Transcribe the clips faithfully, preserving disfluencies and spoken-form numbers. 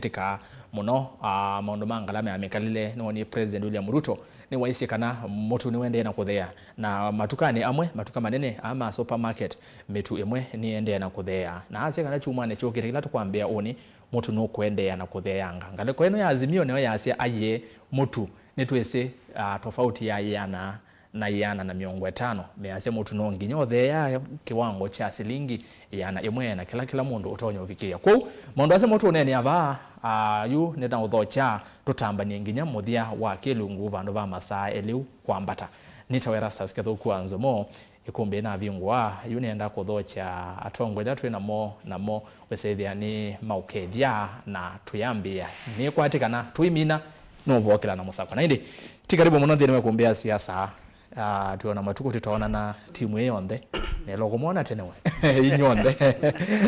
Ĩtĩkaa mũno, ah, maũndũ ma ngalama ya mĩkalĩle, nĩwonie President William Ruto nĩwaisye kana mũtu nĩũendee na kũtheea, na matukanĩ amwe, matuka manene aa ma supermarket, mĩtu ĩmwe nĩyĩendee na kũtheea. Na asya kana kyumwanĩ kyũkĩte kĩla tũkwambĩĩa ũnĩ, mũtu nũkũendeea na kũtheeanga. Ngalĩko ĩno ya Azimio nĩyo yasya, aiee, mũtu nĩtwĩsĩ, ah, tofauti ya ĩana na ĩana na mĩongo ĩtano, measya mũtu no nginya ũtheea kĩwango kya silingi ĩana ĩmwe na kĩla kĩla mũndũ ũtonya ũvikĩĩa. Kwoou, maũndũ asu mo tũũneenea vaa, ah, yu nĩnaũthokya tũtambanie nginya mũthya wa kĩlungu vandũ va masaa elĩ kwambata. Nĩtawa Erastus Kĩthũku wa Nzomo, ĩkũmbĩ navingũa, yu nĩenda kũthokya atongoi ala twĩ namo, namo wĩsĩthĩa nĩ maũkethya na tũyambĩĩa. Nĩkwatĩ kana tũimina, nũvokela na mũsako. Na ĩndĩ, ti karibu mũno nthĩnĩ wa ĩkũmbĩ ya siasa. Ah, twĩona matukũ tũtaonana timu ĩ yonthe. Nelo kũmwona tene we. Inyonthe.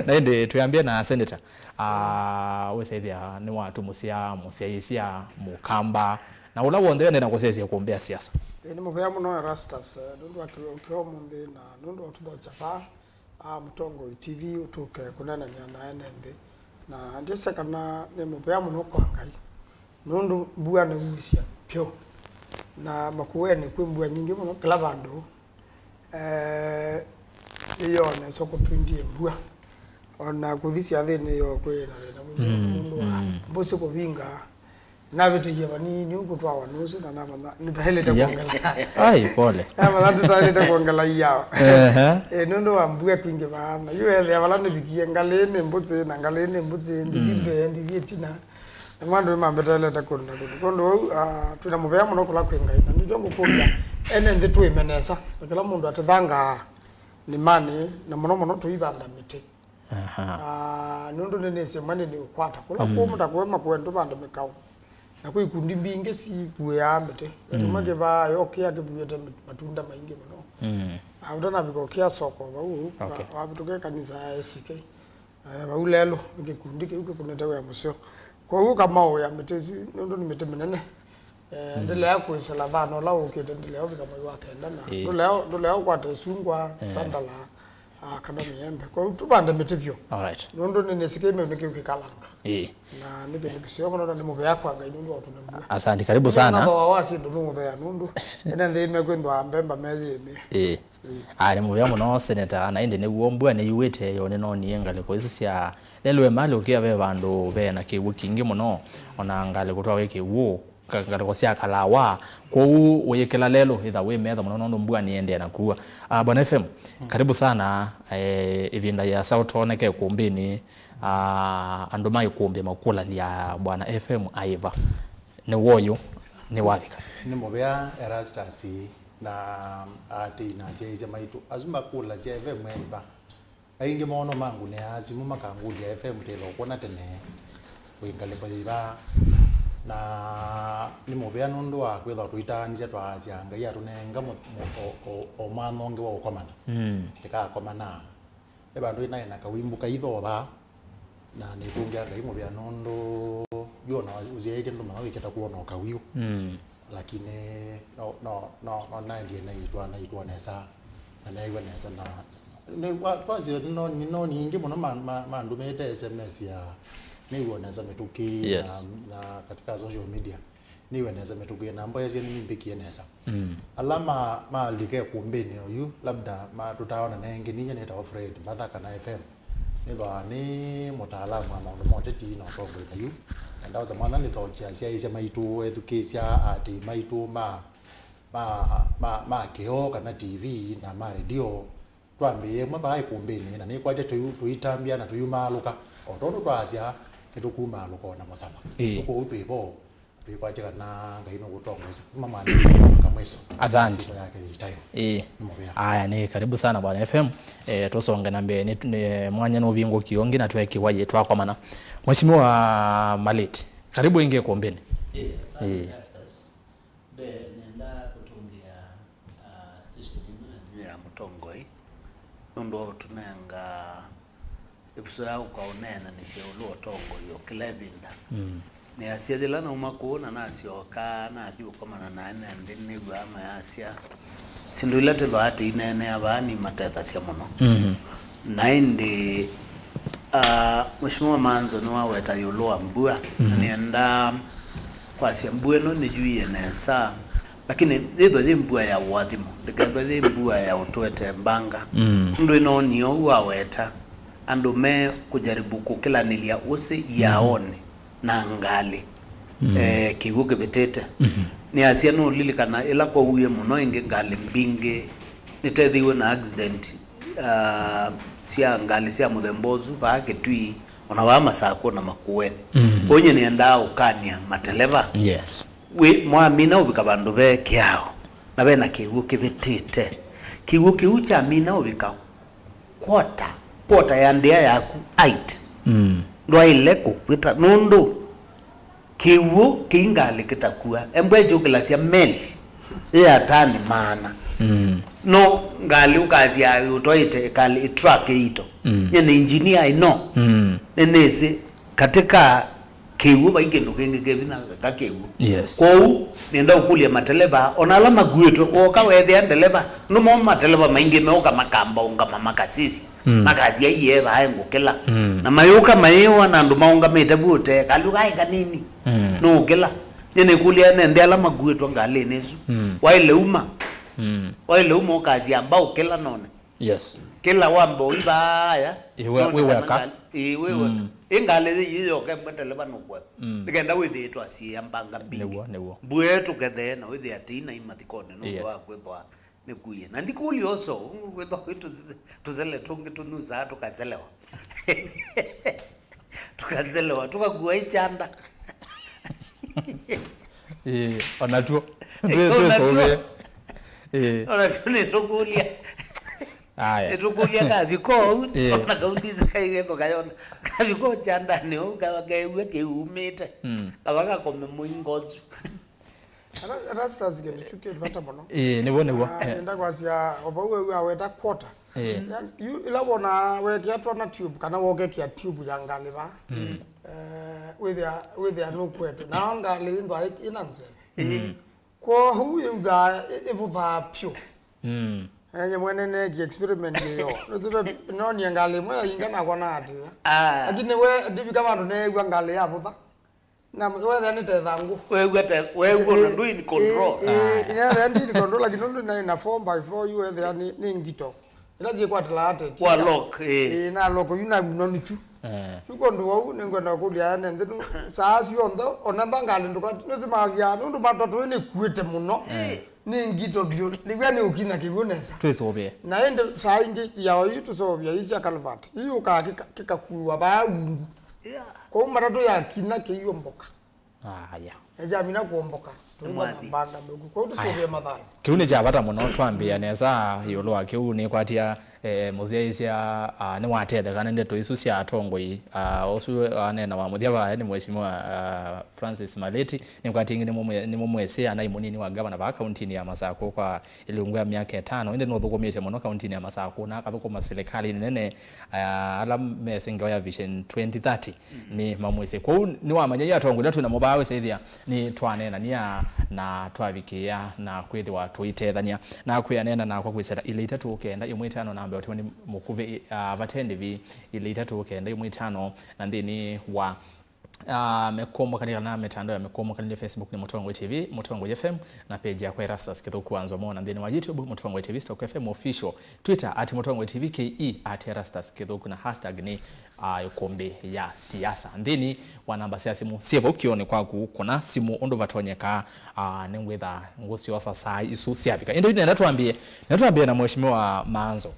Na ĩndĩ, twĩambie na senator. Ah, wĩsĩthĩa nĩwatũmũsya, mũsyaĩĩsya, mũkamba, na ũla w'onthe wendee na kũsyaĩĩsya ĩkũmbĩ ya siasa. Ĩĩ, nĩ mũvea mũno Erastus, eh, nũndũ wa kĩw'ũ kya ũmũnthĩ na nũndũ wa ũtũthokya vaa. Ah, Mũtongoi T V ũtũke kũneenany'a na ene nthĩ. Na ndĩsĩ kana nĩ mũvea mũno kwa Ngai, nũndũ mbua nĩwusya vyũ. Na Makueni kwĩ mbua nyingĩ mũno kĩla vandũ. Eh, nĩyonesa kũtwindie mbua. O na kũthi syathĩnĩ yo kwĩ na thĩna mwingĩ mũno nũndũ wa mbũsĩ kũvinga. Navĩtĩie vanini ũkũtwawa nũsĩ na namanya nĩtaĩlĩte kwongela. Ai, pole. Namanya nĩtaĩlĩte kwongela iao. Ehe. Eh, nũndũ wa mbua kwingĩ vaa, na yu ethĩa vala nĩvikie, ngalĩ nĩ mbũtĩ, na ngalĩ nĩ mbũtĩ, ndithi mbee, ndithi ĩtina. Na andũ nĩmambĩtelete kũndũ na kũndũ. Kũndũ ũu, ah, twĩna mũvea mũno kũla kwĩ Ngai. Na nĩkyo ngũkũlya, ene nthĩ twĩme nesa. Na kĩla mũndũ atĩthangaa nĩmanĩ, na mũno mũno tũivanda mĩtĩ. Aha. Ah, nũndũ nĩnĩsĩ mwa nĩnĩũkwata. Kũla kũũmũ ta kũema kũendũ vandũ mĩkaũ. Na kwĩ ikundi mbingĩ sikuĩaa mĩtĩ. Kĩmwe kĩvaa yokĩa kĩvuĩte mĩt-, matunda maingĩ mũno. Mm. Ah, ũtanavika ũkĩa soko vau, okay, wa-, wavĩtũka kanisa ya A C K. Eh, vau lelũ, nĩ kĩkundi kĩu kĩkũnĩte wĩa mũseo. Kwoou ũkamaũĩa mĩtĩ ĩsu, nũndũ nĩ mĩtĩ mĩnene. Eh, ndĩlea kwĩsĩla vana ũla ũkĩte, ndĩlea ũvika mwei wa kenda na ndũlea, ndũlea ũkwata ĩsungwa, sandala, ah, kana mĩembe. Kwoou tũvande mĩtĩ vyũ. Alright. Nũndũ nĩnĩsĩ kĩmeu nĩkĩu kĩkalanga. Ĩĩ. Na nĩ kĩndũ kĩseo mũno na nĩ mũvea kwa Ngai nũndũ wa ũtũne mbua. Asante, karibu sana. Na thooa wa syĩndũ nũũthea nũndũ ene nthĩ mekwĩthwa mbemba meyĩmĩ. Ĩĩ. Aa, nĩ mũvea mũno, Seneta, na ĩndĩ nĩw'o mbua nĩyuĩte yo nĩnonie ngalĩko isu sya lelũ emalĩ ũkĩa ve vandũ ve na kĩw'ũ kingĩ mũno, o na ngalĩko twawe kĩw'ũ, ka-, ngalĩko sya kalawa, kwoou ũyĩkĩla lelũ ĩtha wĩ metha mũno nũndũ mbua nĩendee na kuwa. Ah, Bwana F M, karibu sana, eh, ĩvinda yĩasa ũtooneke ĩkũmbĩnĩ, ah, andũ ma ĩkũmbĩ makũlany'a Bwana F M aĩva, nĩ woyũ, nĩwavika. Nĩ mũvea Erastus. Na aatĩĩi na asyaĩĩsya maitũ asu makũlasya F M eĩva, aingĩ moo no mangũnĩaa simũ makangũlya F M tĩla ũkwona tene wĩ ngalĩko yĩva. Na nĩ mũvea nũndũ wa kwĩthwa tũitaanisya twaasya Ngai atũnenga mũ-, mũ-, o, o, o mwanya ũngĩ wa ũkomana. Mm. Tĩkakomana. Ve vandũ ĩnaĩ na kawimbu kaitho vaa, na nĩtũngĩa Ngai mũvea nũndũ yu ona ũsyaĩtye ndũmanya wĩkĩta kwona o kawiũ. Mm. Lakini no, no, no, no naendie naitwa, naitwa nesa, na neew'a nesa, na nĩ-, wa-, twasye no, nĩ no nyingĩ mũno ma, ma, mandũmĩĩte S M S ya nĩw'o nesa mĩtũkĩ, yes, na, na katika social media. Nĩw'e nesa mĩtũkĩ na mboya syĩ nĩmbĩkie nesa. Mm. Ala ma, maalika ĩkũmbĩnĩ oyu, labda ma, tũtaaonana ĩngĩ, ninyie nĩtawa Fred Mbatha kana F M. Nĩthwaa nĩ mũtaalamu wa maũndũ ma ũteti na ũtongoi ta yu. Na ndaũsa mwanya nĩthokya asyaĩĩsya maitũ, ethukĩĩsya, aatĩĩi maitũ ma, ma, ma, ma kĩoo kana T V na ma redio. Twambĩĩe ĩmwe vaa ĩkũmbĩnĩ, na nĩkwatya tũi-, tũitambya na tũyumaalũka, o tondũ twaasya, nĩtũkumaalũka o na mũsama. Ĩĩ. Kwoou twĩ vo, twĩkwatya kana Ngai nũkũtongoesya kuma mwambĩlĩlyo mpaka mwiso. Asante. Syĩtwa yake yĩtaĩwe. Ĩĩ. Nĩ mũvea. Aya, nĩ karibu sana Bwana F M. Eh, tũsonge na mbee, nĩ, nĩ, mwanya nũvingũkie ũngĩ na tweekĩwa yĩ twakomana. Mheshimiwa Maliti, karibu ĩngĩ ĩkũmbĩnĩ. Ĩĩ, asante. Ĩĩ. Justus. Mbee, nenda kũtũngĩa, ah, station ĩno yenyu ya Mũtongoi, nũndũ wa ũtũnenga ĩvuso ya ũka ũneenanĩsya ĩũlũ wa ũtongoi o kĩla ĩvinda. Mm. Nĩasya yĩla nauma kũũ na nasyoka, nathi ũkomana na ene nthĩ, nĩw'aa mayasya, syĩndũ ila tĩthwaa tũineenea vaa nimatethasya mũno. Mm-hmm. Na ĩndĩ, Ah, Mheshimiwa Manzo nĩwaweta ĩũlũ wa mbua. Mhm. Nĩenda kwasya mbua ĩno nĩyuie nesa, lakini yĩthwa yĩ mbua ya ũathimo, ndĩkethwa yĩ mbua ya ũtũete mbanga. Mm. Ũndũ ĩnoonie ũu waweta, andũ me kũjaribu kũkĩlanĩlya ũsĩ yaonĩ na ngalĩ, mm, eh, kĩw'ũ kĩvĩtĩte. Mhm. Nĩasya nũlilikana ĩla kwauie mũno ĩngĩ ngalĩ mbingĩ nĩtethĩiwe na accident, ah, sya ngalĩ sya mũthemba ũsu vaa Kĩtui, ona vaa Masakũ na Makueni. Mhm. Kwoou nyie nĩendaa ũkany'a mateleva. Yes. Wĩ, mwamina ũvika vandũ ve kĩao, na vena kĩw'ũ kĩvĩtĩte. Kĩw'ũ kĩu kyamina ũvika quarter, quarter ya ndĩa yaku height. Mm. Ndwaĩle kũvĩta, nũndũ kĩw'ũ kĩi ngalĩ kĩtakua. Embwa ĩkyũkĩlasya meli ĩ ya tani maana. Mm. No ngalĩ ũkasya ũtwaĩte ĩkalĩ ĩ truck ĩito. Mm. Nyie nĩ engineer, I know. Mm. Nĩnĩsĩ katika kĩw'ũ vai kĩndũ kĩngĩ kĩ vinya ka kĩw'ũ. Yes. Kwoou nĩenda ũkũlya mateleva, ona ala makuĩtwe, woka weethĩa ndeleva, nũmo mateleva maingĩ meũka makamba ũngama makasisya. Mm. Makasya, "Iye, vae ngũkĩla." Mm. Na mayũka mayĩwa na andũ maũngamĩte vu ũtee, kalũ kaĩ kanini. Mm. Nũũkĩla. Nyie nĩkũlya ene nthĩ ala makuĩtwe ngalĩnĩ ĩsu. Mm. Waĩle uma. Mm. Waĩle uma ũkasya, "Amba ũkĩla none." Yes. Kĩla wamba ũivaya. Ĩ, we, none wĩ kana weka. Ngalĩ, ĩ, wĩ weka. Mm. Ĩ ngalĩ yĩ yoka ĩmwe ndeleva nũkweva. Mm. Nĩkenda wĩthĩĩtwe asiĩa mbanga mbingĩ. Nĩw'o, nĩw'o. Mbua ĩtũkethee na wĩthĩa tĩina imathikonĩ nũndũ, yeah, wa kwĩthwa nĩkuie. Na ndikũlya ũso, kwĩthwa kwĩ tũse-, tũsele tũngĩ tũnusaa tũkaselewa. Tũkaselewa, tũkakua ikyanda. Ĩĩ, onatuo. Ĩĩ, onatuo. Twĩsũvĩe. Ĩĩ. Onatuo nĩtũkũlya. Aya. Nĩtũkũlya kaviko ũu, ĩĩ, ona kaunti ĩsu kaigethwa kayona. Kaviko kyandanĩ ũu, ka-, keew'a kĩumĩte. Mm. Kava kakome mũingo ũsu. Erastus, kĩndũ kĩu kĩ vata mũno. Ĩĩ, nĩw'o, nĩw'o. Na, eh, nenda kwasya, o vau weu aweta quarter. Ĩĩ. Yani, yu, ĩla wona wekĩa twana tube, kana wokekĩa tube ya ngalĩ vaa, mm, eh, wĩthĩa, wĩthĩa nũkwetwe. Nao ngalĩ ĩndwa ĩ-, ĩna nzeve. Mm. Kwoou yĩuthaa ĩ-, ĩvũthaa pyũ. Mm. Na nyie mwene neekie experiment ĩyo. Nũsĩ ve, noonie ngalĩ ĩmwe yainga nakwa naatĩĩa. Ah. Lakini we, ndivika vandũ neew'a ngalĩ yavũtha. Na wethĩa nĩ ta ĩthangũ. Weew'a ta, weew'a ona ndũ in control. Ĩĩ, ĩĩ, ĩĩ, ĩneethĩa ndi in control, lakini nũndũ naĩ na four by four yu wethĩa nĩ, nĩ ngito. Ĩla syĩkwatĩlaa ateti. Wa lock, ĩĩ. Ĩĩ, na lock yu na mũno nĩkyu. Eh. Yu kũndũ wau nĩngwenda kũlya ene nthĩ nũ, saa syonthe, ona mba ngalĩ ndũka, nũsimasya, nũndũ matatũ ĩnĩkuĩte mũno. Eh. Nĩ ngito vyũ, nĩw'a nĩ ũkinya kĩw'ũ nesa. Twĩsũvĩe. Na ĩndĩ saa ingĩ ya oyu tũseũvya ii sya culvert. Ii ũkaa kĩka-, kĩkakuwa vaa ungu. Yeah. Kwoou matatũ yakinya kĩiũmboka. Aya. Na kyamina kũomboka. Tũimba na mbanga mbĩku. Kwoou tũsũvĩe mathayũ. Kĩu nĩ kya vata mũno twambĩĩa nesa ĩũlũ wa kĩu nĩkwatia. Eh, mũsyaĩĩsya, ah, nĩwatetheka nĩ ndeto isu sya atongoi. Ah, ũsu aneena wa mũthya vaya nĩ Mheshimiwa, ah, Francis Maleti. Nĩkwatie ĩngĩ nĩmũmwe-, nĩmũmwĩsĩ anaĩ mũnini wa ngavana vaa kauntinĩ ya Masakũ kwa ĩlungu ya myaka ĩtano, ĩndĩ nũthũkũmĩte mũno kauntinĩ ya Masakũ na akathũkũma silikalĩ nene. Ah, ala mesĩ ngewa ya Vision twenty thirty nĩ mamwĩsĩ. Kwoou nĩwamanya ĩ atongoi ĩla twĩ namo vaa wĩsĩthĩa nĩ twaneenania na twavikĩĩa na kwĩthĩwa tũitethany'a. Na kwĩ aneena nakwa kwĩsĩla ilĩ itatũ kenda ĩmwe ĩtano namba ya ũtũmani mũkuvĩ, ah, vate ndĩvi ilĩ itatũ kenda ĩmwe ĩtano, na nthĩnĩ wa, ah, mĩkũmũkanĩlyo kana mĩtandao ya mĩkũmũkanĩlyo, Facebook nĩ Mũtongoi T V, Mũtongoi F M, na page yakwa Erastus Kĩthũku wa Nzomo, na nthĩnĩ wa YouTube Mũtongoi T V Stock F M Official, Twitter at Mũtongoi T V K E, at Erastus Kĩthũku, na hashtag nĩ ah, ĩkũmbĩ ya siasa. Nthĩnĩ wa namba sya simũ syĩ vau kĩonĩ kwaku, kũna simũ ũndũ vatonyeka, ah, nĩngwĩtha ngũsyosa saa isu syavika. Ĩndĩ yu nenda twambĩe, nenda twambĩe na Mheshimiwa Manzo.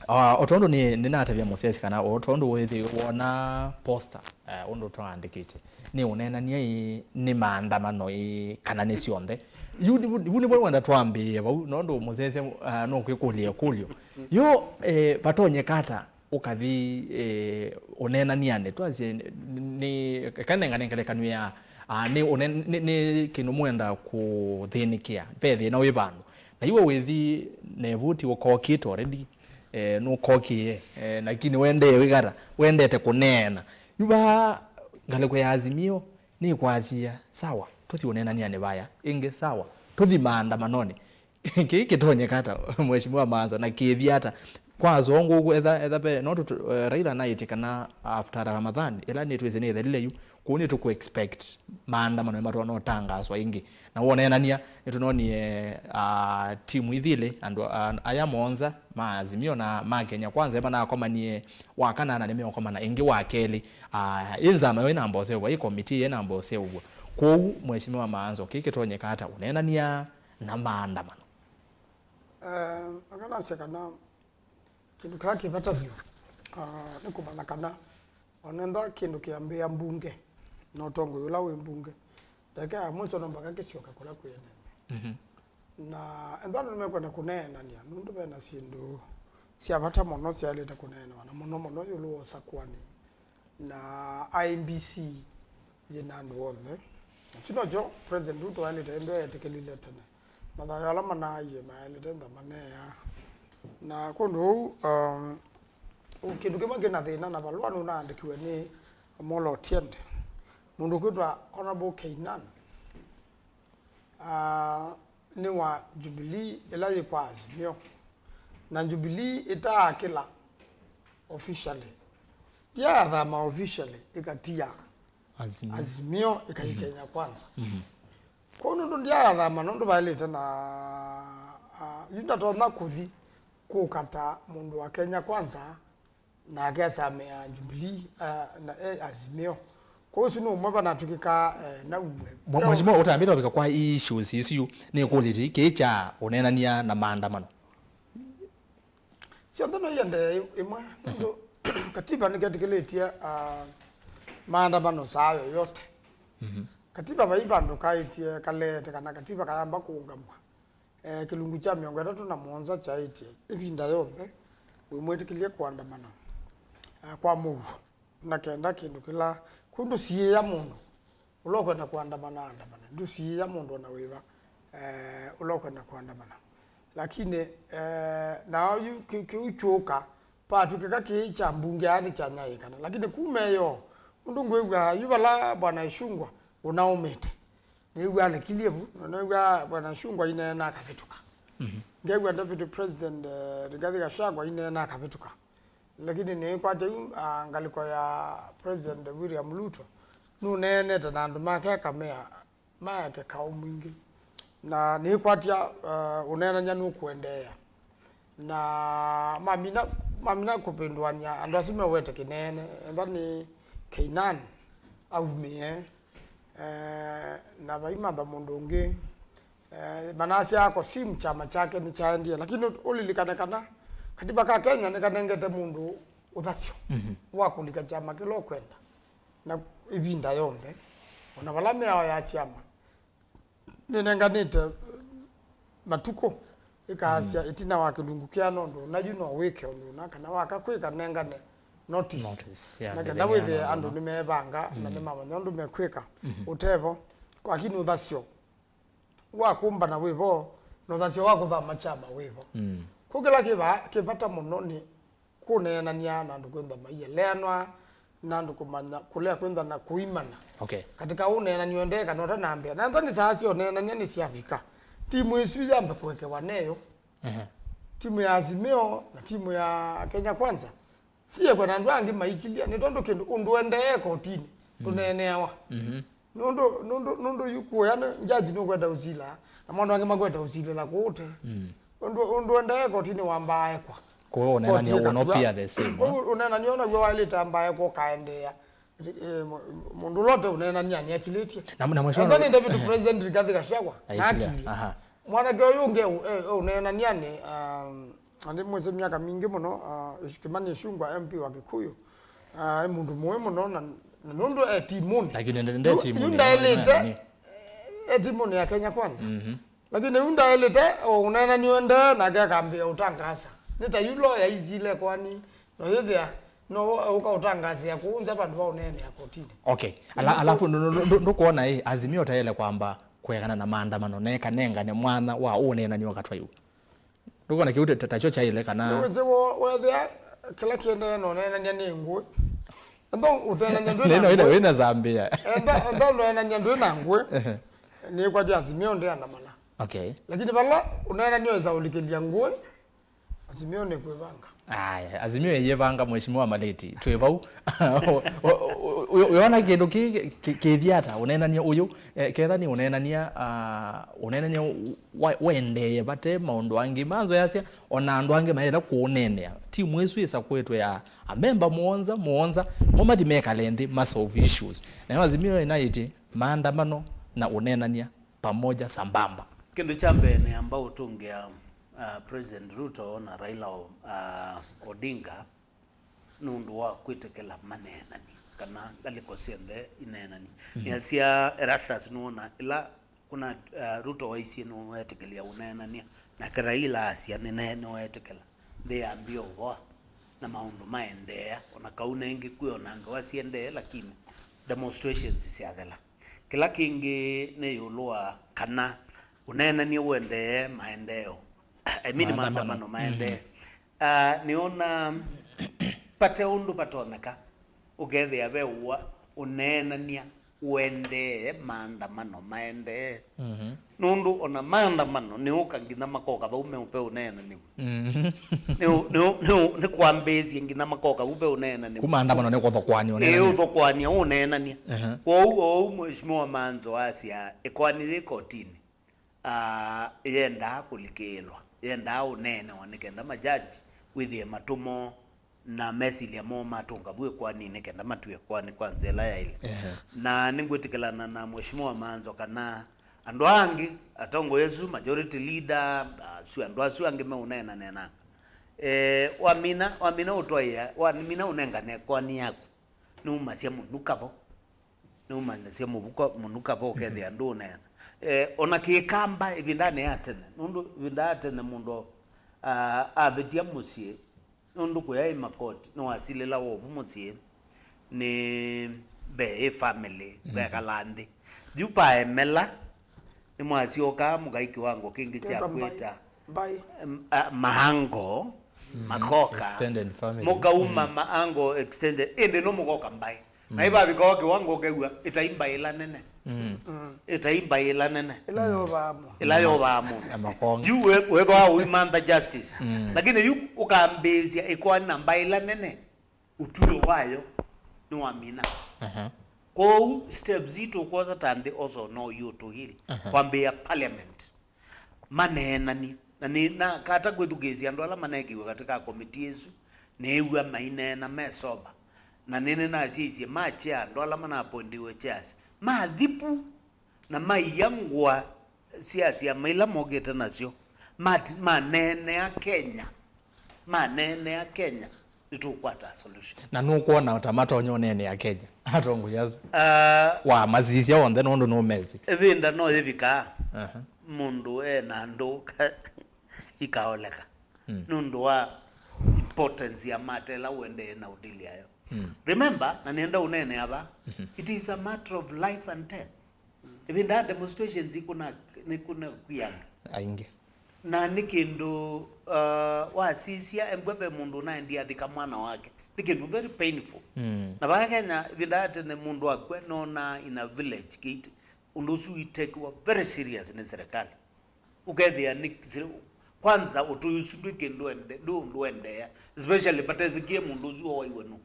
Ah, o tondũ nĩ, nĩnatavya mũsyaĩĩsya kana o tondũ wĩthĩ wona poster, eh, ũndũ twaandĩkĩte, nĩ ũneenany'a ĩ nĩ maandamano ĩ kana nĩ syonthe. Yu nĩvu, nĩvu nĩvo wenda twambĩe vau, nondũ mũsyaĩĩsya, ah, nũkwĩkũlya ĩkũlyo. Yu, eh, vatonyeka ata ũkathi, eh, ũneenanĩanĩ, twasye nĩ, eka nengane ngelekany'o ya, ah, nĩ ũne-, nĩ, nĩ kĩndũ mwenda kũthĩnĩkĩa, ve thĩna wĩ vandũ. Na iwe wĩthi nevuti ũkokĩte already, eh, nũkokĩe, eh, lakini wendee wĩkata, wendete kũneena. Yu vaa ngalĩko ya Azimio nĩkwasya, sawa, tũthi ũneenanĩanĩ vaya, ĩngĩ, sawa, tũthi maandamanonĩ. Kĩĩ kĩtonyeka ata, Mheshimiwa Manzo, na kĩthi ata? Kwa azongo ũguo, etha, etha ve, no tũtũ-, eh, Raila anaĩtye kana after Ramadhan, ĩla nĩtwĩsĩ nĩthelile yu, kũu nĩtũkũ expect maandamano nĩmatonya ũtangaswa ĩngĩ. Na woneenania, nĩtũnonie, ah, timu ithilĩ, andũ, ah, aya mũonza ma Azimio na ma Kenya Kwanza, manakomanie wa kana na nĩmeũkomana ĩngĩ wa kelĩ. Ah, ĩ nzama yo ĩnamba ũseũvwa, ĩ komiti ĩnamba ũseũvwa. Kwoou, Mheshimiwa Maanzo, kĩĩ kĩtonyeka ata ũneenania na maandamano? Eh, akanasya kana kĩndũ kĩla kĩ vata vyũ, ah, nĩ kũmanya kana onentha kĩndũ kĩambĩĩa mbunge na ũtongoi ũla wĩ mbunge, ndeke ya mwiso no mbaka kĩsyoke kũla kwĩ ene. Mhm. Na ethwa andũ nĩmekwenda kũneenania, nũndũ vena syĩndũ sya vata mũno syaĩlĩte kũneenewa, na mũno mũno ĩũlũ wa ũsakũani na I E B C yĩ na andũ onthe. Kyu nokyo President Ruto aĩlĩte ĩndĩ etĩkĩlile tene. Mathayũ ala manaaie maĩlĩte ntha maneea. Na kũndũ ũu, um, kĩndũ kĩmwe kĩna thĩna na valũa nũnaandĩkiwe nĩ Amolo Otiende, mũndũ ũkwĩtwa Honorable Keinan, ah, nĩ wa Jubilee ĩla yĩ kwa Azimio. Na Jubilee ĩtaakĩla officially, ndyayathama officially ĩkatia Azimio. Azimio ĩkaĩ Kenya Kwanza. Mhm. Kwoou nũndũ ndyayathama nũndũ vaĩlĩte na, ah, yu ndatonya kũthi kũka ta mũndũ wa Kenya Kwanza, nake asamea Jubilee, ah, na e Azimio. Kwoou ũsu nĩ ũmwe vanatw'ĩkĩka, eh, na umwe. Mwe-, Mheshimiwa, ũtambĩte ũvika kwa issues isu yu, nĩkũlĩtye kĩĩ kya ũneenania na maandamano? Syonthe no iendee ĩmwe, nũndũ katiba nĩketĩkĩlĩtye, ah, maandamano saa yoyote. Mhm. Katiba vai vandũ kaĩtye kaleete kana katiba kayamba kũũngamw'a. Eh, kĩlungu kya mĩongo ĩtatũ na mũonza kyaĩtye, ĩvinda yonthe wĩmwĩtĩkĩlye kũandamana, eh, kwa mũuo, na kenda kĩndũ kĩla, kũu ndũsiĩĩa mũndũ ũla ũkwenda kũandamana andamane, ndũsiĩĩa mũndũ ona wĩva, eh, ũla ũkwenda kũandamana. Lakini, eh, nao yu kĩ-, kĩu kyũka, patw'ĩkĩka kĩĩ kya mbunge aa nĩkyanyaĩĩkana. Lakini kuma ĩyoo, ũndũ ngwĩw'a yu vala Bwana Ichung'wah ũnaũmĩte, nĩw'a alekilye vu, na nĩw'a Bwana Ichung'wah aineena akavĩtũka. Mhm. Ngew'a Deputy President, eh, Rigathi Gachagua aineena akavĩtũka. Lakini nĩĩkwatya yu, ah, ngalĩko ya President William Ruto, nũneenete na andũ make akamea maeke kaũ mwingĩ. Na nĩĩkwatya, eh, ũneenany'a nũkũendeea. Na mamina, mamina kũvĩndũany'a andũ asu mewete kĩneene, ethwa nĩ Keinan aumĩe, eh, na vaimatha mũndũ ũngĩ, eh, manasya Kosim kyama kyake nĩkyaendie, lakini ũlilikane kana katiba ka Kenya nĩkanengete mũndũ ũthasyo, mhm, wa kũlika kyama kĩla ũkwenda na ĩvinda yonthe, ona vala mĩao ya syama nĩnenganĩte matukũ, ĩkaasya, mm, ĩtina wa kĩlungu kĩana ũndũ ũna yu no wĩke ũndũ ũna, kana waka kwĩka nengane notice. Notice, yeah, na kenda wĩthĩe andũ nĩmevanga, na, mm, nĩmamanya ũndũ mekwĩka. Mhm. Ũtevo, lakini ũthasyo wa kũmbana wĩvo, na ũthasyo wa kũthama kyama wĩvo. Mm. Kũ kĩla kĩva-, kĩvata mũno nĩ kũneenany'a na andũ kwĩntha maieleanwa, na andũ kũmanya kũlea kwĩntha na kũimana. Okay. Katika ũneenany'a ũendee kana ũtanambĩa. Na ethwa nĩ saa sya ũneenany'a nĩsyavika, timu ĩsu yambe kũekewa neyo. Ehe. Timu ya Azimio na timu ya Kenya Kwanza siekwe na andũ angĩ maikilya, nĩ tondũ kĩndũ ũndũ ũendee kotinĩ, mm, ndũneeneawa. Mhm. Nũndũ, nũndũ, nũndũ yu kũya nĩ, jaji nũkwenda ũsila, na maũndũ angĩ makwenda ũsilĩla kũũ ũte. Mm. Ũndũ, ũndũ ũendee kotinĩ wambaa ekwa. Kwoou ũneenany'a koti ũno ĩkatua. Pia the same, eh? Kwoou ũneenany'a ũnaw'o waĩlĩte ambaa ekwa ũkaendeea. Eh, mũ-, mũndũ ũla ũte ũneenany'a nĩakilĩtye. Na, na mwisho ethwa nĩ Deputy President Rigathi Gachagua, aikilya, nakilye. Aha. Mwanake ũyũ ũngĩ e, e, ũneenany'a nĩ, um, na nĩmwĩsĩ myaka mingĩ mũno, uh, Kimani Ichung'wah, M P wa Kikuyu, uh, nĩ mũndũ mũĩ mũno, na, na nũndũ e timunĩ. Lakini nde, nde yu, timunĩ, yu ndaĩlĩte, nani? E timunĩ ya Kenya Kwanza. Mhm. Lakini yu ndaĩlĩte, o, ũneenany'a ũendee, nake akambĩĩa ũtangasa. Nĩ ta yu lawyer aisile kwani, no yĩthĩa, no ũka ũtangasĩa kũu nza vandũ va ũneenea kotinĩ. Okay. Ala-, alafu ndũ-, ndũ-, ndũ-, ndũkwona ĩ, Azimio taĩle kwamba kũekana na maandamano, nekanengane mwanya wa ũneenany'a ũkatwaiwa? Ndũkwona kĩu ta, ta, takyo kyaĩle kana? Nĩwĩsĩ wo-, wethĩa kĩla kĩendeee na ũneenany'a nĩ ngũĩ. Ethwa ũteenany'a ndwĩ na ngũĩ. Wĩna zambĩa. Ethwa, ethwa ũneenany'a ndwĩ na ngũĩ. Ehe. Nĩkwatya Azimio ndĩandamana. Okay. Lakini vala ũneenany'a wĩsa ũlikĩlya ngũĩ, Azimio nĩkwĩvanga. Aya, Azimio ĩyĩvanga, Mheshimiwa Maleti, twĩ vau. Ũ-, ũ-, ũ-, ũ-, wĩona kĩndũ kĩ, kĩ, kĩthi ata, ũneenany'a ũyũ, eh, ketha nĩ ũneenany'a, ah, ũneenany'a wa-, wendee vate maũndũ angĩ manzoyasya, ona andũ angĩ maĩle kũũneenea. Timu ĩsu ĩsakwĩtwe ya amemba mũonza, mũonza, mo mathi mekale nthĩ, ma solve issues. Nayo Azimio ĩnaĩtye maandamano na ũneenany'a pamoja sambamba. Kĩndũ kya mbee nĩamba ũtũngĩa, uh, President Ruto na Raila, uh, Odinga nũndũ wa kwĩtĩkĩla maneenani, kana ngalĩko syonthe ineenani. Mhm. Nĩasya Erastus nũona ĩla kuna, uh, Ruto waisye nũetĩkĩlya ũneenany'a, nake Raila asya nĩne-, nĩweetĩkĩla. Nthĩ yambie ũvoa na maũndũ maendeea, ona kau nengĩ kwĩ ona ngewa siendee, lakini demonstrations syathela. Kĩla kĩngĩ nĩ ĩũlũ wa kana ũneenany'a ũendee, maendeeo, I mean, maandamano, maandamano maendee. Mhm. Ah, nĩona vate ũndũ vatonyeka ũkethĩa ve ũa ũneenany'a ũendee, maandamano maendee. Mhm. Nũndũ ona maandamano nĩũka nginya makoka vau me ve ũneenany'a. Mhm. Nĩ ũ-, nĩ ũ-, nĩ ũ-, nĩ kwambĩĩsye nginya makoka vau ve ũneenany'a. Ku maandamano nĩ kũthokoany'a, ĩĩ, ũneenany'a. Ũthokoany'a ũneenany'a. Aha. Kwoou, oou Mheshimiwa Manzo asya ĩkoani yĩ kotinĩ, ah, yendaa kũlikĩĩlwa, yendaa ũneenewa nĩ kenda majaji wĩthĩe matũ moo na mesilya moo matũnga vu ĩkoaninĩ kenda matw'e ĩkoani kwa nzĩa ĩla yaĩle. Ehe. Na nĩngwĩtĩkĩlana na Mheshimiwa Manzo kana andũ aa angĩ, atongoi asu, majority leader, asu, andũ asu angĩ meũneena neenanga. Eh, wamina, wamina ũtwaĩa, wamina ũnengane ĩkoani yaku, nĩumasya mũnuka vo. Nĩumanĩsya mũvuko mũnuka vo ũkethĩa ndũũneena. Eh, ona kĩkamba ĩvindanĩ ya tene, nũndũ ĩvinda ya tene mũndũ, ah, avĩtya mũsyĩ, nũndũ kũyaĩ makoti, nĩwasilĩlawa ovu mũsyĩ nĩ mbee ĩ family, vekala nthĩ. Yu paemela, nĩmwasyoka mũkai kĩwango kĩngĩ kya kwĩta mbai. Em, a, maango, makoka. Extended family. Mũkauma maango extended, ĩndĩ no mũkoka mbai. Na ĩvavika o kĩwango ũkew'a ĩtai mbai ĩla nene. Ĩtai mbai ĩla nene. Ĩla yovaa mũndũ. Ĩla yovaa mũndũ. Na makonga. Yu we-, wethwa ũimantha justice. Lakini yu ũkambĩĩsya ĩkoani na mbai ĩla nene, ũtuo wayo nĩwamina. Aha. Kwoou steps ii tũkwosa ta nthĩ also no you to heal. Aha. Kwambĩĩa parliament. Maneenanie. Na nĩ, nakata kwĩthukĩĩsya andũ ala maneekiwe katĩ ka komitii ĩsu, nĩĩw'a maineena me sober. Na nĩnĩnasyaisye ma chair andũ ala manaappointiwe chairs, mathipu na maia ngũa sya syama ila mokĩte nasyo, mati-, maneenea Kenya. Maneenea Kenya, nĩtũkwata solution. Na nũkwona ta matonya ũneenea Kenya, atongoi asu? Ah, wamasisya onthe nũndũ nũmesĩ. Ĩvinda no yĩvikaa, aha, mũndũ e na ndũũ ikaoleka, mm, nũndũ wa importance ya mata ĩla ũendee na ũdili nayo. Mm. Remember, na nĩenda ũneenea va, mhm, it is a matter of life and death. Ĩvinda ya demonstrations ikuna, nĩkũna kwĩ andũ aingĩ. Na nĩ kĩndũ, uh, wasisya embwa ve mũndũ ũnaendie athika mwana wake. Nĩ kĩndũ very painful. Mm. Na vaa Kenya, ĩvinda ya tene mũndũ akw'a nona in a village gate, ũndũ ũsu wĩtekiwa very serious nĩ serikali. Ũkethĩa nĩ, kwanza ũtũi ũsu ndwĩ kĩndũ ende-, ndwĩ ũndũ ũendeea, especially vatesikie mũndũ ũsu owaiwe nũ.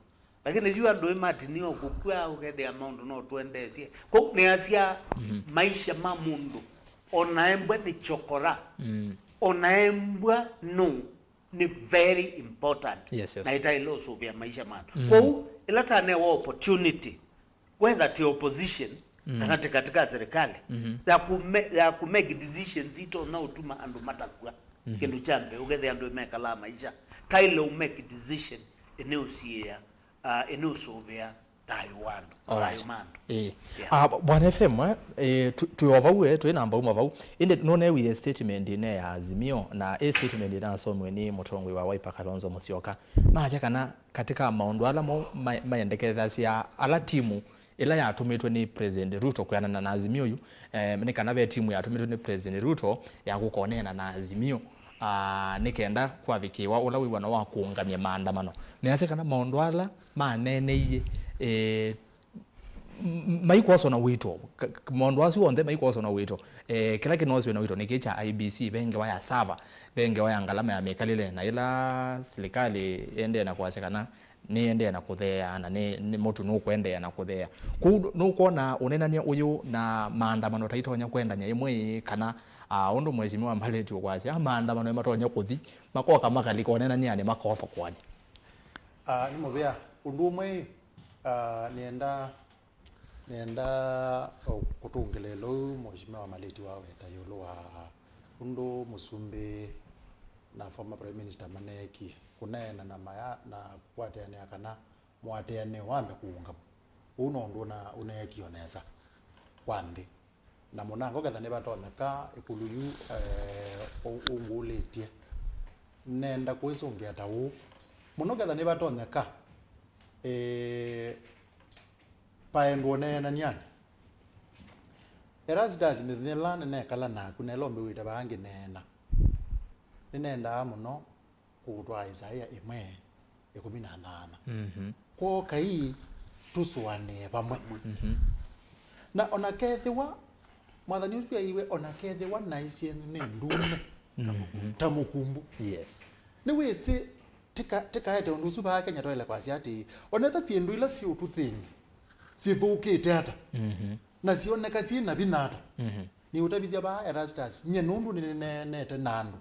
Lakini yu andũ ĩ matini o kũkw'a, ũkethĩa maũndũ no tũendeesye. Kwoou nĩasya, mhm, maisha ma mũndũ, ona embwa nĩ chokora, mm, ona embwa nũ, nĩ very important. Yes, yes. Na ĩtaĩle ũsũvĩa maisha ma andũ. Mm. Kwoou ĩla tanewa opportunity, whether ti opposition, mm, kana ti katika serikali, mhm, ya kũme-, ya kũmake decisions itonya ũtuma andũ matakw'a. Mhm. Kĩndũ kya mbee, ũkethĩa andũ mekalaa maisha, taĩle ũmake decision ĩneũsiĩĩa, uh, ĩneũsũvĩa thayũ wa andũ, all right, thayũ ma andũ. Ĩĩ. Yeah. Ah, Bwana F M, eh, eh, tu-, twĩ o vau, eh, twĩ namba uma vau. Ĩndĩ nũneewie statement ĩne ya Azimio, na ĩ statement ĩnasomiwe nĩ mũtongoi wa Wiper Kalonzo Musyoka. Maasya kana katĩ ka maũndũ ala mo ma-, maendekethasya ala timu ĩla yatũmĩtwe nĩ President Ruto kwĩanana na Azimio yu, eh, nĩ kana ve timu yatũmĩtwe nĩ President Ruto ya kũkoneena na Azimio, ah, nĩ kenda kwavikĩwa ũla wĩw'ano wa kũũngamya maandamano. Measya kana maũndũ ala maneeneie, eh, M-, m-, maikwoswa na wĩto. Ka-, ka-, maũndũ asu onthe maikwoswa na wĩto. Eh, kĩla kĩnoosiwe na wĩto nĩ kĩĩ kya I E B C, ve ngewa ya server, ve ngewa ya ngalama ya mĩkalĩle, na ĩla silikalĩ ĩendee na kwasya kana nĩendee na kũtheea, na nĩ, nĩ mũtu nũkũendeea na kũtheea. Kwoou nũkwona ũneenany'a ũyũ na maandamano ta itonya kwendany'a ĩmwe ĩĩ, kana, ah, ũndũ Mheshimiwa Maleti ũkwasya, maandamano nĩmatonya kũthi, makoka makalika ũneenany'anĩ, makothokoany'a? Ah, nĩ mũvea. Ũndũ ũmwe, ah, nĩenda Nĩenda kũtũngĩlĩĩla ũu Mheshimiwa Maleti waweta ĩũlũ wa ũndũ mũsumbĩ na former prime minister maneekie, kũneena na maya na kũatĩanĩa kana mũatĩanĩo wambe kũũngama. Ũu no ũndũ ũna-, ũneekie o nesa kwa nthĩ. Na mũnango ketha nĩvatonyeka ĩkũlũ yu, eh, ũ-, ũngũlĩtye, nenda kũĩsũngĩa ta ũũ. Mũno ketha nĩvatonyeka, eh, paendwa ũneenany'anĩ. Erastus, mĩthenya ĩla nĩnekala naku, na ĩla ũmbĩwĩte vaa ngĩneena, nĩnendaa mũno kũtwaa Isaia ĩmwe, ĩkũmi na nyanya. Mhm. Kwoou kai tũsũanĩe vamwe. Mhm. Na ona kethĩwa, mwathani ũsu aiwe, ona kethĩwa naĩ syenyu nĩ ndune, mhm, ta mũkumbu. Yes. Nĩwĩsĩ, tĩka-, tĩkaete ũndũ ũsu vaa Kenya twaĩle kwasya atĩĩ, onetha syĩndũ ila syĩ ũtũthĩnĩ syĩthũkĩte ata, mhm, na syoneka syĩ na vinya ata. Mhm. Nĩũtavisya vaa Erastus, nyie nũndũ nĩneenete na andũ.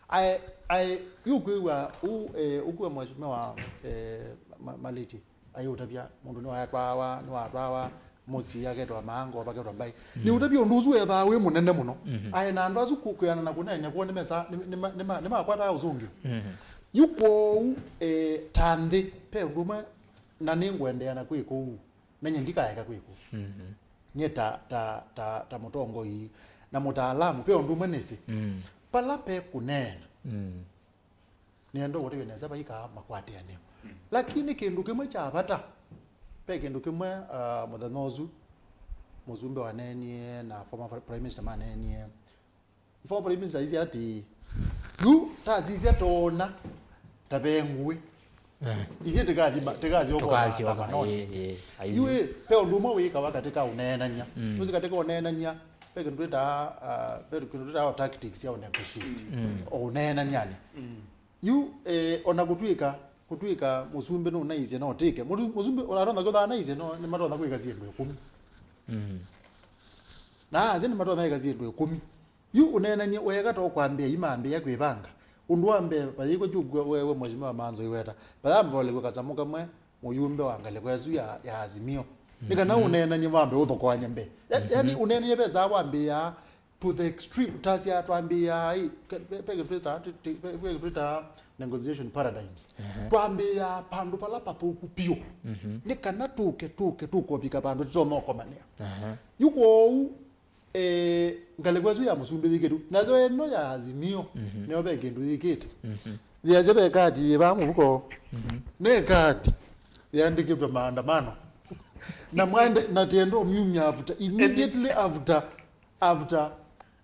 Ae, ae, yu kwĩw'a ũ, eh, ũkw'a Mheshimiwa, eh, Ma-, Maleti, aiũtavya, mũndũ nĩwatwawa, nĩwatwawa, mũsyĩ aketwa maango, vaketwa mbaĩ. Mm. Nĩũtavya ũndũ ũsu wethaa wĩ mũnene mũno. Mhm. Ae na andũ asu kũ-, kwĩana na kũneeny'a kwoo nĩmesa-, nĩ-, nĩma-, nĩma-, nĩmakwataa ũsũngĩo. Mhm. Yu kwoou, eh, ta nthĩ, ve ũndũ ũmwe, na nĩngũendeea na kwĩka ũu. Na nyie ndikaeka kwĩkũ. Mhm. Nyie ta, ta, ta, ta mũtongoi na mũtaalamu, ve ũndũ ũmwe nĩsĩ. Mm. Vala ve kũneena. Mm. Nĩenda ũtavya nesa vaikaa makwatĩanĩo. Mm. Lakini kĩndũ kĩmwe kya vata, ve kĩndũ kĩmwe, ah, mũthenya ũsu, mũsumbĩ waneenie na former prime minister maneenie. Former Prime Minister aisye atĩĩ, yu tasisya toona ta ve ngũĩ. Eh. Ithyĩ tĩkathi ma-, tĩkasyoka. Tũkasyoka, maandamanonĩ. Ĩĩ, ĩĩ, aisye. Yu ĩ, ve ũndũ ũmwe wĩkawa katĩ ka ũneenany'a. Mm. Nũsĩ katĩ ka ũneenany'a, ve kĩndũ twĩtaa, ah, ve kĩndũ twĩtaa tactics ya ũnegotiate. Mm. O ũneenany'anĩ. Mm. Yu, eh, ona kũtw'ĩka, kũtw'ĩka mũsumbĩ nũnaisye no tĩke. Mũtu-, mũsumbĩ, ona atonya kwĩthwa anaisye no, nĩmatonya kwĩka syĩndũ ĩkũmi. Mm. Na asya nĩmatonya kwĩka syĩndũ ĩkũmi. Yu ũneenany'a weka ta ũkwambĩĩa imambĩĩa kwĩvanga. Ũndũ wa mbee, vayĩkw'a kyũkw'a we, we Mheshimiwa Manzo iweta. Vayamba ũlekwe kasamũ kamwe, mũyumbe wa ngalĩko ĩsu ya, ya Azimio. Nĩ kana, mhm, ũneenany'e wambe ũthokoany'a mbee. Ya-, mhm, yani ũneenany'e vesaa wambĩĩaa to the extreme. Tasya twambĩĩaa, ĩ, ke-, ve, ve kĩndũ twĩtaa, tĩ-, tĩ-, ve, ve kĩndũ twĩtaa negotiation paradigms. Ehe. Twambĩĩaa pandũ pala pathũku piũ. Mhm. Nĩ kana tũke, tũke, tũkovika vandũ tũtonya ũkomanĩa. Ehe. Yu kwoou, eh, ngalĩko ĩsu ya mũsumbĩ yĩkĩtu. Nayo ĩno ya Azimio, mhm, nĩyo ve kĩndũ yĩkĩte. Mhm. Yĩasya ve kati yĩ vaa mũvuko. Mhm. Nĩ kati yĩandĩkĩtwe maandamano. Na mwende, na tienda ũmyumya after, immediately after, after,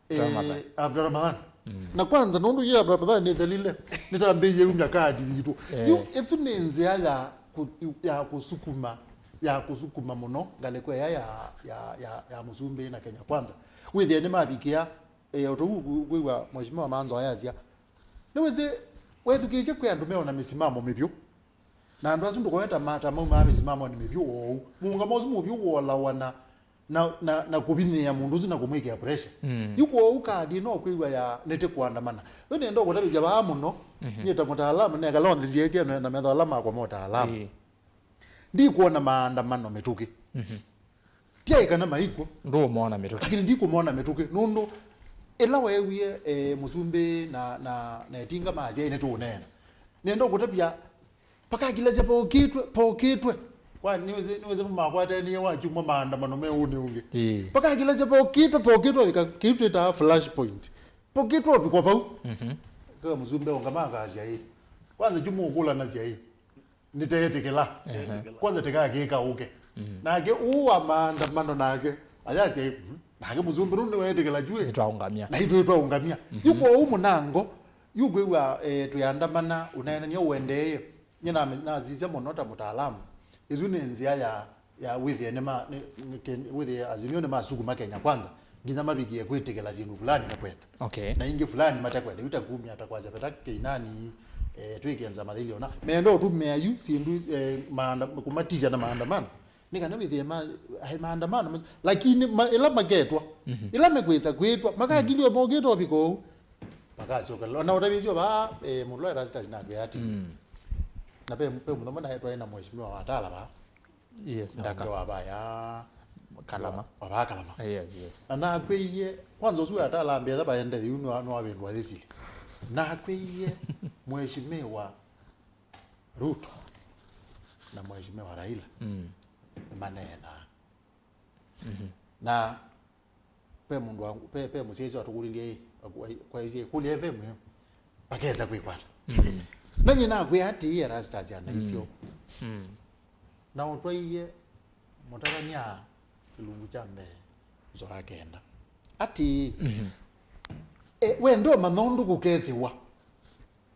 eh, Ramadhan. After Ramadhan. Mm. Na kwanza, nũndũ yĩ after Ramadhan nĩthelile, nĩtambĩĩie umya kati yitũ. Eh. Yu, ĩsu nĩ nzĩa ya kũ-, ya kũsukuma, ya kũsukuma mũno ngalĩko ĩya ya, ya, ya, ya mũsumbĩ na Kenya Kwanza. Wĩthĩe nĩmavikĩa, eh, o tũu kwĩw'a Mheshimiwa Manzo ayasya. Nĩwĩsĩ, wethukĩĩsye kwĩ andũ meona mĩsimamo mĩvyũ. Na andũ asu ndũkoweta mata maumaa mĩsimamonĩ mĩvyũ oou. Mũũngamo ũsu mũvyũ wolawa na na, na, na kũvinyĩĩa mũndũ ũsu na kũmwĩkĩa pressure. Mm. Yu kwoou kadi ĩno ũkwĩw'a ya nĩtĩ kũandamana. Yo nĩenda ũkũtavĩsya vaa mũno, mhm, nyie ta mũtaalamu, nekala o nthĩ syeekie na, na metho ala makwa ma ũtaalamu. Ĩĩ. Ndikwona maandamano mĩtũkĩ. Mhm. Tiaĩ kana maikw'o. Ndũũmona mĩtũkĩ. Lakini ndikũmona mĩtũkĩ. Nũndũ ĩla weewie, eh, mũsumbĩ na, na, na ĩtinga masya, "Ĩ, nĩtũũneena." Nĩenda ũkũtavya Pakakilasya pokĩtwe, pokĩtwe. Kwani nĩwĩsĩ, nĩwĩsĩ makwatanie wakyumwa maandamano me ũnĩ ũngĩ. Ĩĩ. Pakakilasya pokĩtwe, pokĩtwe, ĩka kĩu twĩtaa flashpoint. Pokĩtwe ũvikwa vau. Mhm. Kwa mũsumbĩ ũngama akasya ĩ. Kwanza kyumwa ũkũlanasya ĩ. Nĩteetĩkĩla. Ehe. Kwanza tĩkakĩka ũke. Mhm. Nake ũũ wa maandamano nake, ayasya ĩ, mhm. Nake mũsumbĩ nũ nĩweetĩkĩla kyuĩ. Nĩtwaũngamya. Na itwĩ twaũngamya. Mhm. Yu kwoou mũnango, yu kwĩw'a, eh, twĩandamana, ũneenany'a ũendeeye. Nyie name-, nasisya mũno ta mũtaalamu. Ĩsu nĩ nzĩa ya, ya wĩthĩe nĩ ma-, nĩ, nĩ Ken-, wĩthĩe Azimio nĩ masukuma Kenya Kwanza, nginya mavikie kwĩtĩkĩla syĩndũ fulani mekwenda. Okay. Na ingĩ fulani matekwenda, yu ta kumya ta kwasya veta Kĩinani, eh, twĩkĩe nzama thili ona. Meenda ũtũmĩa yu syĩndũ, eh, maanda-, kũmatisya na maandamano. Nĩ kana wĩthĩe ma-, ai maandamano, ma-, lakini ma-, ĩla maketwa, mhm, ĩla mekwĩsa kwĩtwa, makakilio mokĩte ũvika ũu, makasyoka. Ona ũtavĩsyo vaa, eh, mũndũ wa Erastus nakwĩa ati, mm, na pe, pe mũthomo naetwa ena mheshimiwa wa Tala vaa. Yes, na ndaka. Ũngĩ wa vaya Kalama. Wa vaya Kalama. Yes, yes. Na nakwĩie, kwanza ũsu wa Tala ambĩa tha vaende yu nwa, nwa wendwa thesili. Nakwĩie mheshimiwa Ruto na mheshimiwa Raila, mm, nĩmaneenaa. Mhm. Na pe mũndũ wa, pe, pe mũsyaĩĩsya watũkũlilye ĩ, kwaisye kũlya F M ĩyo, pakesa kwĩkwata. Mhm. Na nyie nakwĩa atĩĩ, Erastus ana isyo. Mm. Na ũtwaie mũtavany'a kĩlungu kya mbee, nzoa kenda. Atĩĩ, mhm, e, we ndũmanya ũndũ kũkethĩwa.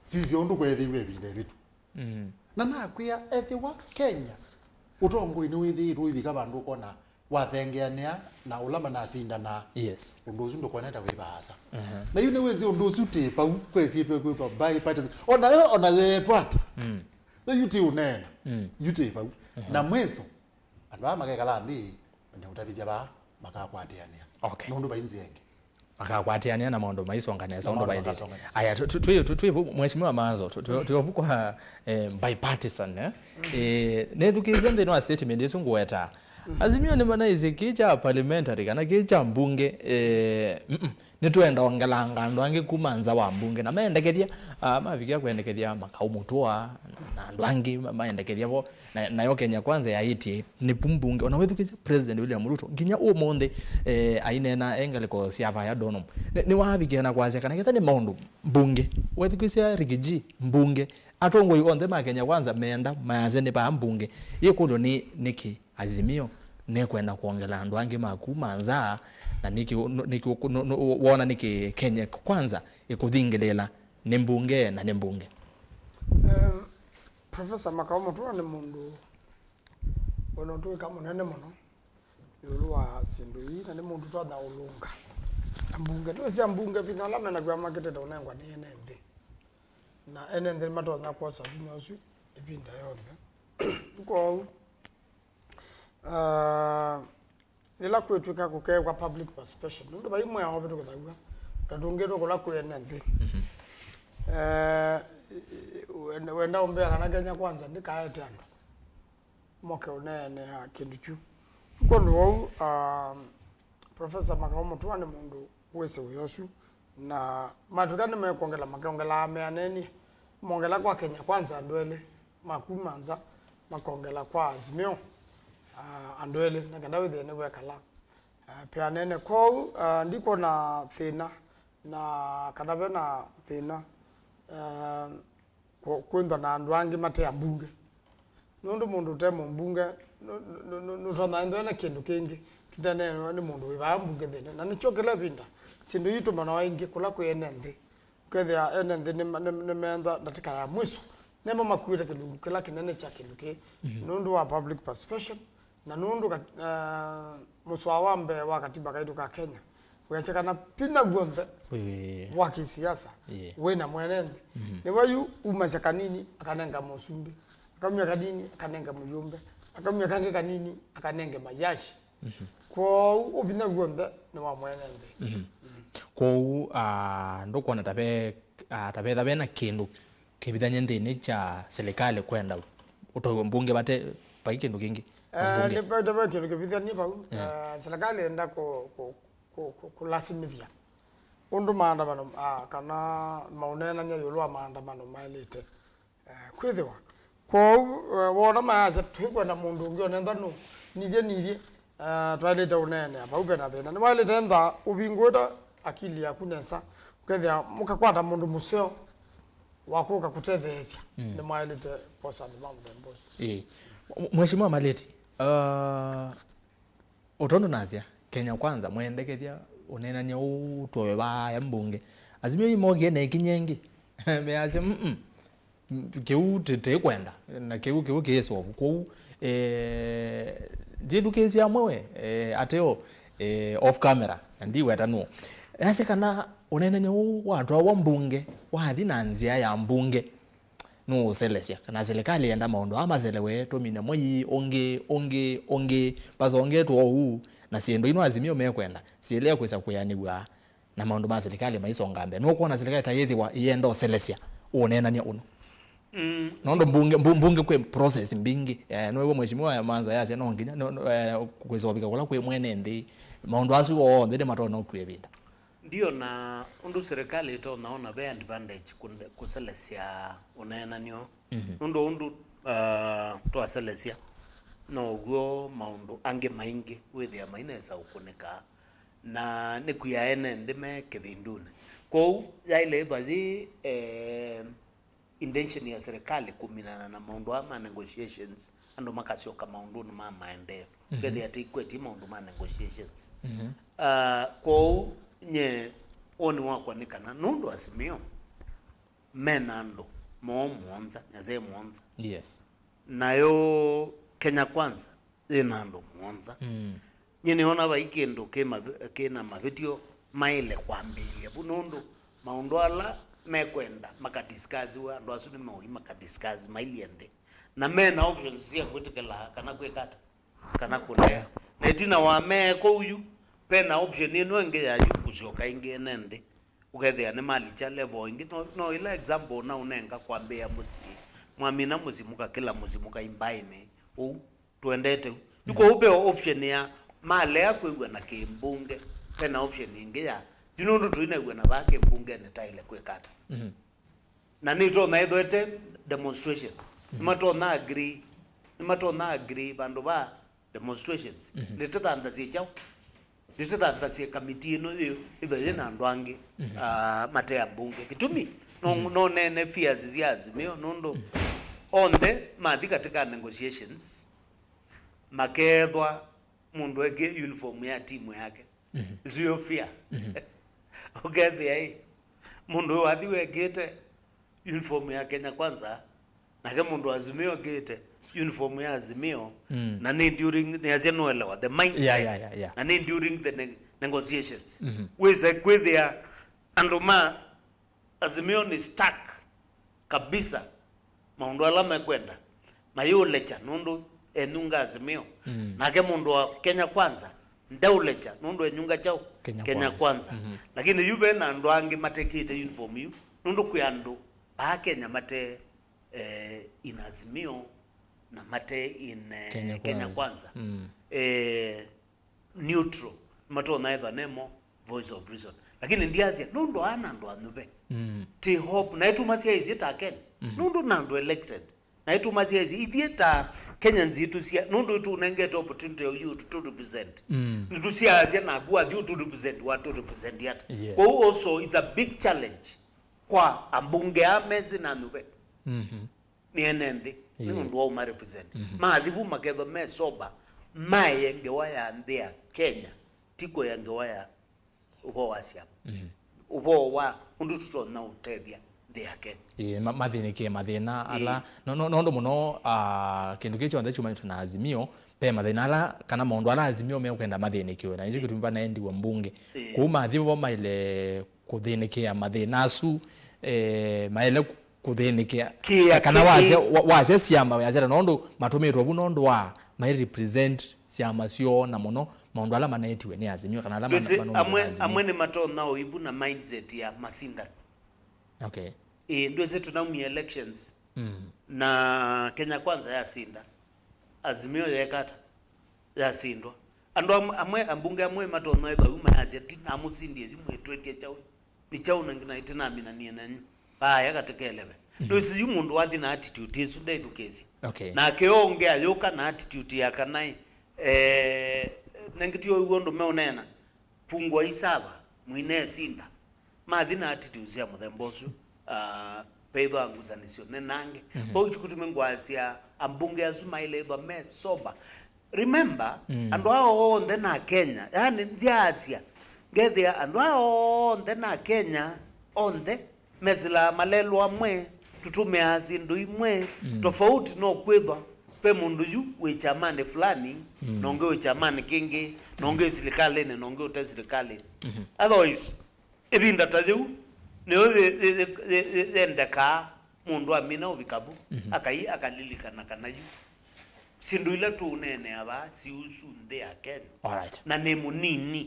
Sisya ũndũ kweethĩiwe ĩvinda ĩvĩtu. Mm. Na nakwĩa, ethĩwa Kenya ũtongoi nĩwĩthĩĩtwe ũivika vandũ ũkona wathengeanĩa na ũla manasindanaa, yes, ũndũ ũsu ndũkonete wĩ vaasa. Uh-huh. Na yu nĩwĩsĩ ũndũ ũsu tĩ vau kwesĩtwe kwĩtwa bipartisan. Ona yo, ona yeetwa ata. Mm. Na yu tĩ ũneena. Mm. Yu tĩ vau. Uh-huh. Na mwĩso, andũ aa makekala nthĩ, nĩ ũtavĩsya vaa, makakwatĩanĩa. Okay. Nũndũ vai nzĩa ĩngĩ. Makakwatĩanĩa na maũndũ maisonga nesa. Na ũndũ maũndũ vaĩlĩte. Makasonga nesa. Aya, tu-, tu-, twi-, tu-, twi-, Mheshimiwa Mazo, tu-, tu-, tuovukwa, eh, bipartisan, eh? Eh, nethukĩĩsye nthĩnĩ wa statement ĩsu ngũweta. Azimio nĩmanaisye kĩĩ kya parliamentary kana kĩĩ kya mbunge, eh, mm-mm. Nĩtwenda ongelanga andũ angĩ kuma nza wa mbunge, na maendekethya, ah, mavikĩa kwendekethya Makau Mũtua na andũ angĩ ma-, maendekethya vo, na, nayo Kenya Kwanza yaĩtye nĩ pu mbunge. Ona wethukĩĩsya President William Ruto, nginya ũmũnthĩ, eh, aineena e ngalĩko sya vaya Donholm, nĩ, nĩwavikĩa na kwasya kana ketha nĩ maũndũ mbunge, wethukĩĩsya Rigiji mbunge, atongoi onthe ma Kenya Kwanza meenda mayasya nĩ vaa mbunge. Yĩkũlyo nĩ, nĩkĩ? Azimio nĩkwenda kwongela andũ angĩ ma kuma nza, na nĩkĩ, nũ-, nĩkĩ ũkũ-, nũ-, nũ-, wona nĩkĩ Kenya Kwanza ĩkũthingĩlĩĩla nĩ mbunge na nĩ mbunge? Em, Professor Makau Mũtua nĩ mũndũ wĩna ũtũĩka mũnene mũno ĩũlũ wa syĩndũ ii, na nĩ mũndũ ũtonya ũlũnga na mbunge. Nĩwĩsĩ ambunge vinya ala menakw'a makĩtete ũnengwa nĩ ene nthĩ, na ene nthĩ nĩmatonya kwosa vinya ũsu ĩvinda yonthe. Kwoou, Ah, yĩla kwĩtw'ĩka kũkeekwa public participation, nũndũ vai mwĩao ũvĩtũkĩthaw'a, ta tũngĩtwe kũla kwĩ ene nthĩ. Mhm. Eh, wenda, wenda ũmbĩa kana Kenya Kwanza ndĩkaete andũ moke ũneenea kĩndũ kyu. Kwondũ wou, ah, Professor Makau Mũtua nĩ mũndũ wĩsĩ wĩa ũsu, na matwĩka nĩmekwongela, makeongelaa meanenie, mongela kwa Kenya Kwanza andũ elĩ ma kuma nza, makongela kwa Azimio, ah, andũ elĩ, na kenda wĩthĩe nĩwekala, ah, peanene. Kwoou, ah, ndikwona thĩna, na kana ve na thĩna, ah, kũ-, kwĩnthwa na andũ angĩ mate ambunge. Nũndũ mũndũ ũte mũmbunge, nũ-, nũ-, nũ-, nũtonya ĩnthwa na kĩndũ kĩngĩ kĩtaneenewa nĩ mũndũ wĩ vaa mbunge nthĩnĩ. Na nĩkyo kĩla ĩvinda syĩndũ ii itũmanawa ĩngĩ kũla kwĩ ene nthĩ. Ũkethĩa ene nthĩ nĩma-, nĩ-, nĩmeenda ndatĩka ya mwiso, nĩmo makuĩte kĩlungu kĩla kĩnene kya kĩndũ kĩĩ, mhm, nũndũ wa public participation, na nũndũ kat-, eh, mũsoa wa mbee wa katiba kaitũ ka Kenya weesya kana vinya w'onthe, ĩĩ, wa kĩsiasa, ĩĩ, wĩ na mwene nthĩ. Mhm. Nĩwe yu umasya kanini akanenga mũsumbĩ, akamya kanini akanenga mũyũmbe, akamya kangĩ kanini akanenge mayashi. Mhm. Kwoou ũvinya w'onthe nĩ wa mwene nthĩ. Mhm. Mm. Kwoou, ah, ndũkwona ta ve, ah, ta vetha ve na kĩndũ kĩvithany'e nthĩnĩ kya silikalĩ kwenda ũtwaĩwe mbunge vate vai kĩndũ kĩngĩ? Eh, mbunge. Nĩ ve, ve kĩndũ kĩvithany'e vau. Eh. Eh, silikalĩ ĩenda kũ-, kũ-, kũ-, kũ-, kũlasimĩthya ũndũ maandamano, ah, kana maũneenany'a ĩũlũ wa maandamano maĩlĩte, eh, kwĩthĩwa. Kwoou, eh, wona mayasya, "Tũikwenda mũndũ ũngĩ, onentha nũ, nithyĩ, nithyĩ, eh, twaĩlĩte ũneenea, vau ve na thĩna." Nĩwaĩlĩte ntha ũvingũĩte akili yaku nesa, ũkethĩa mũkakwata mũndũ mũseo wa kũka kũtetheesya. Mm. Nĩmwaĩlĩte kwosa andũ ma mũthemba ũsu. Ĩĩ. Mheshimiwa Maleti, uh, o tondũ nasya, Kenya Kwanza, mwendekethya ũneenany'a ũũ ũtwawe vaaya mbunge. Azimio yu mokie na ĩkinya ĩngĩ. Measya, "Mm-mm. Kĩu tĩ-, tĩkwenda, na kĩu, kĩu kĩĩ solve." Kwoou, eh, Ndithukĩĩsya amwe we, eh, ateo, eh, off camera, na ndiweta nũũ. Easya kana ũneenany'a ũũ watwawa mbunge, wathi na nzĩa ya mbunge, nũũũselesya. Kana silikalĩ yenda maũndũ aa maselewe, tũmine mwei ũngĩ, ũngĩ, ũngĩ, masongetwe ũu, na syĩndũ ino Azimio mekwenda, syĩlea kwĩsa kwĩanĩw'a na maũndũ ma silikalĩ maisonga mbee. Nũkwona silikalĩ ta yĩthĩwa ĩyenda ũselesya ũneenany'a ũno? Mm. Nũndũ mbunge, mbu-, mbunge kwĩ process mbingĩ. Eh, nĩwĩw'a Mheshimiwa Manzo ayasya no nginya, no, no, eh, kwĩsovika kũla kwĩ mwene nthĩ. Maũndũ asu onthe nĩmatonya ũkua ĩvinda. Ndio, na ũndũ serikali ĩtonya ona ve advantage kũnde-, kũselesya ũneenany'o. Mhm. Nũndũ ũndũ, ah, twaselesya, now'o maũndũ angĩ maingĩ wĩthĩa mainesa ũkũnĩka. Na nĩkwia ene nthĩ me kĩvindunĩ. Kwoou, yaĩle ĩthwa yĩ, eh, intention ya serikali kũminana na maũndũ aa ma negotiations, andũ makasyoka maũndũnĩ ma maendeeo. Mhm. Kethĩa tĩikwetye maũndũ ma negotiations. Mhm. Ah, kwoou, nye woni wakwa nĩ kana nũndũ Azimio mena andũ moo mũonza, nyasee mũonza. Yes. Nayo Kenya Kwanza yĩna andũ mũonza. Mm. Nyie nĩona vai kĩndũ kĩ mavi-, kĩna mavĩtyo maĩle kwambĩĩlya vu, nũndũ maũndũ ala mekwenda makadiskasiwe, andũ asu nĩmeũi makadiskasi mailyĩ nthĩ. Na mena options sya kwĩtĩkĩla kana kwĩka ata, kana kũlea. Na ĩtina wa me kũu yu, vena option ĩno ĩngĩ ya yu kũsyoka ĩngĩ ene nthĩ. Ũkethĩa nĩmalikya level ĩngĩ. No, no ĩla example naũnenga kwambĩĩa mũsyĩ. Mwamina mũsyĩ mũkakĩla mũsyĩ mũkaimbaĩnĩ. Ũu tũendete. Yu kwoou ve option ya malea kwĩw'a na kĩmbunge, vena option ĩngĩ ya, yu nũndũ tũinaw'a na vaa kĩmbungenĩ taĩle kwĩka ata. Mhm. Na nĩtonya ĩthwete demonstrations. Mhm. Nĩmatonya agree, nĩmatonya agree vandũ va demonstrations. Mhm. Nĩtũthanthasye kyaũ? Nĩtũthanthasye kamiti ĩno yĩ, ĩthe yĩ na andũ angĩ, mhm, ah, mate ambunge. Kĩtumi, no, mhm, no nene fears sya Azimio, nũndũ, mhm, onthe mathi katika negotiations, makethwa mũndũ ekĩe uniform ya timu yake. Mhm. Isu yo fear. Mhm. Ũkethĩa ĩ, mũndũ ũyũ wathi wekĩte uniform ya Kenya Kwanza, nake mũndũ wa Azimio ekĩte uniform ya Azimio, mm, na nĩ during, nĩasya nũelewa the mindset, yeah, yeah, yeah, yeah, na nĩ during the ne-, negotiations. Mhm. Wĩse kwĩthĩa andũ ma Azimio nĩ stuck kabisa, maũndũ ala mekwenda mayĩũlekya nũndũ enyunga Azimio. Mm. Nake mũndũ wa Kenya Kwanza ndeũlekya nũndũ enyunga kyaũ? Kenya Kenya Kwanza. Kwanza. Mhm. Lakini yu ve na andũ angĩ matekĩte uniform yu, nũndũ kwĩ andũ aa Kenya mate, eh, in Azimio na mate in, eh, Kenya Kenya Kwanza. Kwanza. Mm. Eh, neutral, matonya ethwa nemo voice of reason. Lakini ndiasya nũndũ ana andũ anyuve. Mm. Ti hope na ĩtuma syaisye ta Kenya. Mhm. Nũndũ na andũ elected. Na ĩtuma syaisye ithyĩ ta Kenyans itũsia, nũndũ ĩtũnengete opportunity ya you to, to represent. Mm. Nĩtũsiaasya naku wathi ũtũ represent, watũ represent ata. Yes. Kwoou also it's a big challenge kwa ambunge aa mesĩ na nyuve. Mhm. Nĩ ene nthĩ, nĩ, yeah, ũndũ wa ũma represent. Mhm. Mathi vu makethwa me sober, maye ngewa ya nthĩ ya Kenya, ti kũya ngewa ya ũvoo wa syama. Mhm. Ũvoo wa ũndũ tũtonya ũtethya nthĩ ya Kenya. Ĩĩ, ma-, mathĩnĩkĩe mathĩna ala, ĩĩ, no, no, nũndũ mũno, ah, kĩndũ kĩĩ kyonthe kyumanĩte na Azimio, ve mathĩna ala, kana maũndũ ala Azimio mekwenda mathĩnĩkĩwe, na nĩkyo, ĩĩ, kĩtumi vanaendiwa mbunge. Ĩĩ. Kũu mathi vo maĩle kũthĩnĩkĩa mathĩna asu, eh, maĩle kũthĩnĩkĩa. Kĩa kana kĩ-, wasya, wa-, wasya syama, wasya ta nũndũ matũmĩtwe vu nũndũ wa, mai represent syama syoo, na mũno maũndũ ala maneetiwe nĩ Azimio, kana ala mana-, ndwĩsĩ, manũmĩtwe amwe, nĩ Azimio. Amwe nĩmatonya ũivu na mindset ya masindano. Okay. Ĩĩ, ndwĩsĩ tũnaumia elections, mm, na Kenya Kwanza yasinda, Azimio yeka ata? Yasindwa. Andũ am-, amwe, ambunge amwe matonya ethwa yu mayasya, "Ndinamũsindie yu, mwĩtwĩtye kyaũ? Nĩ kyaũ na ngina ĩtĩnaminanie nenyu?" Aya katekeleve. Mhm. Ndwĩsĩ yu mũndũ wathi na attitude ĩsu ndethukĩĩsya. Okay. Nake ũngĩ ayũka na attitude ya kana, eh, nengĩ ti ũw'o ũndũ meũneena, pungua isava, mũinesinda. Mathi na attitudes sya mũthemba ũsu, ah, veithwa ngusanĩsyo nenange. Mhm. Vau kĩtumi ngwasya ambunge asu maĩle ĩthwa me sober. Remember, mm, andũ aa onthe na Kenya, yani nzyaasya, ngethĩa andũ aa onthe na Kenya onthe mesĩlaa malelũ amwe, tũtũmĩaa syĩndũ imwe, mm, tofauti no kwĩthwa Ve mũndũ yu wĩ kyamanĩ fulani, mm, na ũngĩ wĩ kyamanĩ kĩngĩ, na ũngĩ wĩ silikalĩnĩ, na ũngĩ ũte silikalĩnĩ. Mhm. Otherwise, ĩvinda ta yĩu nĩyo yĩ- yĩ- yĩ- yĩ- yĩ- yendekaa mũndũ amina ũvika vu, mhm, akai akalilikana kana yu syĩndũ ila tũũneenea vaa siusu nthĩ ya Kenya. Alright. Na nĩ mũnini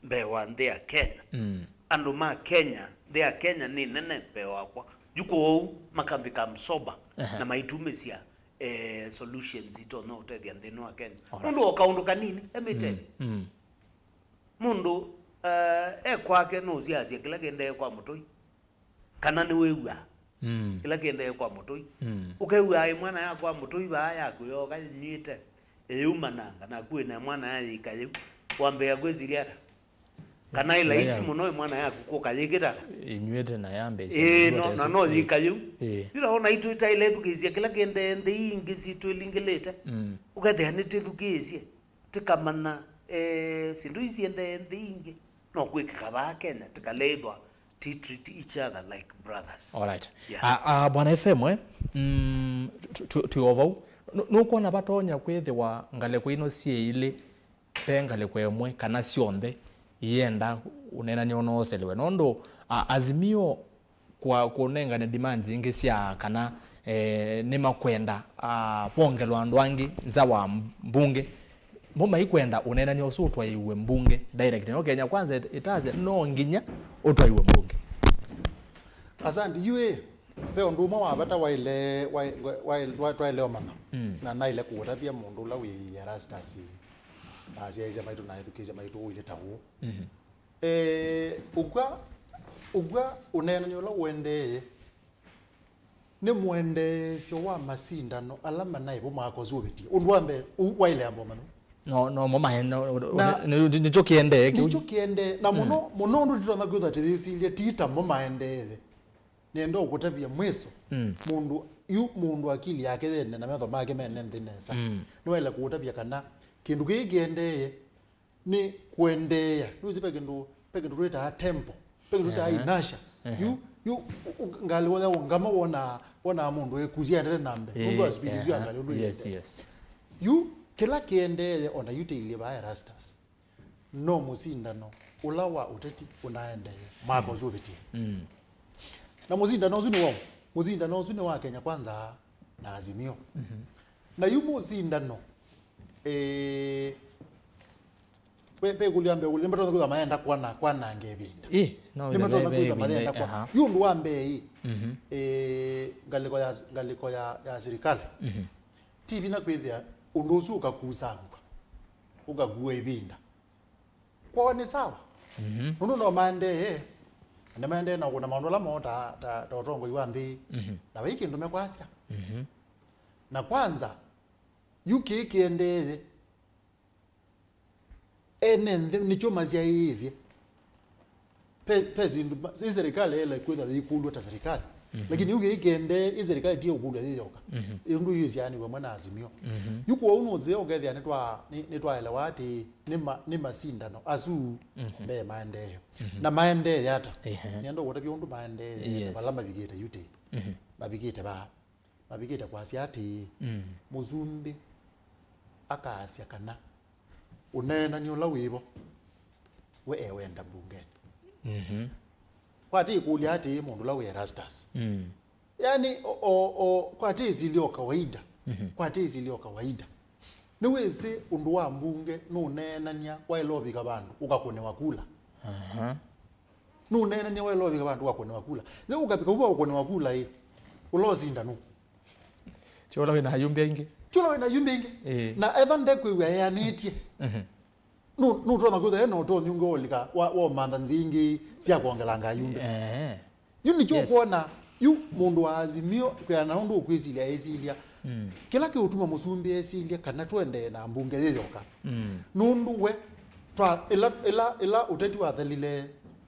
mbee wa nthĩ ya Kenya. Mm. Andũ ma Kenya, nthĩ ya Kenya nĩ nene mbee wakwa. Yu kwoou makambika msoba, aha, na maitumĩsya eh, solutions itonya ũtethya nthĩnĩ wa Kenya. Alright. Nũndũ o kaũndũ kanini, let me tell you. Mm. Mm. Mũndũ eh, e kwake nũsiasya kĩla kĩendee kwa mũtũi. Kana nĩwĩw'aa, mm, kĩla kĩendee kwa mũtũi. Mm. Ũkew'aa ĩmwana ya kwa mũtũi vaa yaku yooka yĩnyw'ĩte, ĩyĩumananga, naku wĩ na ĩmwana ya yĩika yĩu, wambĩĩa kwĩsilya ata? Kana ĩ laisi mũno ĩmwana yaku kũka yĩkĩta ata? Ĩnyw'ĩte na yambĩĩsya. Ĩĩ, no, na no yĩika yĩu. Ĩĩ. Yu na wona itũ itaĩle ĩthukĩĩsya kĩla kĩendee nthĩ ingĩ sitwĩlingĩlĩte. Mm. Ũkethĩa nĩtĩthukĩĩsye, tĩkamanya eh, syĩndũ ii siendee nthĩ ingĩ. No kwĩkĩka vaa Kenya, tĩkaleĩthwa ti treat each other like brothers. Alright. Yeah. Ah, ah, Bwana F M, eh, mm, tu- tu- twi o vau. Nũ- nũkwona vatonya kwĩthĩwa ngalĩko ino syĩ ilĩ, ve ngalĩko ĩmwe kana syonthe ienda ũneenany'a ũnooselewe? Nũndũ ah, Azimio kwa kũnengane demands ingĩ sya kana eh, nĩmakwenda ah, vongelwa andũ angĩ nza wa mbunge. Mo maikwenda ũneenany'a ũsu ũtwaiwe mbunge direct. No Kenya Kwanza ĩt- ĩtasya no nginya ũtwaiwe mbunge. Asante. Yu ĩ, ve ũndũ ũmwe wa vata waile waile- waile- twaile ũmanya. Mm. Na naile kũũtavya mũndũ ũla wĩ Erastus, na asyaĩĩsya maitũ na ethukĩĩsya maitũ ũilye ta ũũ. Mhm. Eh, ũkw'a ũkw'a ũneenany'a ũla ũendee nĩ mũendeesyo wa masindano ala manaĩ vo mwaka ũsu ũvĩtie. Ũndũ wa mbee, ũ- waĩle amba ũmanya. No, no, mo maĩ- no, no, na nĩ- nĩ- nĩkyo kĩendee kĩu. Nĩkyo kĩendee, na mũno mũno ũndũ tũtonya kwĩthwa tũyĩsilye ti ta mo maendeee. Nĩenda ũkũtavya mwĩso. Mm. Mũndũ yu mũndũ akili yake yene na metho make mene nthĩ nesa. Mm. Nĩwaĩle kũũtavya kana kĩndũ kĩĩ kĩendee nĩ kũendeea. Nĩwĩsĩ ve kĩndũ, ve kĩndũ twĩtaa tempo, ve kĩndũ twĩtaa inertia. Ehe. Yu yu u- u- ngalĩ wothe ũngama wona wona mũndũ ekusia endete na mbee nũndũ wa speed ĩsu ya ngalĩ ũndũ yĩendee. Yes. Yu kĩla kĩendeee ona yu tĩilyĩ vaa Erastus, no mũsindano ũla wa ũteti ũnaendee mwaka ũsu ũvĩtie. Mm. Na mũsindano ũsu nĩ waũ? Mũsindano ũsu nĩ wa Kenya Kwanza na Azimio. Mhm. Na yu mũsindano, eh, ve ve ĩkũlyo ya mbee, nĩmatonya kwĩthwa mayenda kwana kwananga ĩvinda. Ĩ, no, nĩmatonya kwĩthwa mayenda kwana. Aha. Yu ũndũ wa mbee ĩ, mhm, eh, ngalĩko ya ngalĩko ya, ya sirikali. Mhm. Ti vinya kwĩthĩa ũndũ ũsu ũkakusangwa, ũkakua ĩvinda. Kwoo nĩ sawa. Mhm. Nũndũ no maendee, na nĩmaendee na kũna maũndũ ala moo ta, ta, ta ũtongoi wa nthĩ. Mhm. Na vai kĩndũ mekwasya. Mhm. Na kwanza, yu kĩĩ kĩendee, ene nthĩ nĩkyo masyaĩĩsye. Pe, pe syĩndũ ma- ĩ serikali ĩla kwĩtha yĩkũlw'a ta serikali. Mhm. Lakini yu kĩĩ kĩendee, ĩ serikali ti ũkũlw'a yĩ yoka. Mhm. Ĩ ũndũ yĩsyaanĩw'a mwe na Azimio. Mhm. Yu kwoou nũseo ũkethĩa nĩtwa- nĩ- nĩtwaelewa atĩ nĩ ma- nĩ masindano asu, mhm, me maendee. Mhm. Na maendee ata? Ehe. Nĩenda ũkũtavya ũndũ maendee, na, yes, vala mavikĩte yu tĩ. Mhm. Mavikĩte vaa. Mavikĩte kwasya atĩĩ, mm, mũsumbĩ akaasya kana ũneenani ũla wĩvo we ewenda mbungenĩ. Mhm. Kwatĩ ĩkũlya atĩĩ, mũndũ ũla wĩ Erastus. Mm. Yaani, o, o, o, kwatĩ ĩsilya o kawaida. Mhm. Kwatĩ ĩsilya o kawaida. Nĩwĩsĩ ũndũ wa mbunge nũneenany'a waĩle ũvika vandũ ũkakũnĩwa kula. Aha. Nũneenany'a waĩle ũvika vandũ ũkakũnĩwa kula. Yĩ ũkavika vu va ũkũnĩwa kula ĩ, ũla ũsinda nũ? Ti ũla wĩ na ayumbe aingĩ. Ti ũla wĩ na ayumbe aingĩ. Ĩĩ. Na etha ndekwĩw'a eanĩtye. Mhm. Nũ- nũtonya kwĩthwa ena ũtonyi ũngĩ wa ũlika wa, wa ũmantha nzĩa ingĩ sya kwongelanga ayumbe. Ehe. Yu nĩkyo, yes, ũkwona, yu mũndũ wa Azimio kwĩana na ũndũ ũkwĩsilya esilya. Mm. Kĩla kĩũtuma mũsumbĩ esilya kana tũendee na mbunge yĩ yoka. Mm. Nũndũ we, twa, ĩla, ĩla, ĩla ũteti wathelile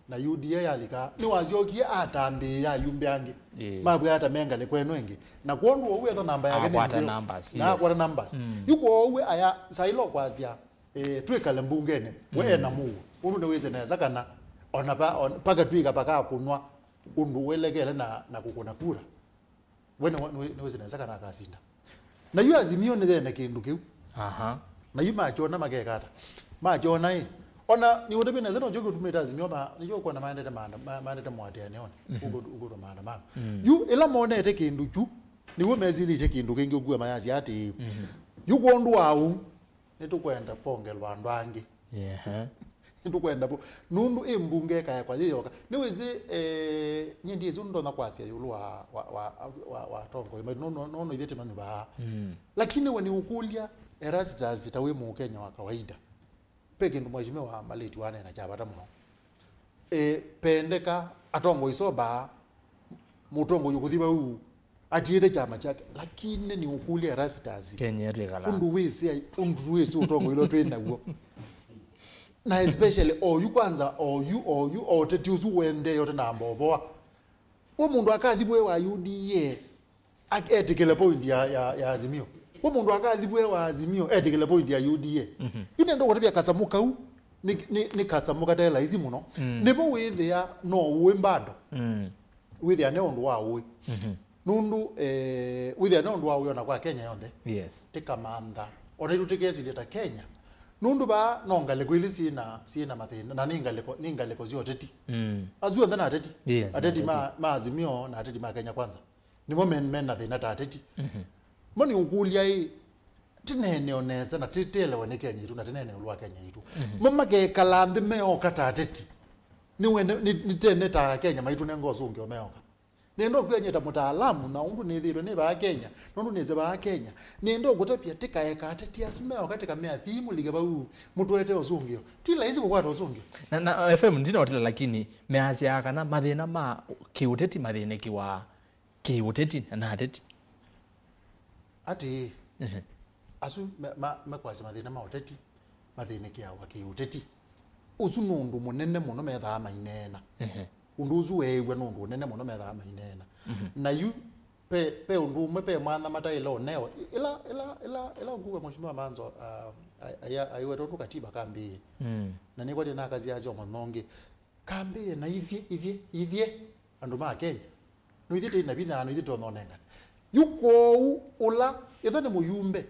na U D A yalika, nĩwasyokie atambĩĩa ayumbe angĩ. Ĩĩ. Mavw'a ata me ngalĩko ĩno ĩngĩ. Na kwondũ ũu etha namba yake nĩ akwata nzeo. Numbers, na akwata, yes, numbers. Mm. Yu kwoou we aya saĩla ũkwasya, eh, twĩkale mbungenĩ, we, mm, ena mũuo. Ũndũ nĩwĩsĩ nesa kana ona pa- on- pakatw'ĩka pakakũnwa ũndũ ũelekele na, na kũkũna kura. We nĩwe- nĩwĩ- nĩwĩsĩ nesa kana akasinda. Na yu Azimio nĩyene kĩndũ kĩu. Aha. Na yu makyona makeka ata? Makyona ĩ. Ona nĩ ũtavye nesa nokyo kĩtumĩte Azimio ma, nĩkyo ũkwona maendete maanda-, ma-, maendete mũatĩanĩonĩ, mm-hmm, ũkũtwa maandamano. Mm. Yu ĩla monete kĩndũ kyu, nĩw'o mesilĩtye kĩndũ kĩngĩ ũkua mayasya atĩĩ, mm-hmm, yu kwondũ wa ũu, nĩtũkwenda kwongelwa andũ angĩ. Yeah. Nĩtũkwenda vo. Nũndũ ĩ mbunge ĩkaekwa yĩ yoka. Nĩwĩsĩ, eh, nyie ndiĩsĩ ũndũ ndonya kwasya ĩũlũ wa, wa, wa, wa, wa atongoi maitũ. Nũndũ, nũndũ ithyĩ tĩmanyuvaa. Mm. Lakini we nĩũkũlya Erastus ta wĩ Mũkenya wa kawaida. Ve kĩndũ mheshimiwa Malĩti wanena kya vata mũno. E, pendeka atongoi soba, mũtongoi ũkũthi vau atiĩte kyama kyake, lakini nĩũkũlya Erastus, Kenya yetu ĩkala. Ũndũ wĩsĩ, ũndũ wĩsĩ ũtongoi ũla twĩ naw'o. Na especially oyu kwanza, oyu, oyu, o ũteti ũsu ũendee ũtanamba ũvoa. We mũndũ akathi vwe wa U D A, ak-, etĩkĩle point ya, ya, ya Azimio. We mũndũ akathi vwe wa Azimio, etĩkĩle point ya U D A. Mhm. Yu nenda kũtavya kasamũ kau, nĩ, nĩ, nĩ kasamũ kate laisi mũno. Mm. Nĩvo wĩthĩa no ũĩ bado. Mm. Wĩthĩa ne ũndũ wa ũĩ. Mhm. Nũndũ, eh, wĩthĩa ne ũndũ wa ũĩ ona kwa Kenya yonthe. Yes. Tĩkamantha. Ona itũ tĩkesilya ta Kenya. Nũndũ vaa no ngalĩko ilĩ syĩna, syĩna mathĩna, na nĩ ngalĩko, nĩ ngalĩko sya ũteti. Mm. Asu onthe na ateti. Yes, ateti ma, ateti ma Azimio na ateti ma Kenya Kwanza. Nĩmo men-, mena thĩna ta ateti. Mhm. Mo nĩũkũlya ĩ, tĩneeneo nesa na tĩ-, tĩelewe nĩ Kenya itũ na tĩneeneo lwa Kenya itũ. Mhm. Mo makekala nthĩ meoka ta ateti. Nĩwene, nĩ, nĩtene ta Kenya maitũ nenga ũsũngĩo meoka. Nenda ũkwĩa nyie ta mũtaalamu na ũndũ nĩthĩĩtwe nĩ vaa Kenya, nũndũ nĩsĩ vaa Kenya. Nenda ũkũtavya tĩkaeka ateti asu meoka tĩkamea thii mũlike vau mũtũete ũsũngĩo. Ti laisi kũkwata ũsũngĩo. Na, na F M ndinotela, lakini measyaa kana mathĩna ma kĩũteti mathĩnĩkĩwa kĩũteti na ateti. Atĩĩ, ehe, asu me-, ma-, mekwasya mathĩna ma ũteti, mathĩnĩkĩawa kĩũteti. Ũsu nĩ ũndũ mũnene mũno methaa maineena. Ehe. Ũndũ ũsu weew'a nĩ ũndũ ũnene mũno methaa maineena. Mhm. Na yu, pe, pe ũndũ ũmwe, pe mwanya mataĩle ũnewa. Ĩla, ĩla, ĩla, ĩla ũkuwa Mheshimiwa Manzo, ah, ai-, ai-, aiweta ũndũ katiba kambĩĩe. Mm. Na nĩkwatĩ nakasiasya mũno ũngĩ. Kambĩĩe na ithyĩ, ithyĩ, ithyĩ, andũ ma Kenya. No ithyĩ twĩ na vinya, no ithyĩ tũnonengana. Yu kwoou ũla, ethwa nĩ mũyumbe,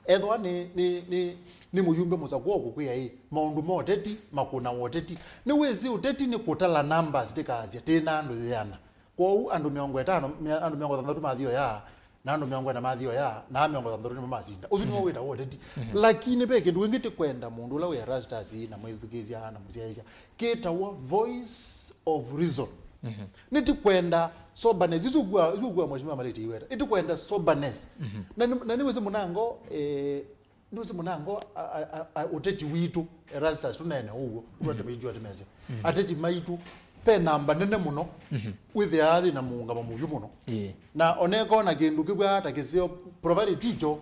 ethwa nĩ, nĩ, nĩ, nĩ mũyumbe mũsakũa ũkũkwĩa ĩ, maũndũ ma ũteti, makũna wa ũteti. Nĩwĩsĩ ũteti nĩ kũtala numbers, tĩkaasya, tĩ na andũ yĩana. Kwoou andũ mĩongo ĩtano, mĩa-, andũ mĩongo thanthatũ mathi oya, na andũ mĩongo ĩna mathi oya, na mĩongo thanthatũ nĩmo masinda. Ũsu nĩwo, mhm, wĩtawa ũteti. Mhm. Lakini ve kĩndũ kĩngĩ tĩkwenda mũndũ ũla wĩ Erastus na mwĩthukĩĩsya na mũsyaĩĩsya kĩtawa voice of reason. Mhm. Nĩtĩkwenda soberness. Isu kwa, isu kwa Mheshimiwa Malĩti iweta. Nĩtĩkwenda soberness. Mhm. Na nĩ, na nĩwĩsĩ mũnango, eh, nĩwĩsĩ mũnango, a, a, a, a, ũteti witũ, Erastus, tũneene ũw'o, mhm, tũtũatĩmĩithw'a tũmesĩ. Mhm. Ateti maitũ, pe namba nene mũno, mhm, wĩthĩaa yĩ na mũũngamo mũvyũ mũno. Ĩĩ. Na onekona kĩndũ kĩkw'a ta kĩseo, provided ticho,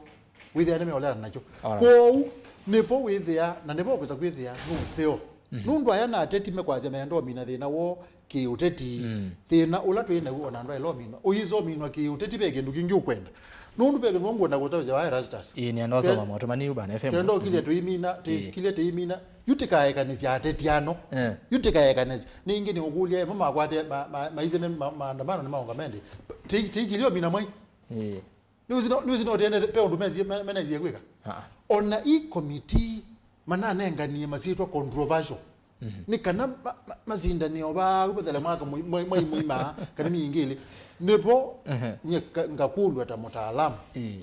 wĩthĩa nĩmeũleana nakyo. Alright. Kwoou, nĩvo wĩthĩa, na nĩvo ũkwĩsa kwĩthĩa nũseo. Mhm. Nũndũ aya na ateti mekwasya meenda ũmina thĩna woo kĩ-ũteti. Mm. Thĩna ũla twĩ naw'o ona andũ aĩla ũminwa. Ũyĩsa ũminwa kĩ-ũteti ve kĩndũ kĩngĩ ũkwenda. Nũndũ ve kĩndũ ngwenda kũtavya wa Erastus. Ĩĩ, nĩenda ũsoma Motũmani yu Bana F M. Twenda ũkilye tũimina, twĩsikilye tũimina. Yu tĩkaekanĩsya ateti ano. Eh. Yu tĩkaekanĩsya. Nĩ ingĩ nĩũkũlya ĩmwe makwate ma-, ma-, maisene ma-, maandamano nĩ maũngamende. Tĩ-, tĩikilye ũmina mwai. Ĩĩ. Nĩwĩsĩ no, nĩwĩsĩ no tene pe ũndũ mesie, me-, menesie kwĩka. Ah. Ona i committee mananenganie masyĩtwa controversial. Mhm. Nĩ kana ma-, ma-, masindanĩo vaa ũvethele mwaka mwi-, mwai, mwai mũima, kana mĩingĩ ĩlĩ. Nĩvo, ehe, nyie ka-, ngakũlw'a ta mũtaalamu. Ĩĩ.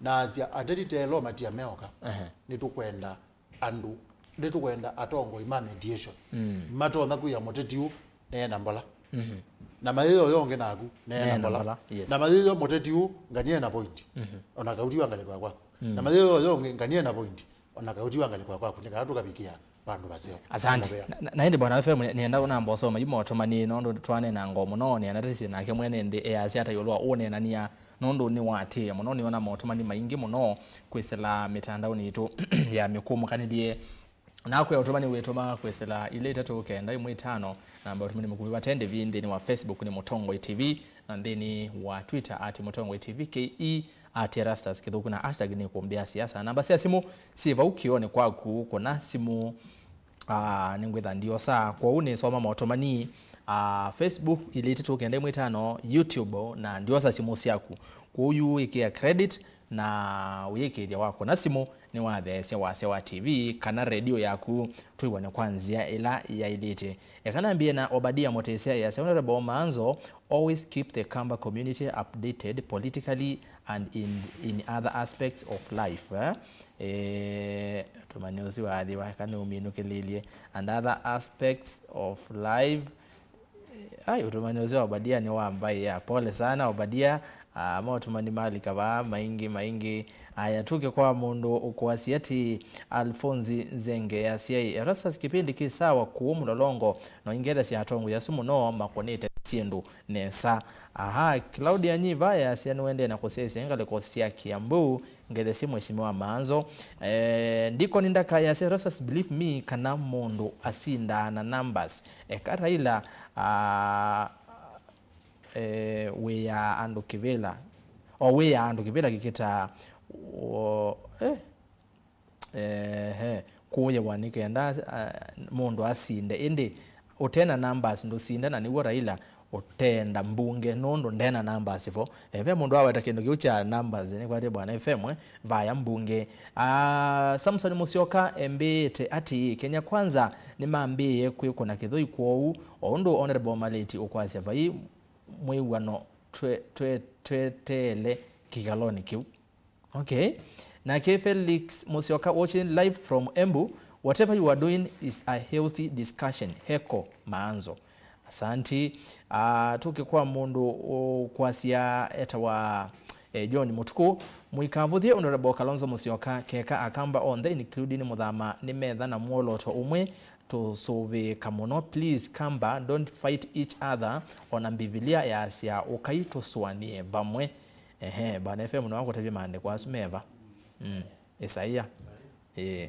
Nasya ateti telo matia meoka. Ehe. Nĩtũkwenda andũ, nĩtũkwenda atongoi ma mediation. Mm. Matonya kwĩa mũteti ũũ, neena mbola. Mhm. Na mayĩyo yonge naku, neena mbola. Neena mbola, yes. Na mayĩyo mũteti ũũ, nganie na point. Mhm. Ona kauti wa ngalĩko ya kwaku. Mm. Na mayĩyo yonge, nganie na point. Ona kauti wa ngalĩko ya kwaku, nĩ kana tũkavikĩa vandũ vaseo. Asante. Mũvea. Na, na, na ĩndĩ Bwana F M, nĩ-, nĩenda ũnamba ũsoma yu Motũmani, nũndũ twanenanga mũno, nĩenda tĩsye nake mwene nthĩ easya ata ĩũlũ wa ũneenany'a. Nũndũ nĩwatĩĩe mũno, nĩona motũmani maingĩ mũno kwĩsĩla mĩtandaonĩ yitũ ya mĩkũmũkanĩlye. Nakwĩa ũtũmani wĩtũma kwĩsĩla ilĩ itatũ kenda ĩmwe itano, namba ũtũmani mũkuvĩ vate ndĩvi nthĩnĩ wa Facebook nĩ Mũtongoi T V, na nthĩnĩ wa Twitter at Mũtongoi T V K E, at Erastus Kĩthũku, na hashtag nĩ kũmbĩa siasa. Namba sya simũ syĩ vau kĩonĩ kwaku, kũna simũ. Ah, nĩngwĩtha ndiosa, kwoou nĩsoma motũmani, ah, Facebook ilĩ itatũ kenda ĩmwe itano, YouTube, na ndiosa simũ syaku. Kwoou yu wĩkĩa credit na wĩyĩkĩĩthya wa kũna simũ nĩwatheesya wasya wa T V kana redio yaku twĩw'ane kwa nzĩa ĩla yaĩlĩte. Eka nambĩĩe na Obadia Mũtĩsya, easya, Honorable Maanzo, always keep the Kamba community updated politically and in, in other aspects of life, eh? Eh, ũtũmani ũsu wathi waka nĩũminũkĩlĩlye, and other aspects of life. Ai, ũtũmani ũsu wa Obadia nĩ wa mbaĩ ya. Pole sana, Obadia. Ah, maũtũmani malika vaa maingĩ, maingĩ. Aya, tũke kwa mũndũ ũkwasya atĩ, Alphonse Nzenge easya, Erastus, kĩpindi kĩ sawa kũũ Mũlolongo, no ingethesya atongoi asu mũno makũnĩte syĩndũ nesa. Aha, Claudia Nyiva easya nĩwendee na kũsyaĩsya ngalĩko sya Kiambu, ngethesye Mheshimiwa Maanzo. Eh, Deacon Ndaka easya, Erastus, believe me, kana mũndũ asindaa na numbers. Eka Raila, ah, eh, wĩaa andũ kĩvĩla. O wĩaa andũ kĩvĩla kĩkĩtaa, o, eh, ehe, kũyĩwa nĩ kenda, ah, mũndũ asinde. Ĩndĩ ũte na numbers ndũsinde, na nĩw'o Raila ũteenda mbunge, nũndũ nde na numbers vo. Eh, ve mũndũ aweta kĩndũ kĩu kya numbers, nĩkwatĩ Bwana F M, eh, vaya mbunge. Ah, Samson Musyoka embĩĩte atĩĩ, Kenya Kwanza nĩmambĩĩe kwĩkũna kĩthũi, kwoou, o ũndũ Honorable Maleti ũkwasya, vai mwĩw'ano twe-, twe-, tweteele kĩkalonĩ kĩu. Okay. Nake Felix Musyoka, watching live from Embu, whatever you are doing is a healthy discussion. Heko Maanzo. Asanti. Ah, tũke kwa mũndũ ũkwasya etawa, eh, John Mũtukũ. Mũikavũthye Honorable Kalonzo Musyoka, keka Akamba onthe, including Mũthama, nĩ metha na mwolooto ũmwe, tũsũvĩĩka mũno. Please, Kamba, don't fight each other. Ona Mbivilia yaasya, ũkai tũsũanĩe vamwe. Ehe, Bwana F M nĩwakũtavya maandĩko asu meva? Mm. Isaia. Ĩĩ.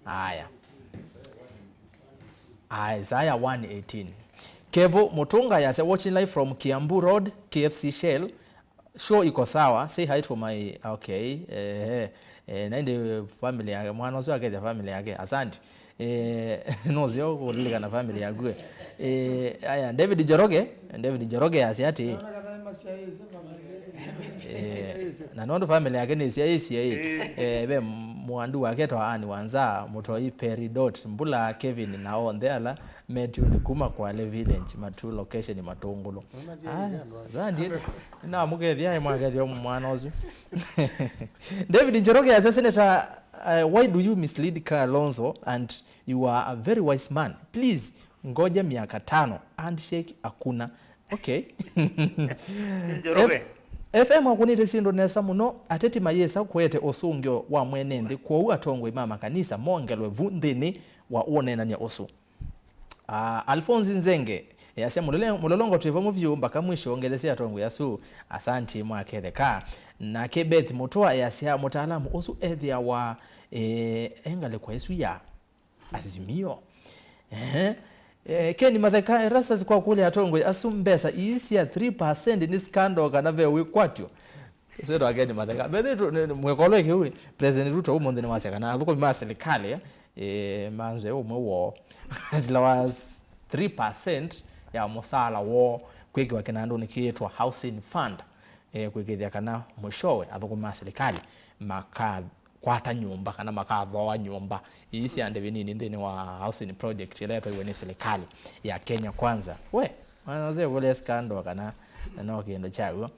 Aya. Aya, Isaiah one eighteen. Kevo Mutunga yasya, watching live from Kiambu Road, K F C Shell. Show iko sawa. Say hi to my, okay. Ehe. Eh, na ĩndĩ family yake, mwana ũcio akethya family yake. Asante. Eh, nũseo kũlilikana family yaku, eh. Eh, aya, David Njoroge, David Njoroge asya atĩ, eh, na nũndũ family yake nĩ syaĩsyaĩ, eh, ve mwandu wake etwa Anne Wanza, mũtoi Peridot, Mbula, Kevin, na onthe ala metunde kuma Kwale Village, Matu location, Matũngũlũ. Aya, Zandi, namũkethia, mwakethia mwana ũsu. David Njoroge asya, Senator, uh, why do you mislead Kalonzo and you are a very wise man? Please, ngoja miaka tano, handshake hakuna. Okay. Njoroge. F-, F M akũnĩte syĩndũ nesa mũno, ateti mayĩsa kũete ũsũngĩo wa mwene nthĩ, kwoou atongoi ma makanisa mongelwe vu nthĩnĩ wa ũneenany'a ũsu. Ah, Alphonse Nzenge, easya, "Mũlole-, Mũlolongo twĩ vamwe vyũ mpaka mwisho, ngethesya atongoi asu." Asanti mwaketheka. Nake Beth Mũtũa easya, "Mũtaalamu ũsu ethĩawa, eh, e ngalĩko ĩsu ya Azimio." Ehe. Eh, Ken Matheka, Erastus, kwa kũlya atongoi asu mbesa ii sya three percent nĩ scandal kana ve wĩkwatyo? Ũsu wĩtwa Ken Matheka. Mbethĩtwe mwĩkolo ĩkĩu, President Ruto ũmũnthĩ nĩwasya kana athũkũmi ma silikalĩ, eh, manzwe ũmwe woo atilawa three percent ya mũsaala woo kwĩkĩwa kĩnandũnĩ kĩĩtwa Housing Fund, eh, kwĩkĩthya kana mwishowe athũkũmi ma silikalĩ makakwata nyũmba kana makathooa nyũmba ii sya ndĩvi nini nthĩnĩ wa housing project ĩla yatwaiwe nĩ silikalĩ ya Kenya Kwanza. We, manzwe kũlya scandal kana no kĩndũ kyaw'o.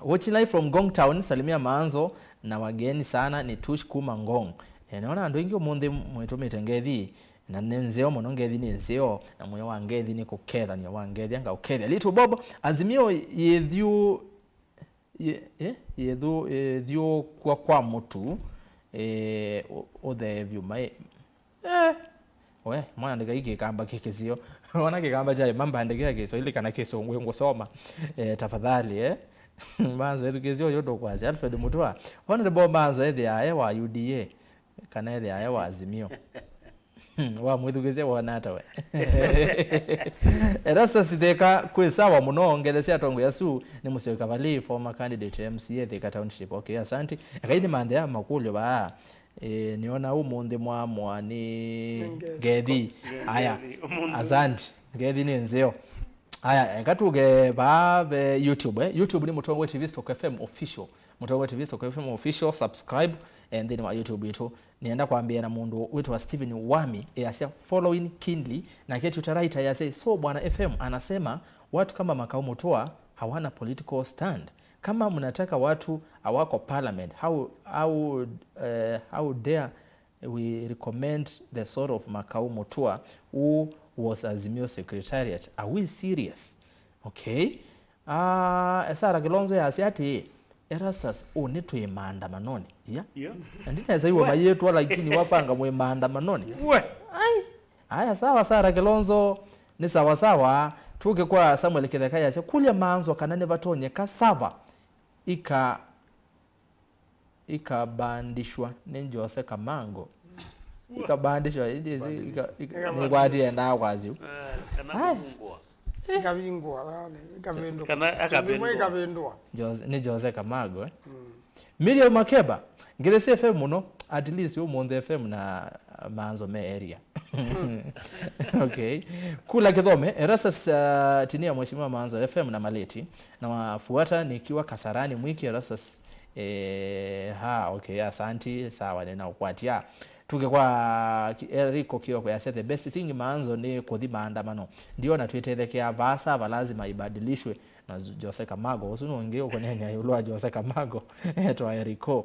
Watching live from Ngong Town, salimia Maanzo na wageni sana, ni Tush kuma Ngong. Eh, naona andũ aingĩ ũmũnthĩ mwĩtũmĩte ngethi, na nĩ nzeo mũno, ngethi nĩ nzeo, na mũyo wa ngethi nĩ kũkethania, wa ngethi anga ũkethia. Little Bob, Azimio yĩthiũ, yĩ-, eh, yĩthu-, yĩthiũkwa kwa mũtu, eh, ũ-, ũthee vyũ maĩ. Eh, we, mwandĩka hii kĩkamba kĩ kĩseo. Ona kĩkamba kya mambandĩkĩa Kiswahili kana Kĩsũngũ ngũsoma. Eh, tafadhali, eh. Maanzo ethukĩsyo ũyũ ndũkwasya Alfred Mutua. Honorable Maanzo ethĩae wa U D A, kana ethĩae wa Azimio. Hmm, wamwĩthukĩsya wona ata we? Erastus Theka, kwĩ sawa mũno, ngethesya atongoi asu nĩ Mũseo Kavali, former candidate M C A Thika Township. Okay, asante. Ekai nĩmanthe makũlyo vaa. Ĩĩ, nĩona ũmũnthĩ mwamũa nĩ ngethi. Ngethi. Aya, ngethi. Ũmũnthĩ. Asante. Ngethi nĩ nzeo. Aya, eka tuge vaa ve YouTube, eh? YouTube nĩ Mũtongoi T V Stock F M Official. Mũtongoi T V Stock F M Official, subscribe, eh, nthĩnĩ wa YouTube itũ. Nĩenda kwambĩĩa na mũndũ wĩtwa Stephen Wami, easya, "Following keenly," nake Twitter writer yasya, "So Bwana F M anasema watu kama Makau Mutua hawana political stand. Kama mnataka watu hawako parliament, how, how, eh, how dare we recommend the sort of Makau Mutua who was Azimio secretariat? Are we serious?" Okay. Ah, Esara Kilonzo yasya atĩĩ, "Erastus, ũnĩ twĩ maandamanonĩ." Ya? Yeah. Na ndinesa iwe, yeah, mayĩtwa, lakini wapanga mwĩ maandamanonĩ. We. Ai. Aya, sawa, Sara Kilonzo, nĩ sawa sawa. Tuke kwa Samuel Kitheka yasya, "Kulya Maanzo kana nĩvatonyeka sava ika ikabandishwa nĩ Jose Kamango." Ikabandishwa, ĩndĩ ĩsĩ, ika-, ika-, nĩkwatie endaa kwasyu. Eh, kana, hai, kũvungũa. Ikavingũa, yani, ikavĩndũka. Kana akavĩndũa. Kĩndũ kĩmwe ikavĩndũa. Jose, nĩ Jose Kamango, eh? Mm. Miriam Makeba, "Ngĩthesya F M mũno, at least ũmũnthĩ F M na Maanzo me area." Okay. Kula Kithome, Erastus, uh, tinia Mheshimiwa Maanzo F M na Maleti, na wafuata nikiwa Kasarani Mwiki, Erastus, eh, ha, okay, asanti, sawa, nĩnaũkwatia. Tuke kwa ki-, Eriko Kioko yasya, "The best thing, Maanzo, nĩ kũthi maandamano. Ndiona twĩtethekeaa vaa, sava lazima ibadilishwe." Na Jose Kamago, ũsu nũngĩ ũkũneenea ĩũlũ wa Jose Kamago, etwa Eriko.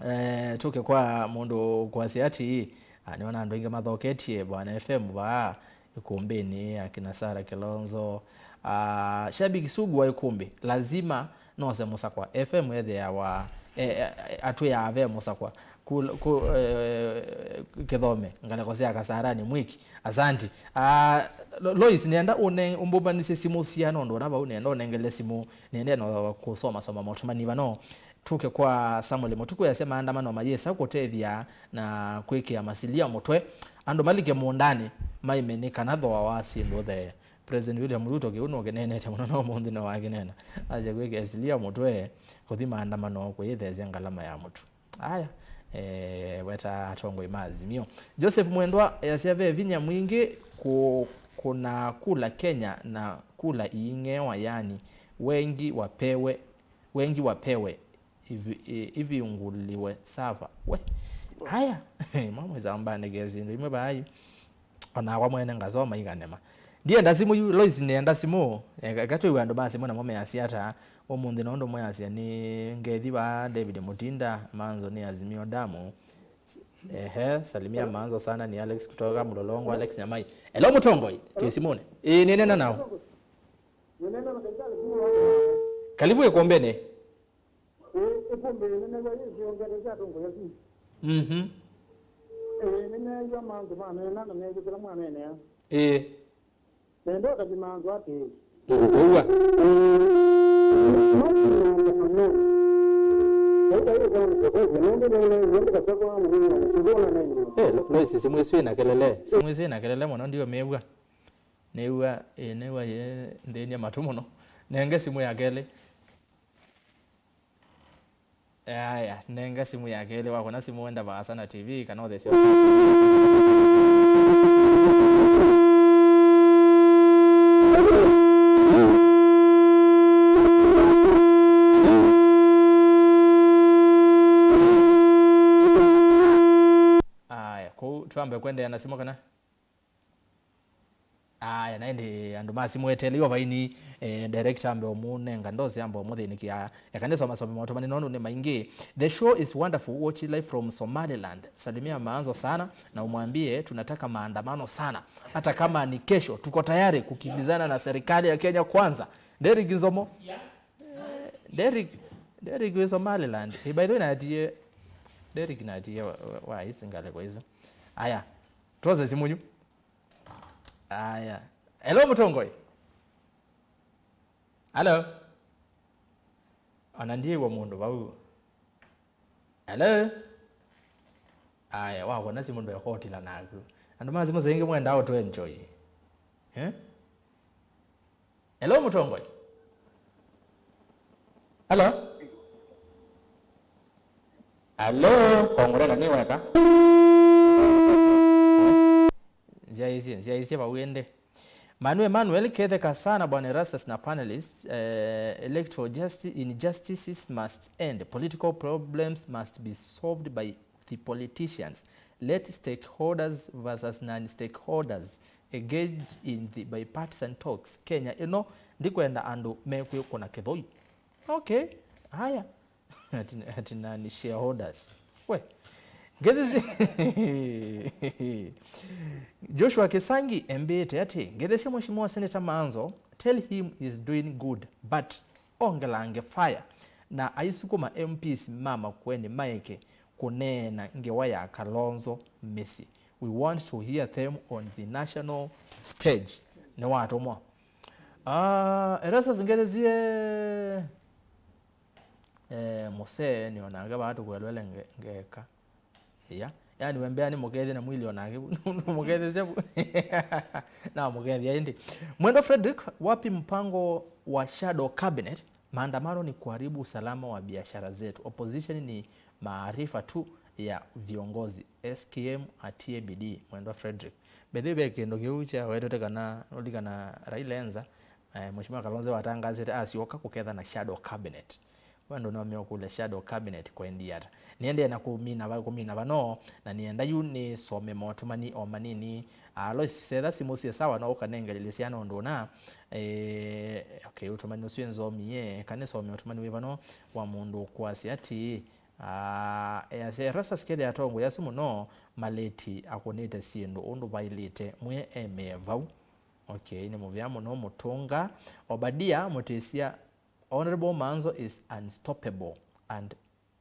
Eh, tuke kwa mũndũ kwasya atĩĩ, ah, nĩona andũ aingĩ mathoketie Bwana F M vaa ikumbĩnĩ, akina Sara Kilonzo. Ah, shabiki sugu wa ikumbi, lazima nose Mũsakwa. F M ethĩawa, eh, eh, atwĩaa ve Mũsakwa. Ku-, ku-, eh, Kithome, ngalĩko sya Kasarani Mwiki. Asanti. Ah, Lo-, Lois, nĩenda ũne-, ũmbũmbanĩsye simũ sia, nũndũ ona vau nĩenda ũnengele simũ, nĩenda no kũsoma soma maũtũmani vano. Tuke kwa Samuel Mũtuku, yasya maandamano mayĩsa kũtethya na kwĩkĩa masilia mũtwe. Andũ malike mũũndanĩ, maime nĩ kana thooa wa syĩndũ ũtheea. President William Ruto kĩu nũkĩneenete mũno, no ũmũnthĩ nĩwakĩneena. Asya kwĩkĩa silia mũtwe, kũthi maandamano kũyĩtheesya ngalama ya mũtu. Aya, eh, weta atongoi ma Azimio. Joseph Mwendwa, yasya ve vinya mwingĩ ku-, kuna kula Kenya na kula iing'ewa, yani wengi wapewe, wengi wapewe ivi-, i-, ivinguliwe sava. We. Haya. Mamwe sambane kesi ndo imwe bayi. Onakwa mwene ngasoma ikanema. Ndienda simũ yu, Lois, ndienda simũ. Eka, eka twĩw'e andũ ma simũ namo measya ata. Ũmũnthĩ no ndũmwe asya nĩ ngethi va David Mutinda, Maanzo nĩ Azimio damu. Ehe, salimia Maanzo sana, ni Alex kutoka Mlolongo, Alex Nyamai. Hello, Mũtongoi, twĩ simũnĩ. Ĩĩ, nĩnena nao. Karibu ikumbĩnĩ. Ĩĩ, ikumbĩ nĩnew'a yĩsiongelesya atongoi asu. Mhm. Ĩĩ, nĩneew'a Maanzo maneena na neew'a kĩla mwaneenea. Ĩĩ. Nenda ũtavye Maanzo atĩĩ. Ũw'a. Eh, Lo-, Lois, simũ ĩsu ĩna kelele. Simũ ĩsu ĩna kelele mũno, ndiũmĩw'a. Nĩw'a, ĩĩ, nĩw'a yĩ nthĩny'a matũ mũno. Nenge simũ ya kelĩ. Aya, nenga simũ ya kelĩ, wakona simũ wenda vaasa na T V, kana ũthesya. Aya, kũu twambe kũendeea na simũ kana? Aya, na ĩndĩ andũ ma simũ eteele o vaini, eh, director ambe ũmũnenga ndosi ambe ũmũthĩnĩkĩa. Eka nĩsomasome maũtũmani nũndũ nĩ maingĩ. The show is wonderful, watch it live from Somaliland. Salimia Maanzo sana na umwambie tunataka maandamano sana. Hata kama ni kesho, tuko tayari kukimbizana na serikali ya Kenya Kwanza. Derrick Nzomo. Eh, Derrick, Derrick wĩ Somaliland. Eh, by the way, natie, Derrick natie wa, wa, wa isi ngalĩko isu. Aya, twose simũ yu. Aya. Hello, Mũtongoi. Hello. Ona ndiĩw'a mũndũ vau. Hello. Aya, wakona simũ ndwekotila naku. Andũ ma simũ saingĩ mwendaa ũtũ enjoy. Eh? Hello, Mũtongoi. Hello. Hello, kongorera nĩ weka. Nzyaĩsye, nzyaĩsye vau ĩndĩ. Manu Emmanuel, ketheka sana bwana Erastus na panelists, eh, electoral justice, injustices must end. Political problems must be solved by the politicians. Let stakeholders versus non-stakeholders engage in the bipartisan talks. Kenya ĩno ndikwenda andũ mekwĩkũna kĩthũi. Okay, haya. Ati, ati nani shareholders? We, ngethesya Joshua Kisangi embĩte ati, ngethesya Mheshimiwa Senator Manzo, tell him is doing good, but ongelange fire na aisukuma M Ps ma Makueni maeke kũneena ngewa ya Kalonzo mĩsyĩ. We want to hear them on the national stage. Nĩwatũmwa. Ah, Erastus ngethesye Eh, mũsee nĩ onake vaa tũkwelwele nge- ngeka. Ĩa. Yaani we mbea nĩ mũkethye na mwili onake vu- mũkethesya vu. Na mũkethya ĩndĩ. Mwendwa Frederick, wapi mpango wa shadow cabinet? Maandamano ni kuharibu usalama wa biashara zetu. Opposition ni maarifa tu ya viongozi. S K M atie bidii. Mwendwa Frederick. Bethe ve kĩndũ kĩu kya wetete kana ũlikana Raila enza, eh, Mheshimiwa Kalonzo watangaasĩte asyoka kũketha na shadow cabinet. We andũ nĩmamĩokũlya shadow cabinet kwendi ata? Nĩendee na kũmina va, kũmina vano, na nĩenda yu nĩsome motũmani o manini. Alois, setha simũ syĩ sawa, no ũkanengelelye syana ũndũ ũna. Eh, okay, ũtũmani ũsu nzomie, kana nĩsome ũtũmani wĩ vano wa mũndũ ũkwasya atĩĩ, ah, easya, Erastus kethĩa atongoi asu mũno malĩti akũnĩte syĩndũ ũndũ vaĩlĩte, mwĩe emee vau. Okay, nĩ mũvea mũno Mũtũnga. Obadia Mũtĩsya, Honorable Manzo is unstoppable and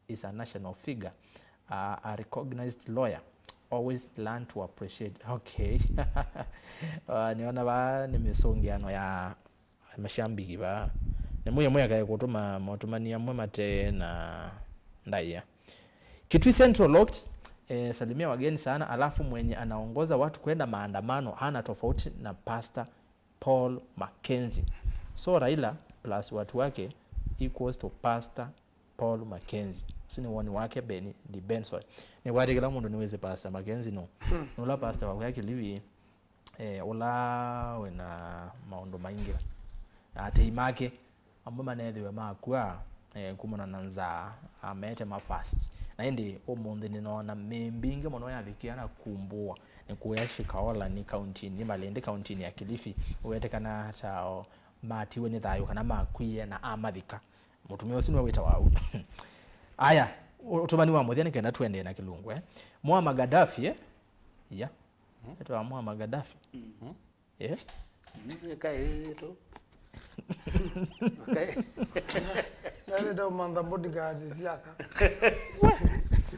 is a national figure, uh, a recognized lawyer. Always learn to appreciate. Okay. Uh, niona va nĩ mĩsũngĩano ya mashambiki va. Nĩ mũya mũya kae kũtũma motũmani amwe mate na ndaĩa. Kitui Central locked, eh, salimia wageni sana, alafu mwenye anaongoza watu kwenda maandamano hana tofauti na pastor Paul Mackenzie. So Raila plus watu wake equals to Pastor Paul Mackenzie. Ũsu nĩ woni wake Benny D Benson. Nĩkwatĩ kĩla mũndũ nĩwĩsĩ Pastor Mackenzie no. Nũla pastor wa kũya Kilifi, eh, ũla wĩna maũndũ maingĩ. Na atei make, amwe manethĩwe makua, eh, kumana na nzaa, amete ma fast. Na ĩndĩ ũmũnthĩ nĩnoona mĩĩ mbingĩ mũno yavikia na kumbũwa nĩ kũya Shikahola nĩ kaunti, nĩ Malindi kauntinĩ ya Kilifi, ũwetekana ta o matiwe nĩ thayũ kana makwie na amathika. Mũtumĩa ũsu nĩwe wĩtawa au. Aya, ũ- ũtũmani wa mũthya nĩ kenda tũendee na kĩlungu, eh. Muammar Gaddafi, eh? Iya. Etawa Muammar Gaddafi. Eh? Kaĩtũ. Kaĩ- Nĩwĩte ũmantha bodyguards syaka.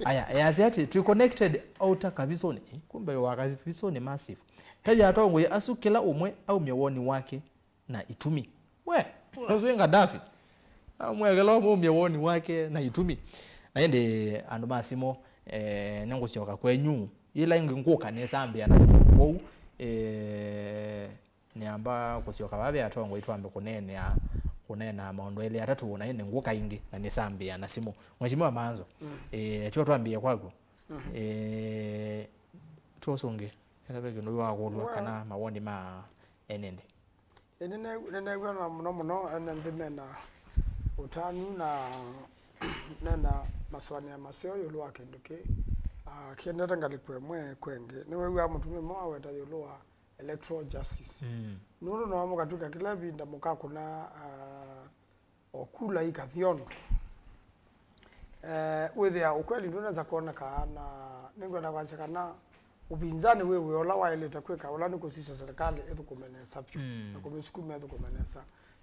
Aya, easya atĩ, twĩ connected outer Kavisoni. Eh, kumbe wa Kavisoni massive. Tayĩ atongoi asu kĩla ũmwe aumye woni wake na itumi. We, ũsu wĩ Gaddafi. Amwekela ũmũmya woni wake na itumi. Na ĩndĩ andũ ma simũ, eh, nĩngũsyoka kwenyu. Yĩla ĩngĩ ngũka nĩsambĩa na simũ kwoou, eh, nĩamba kũsyoka vaa ve atongoi twambe kũneenea, kũneenaa maũndũ elĩ atatũ na ĩndĩ ngũka ĩngĩ na nĩsambĩa na simũ. Mheshimiwa Manzo, eh, tyo twambĩe kwaku. Eh, tũsũngĩ, ethĩwa ve kĩndũ wakũlw'a kana mawoni ma ene nthĩ. Ĩ, nĩne- nĩneew'a na mũno mũno ene nthĩ mena ũtanu na mena masũanĩa maseo ĩũlũ wa kĩndũ kĩĩ. Ah, kĩendete ngalĩko ĩmwe kwengĩ. Nĩwew'aa mũtumĩa ũmwe aweta ĩũlũ wa electoral justice. Mm. Nũndũ no mũkatw'ĩka kĩla ĩvinda mũkakũna, ah, o kula ikathyono. Eh, wĩthĩa ũkweli ndũnesa kwoneka, na nĩngwenda kwasya kana ũpinzani wĩ wĩa ũla waĩlĩte kwĩka, ũla nĩ kũsisya serikali ĩthũkũme nesa vyũ, mm, na kũmĩsukuma ĩthũkũme nesa.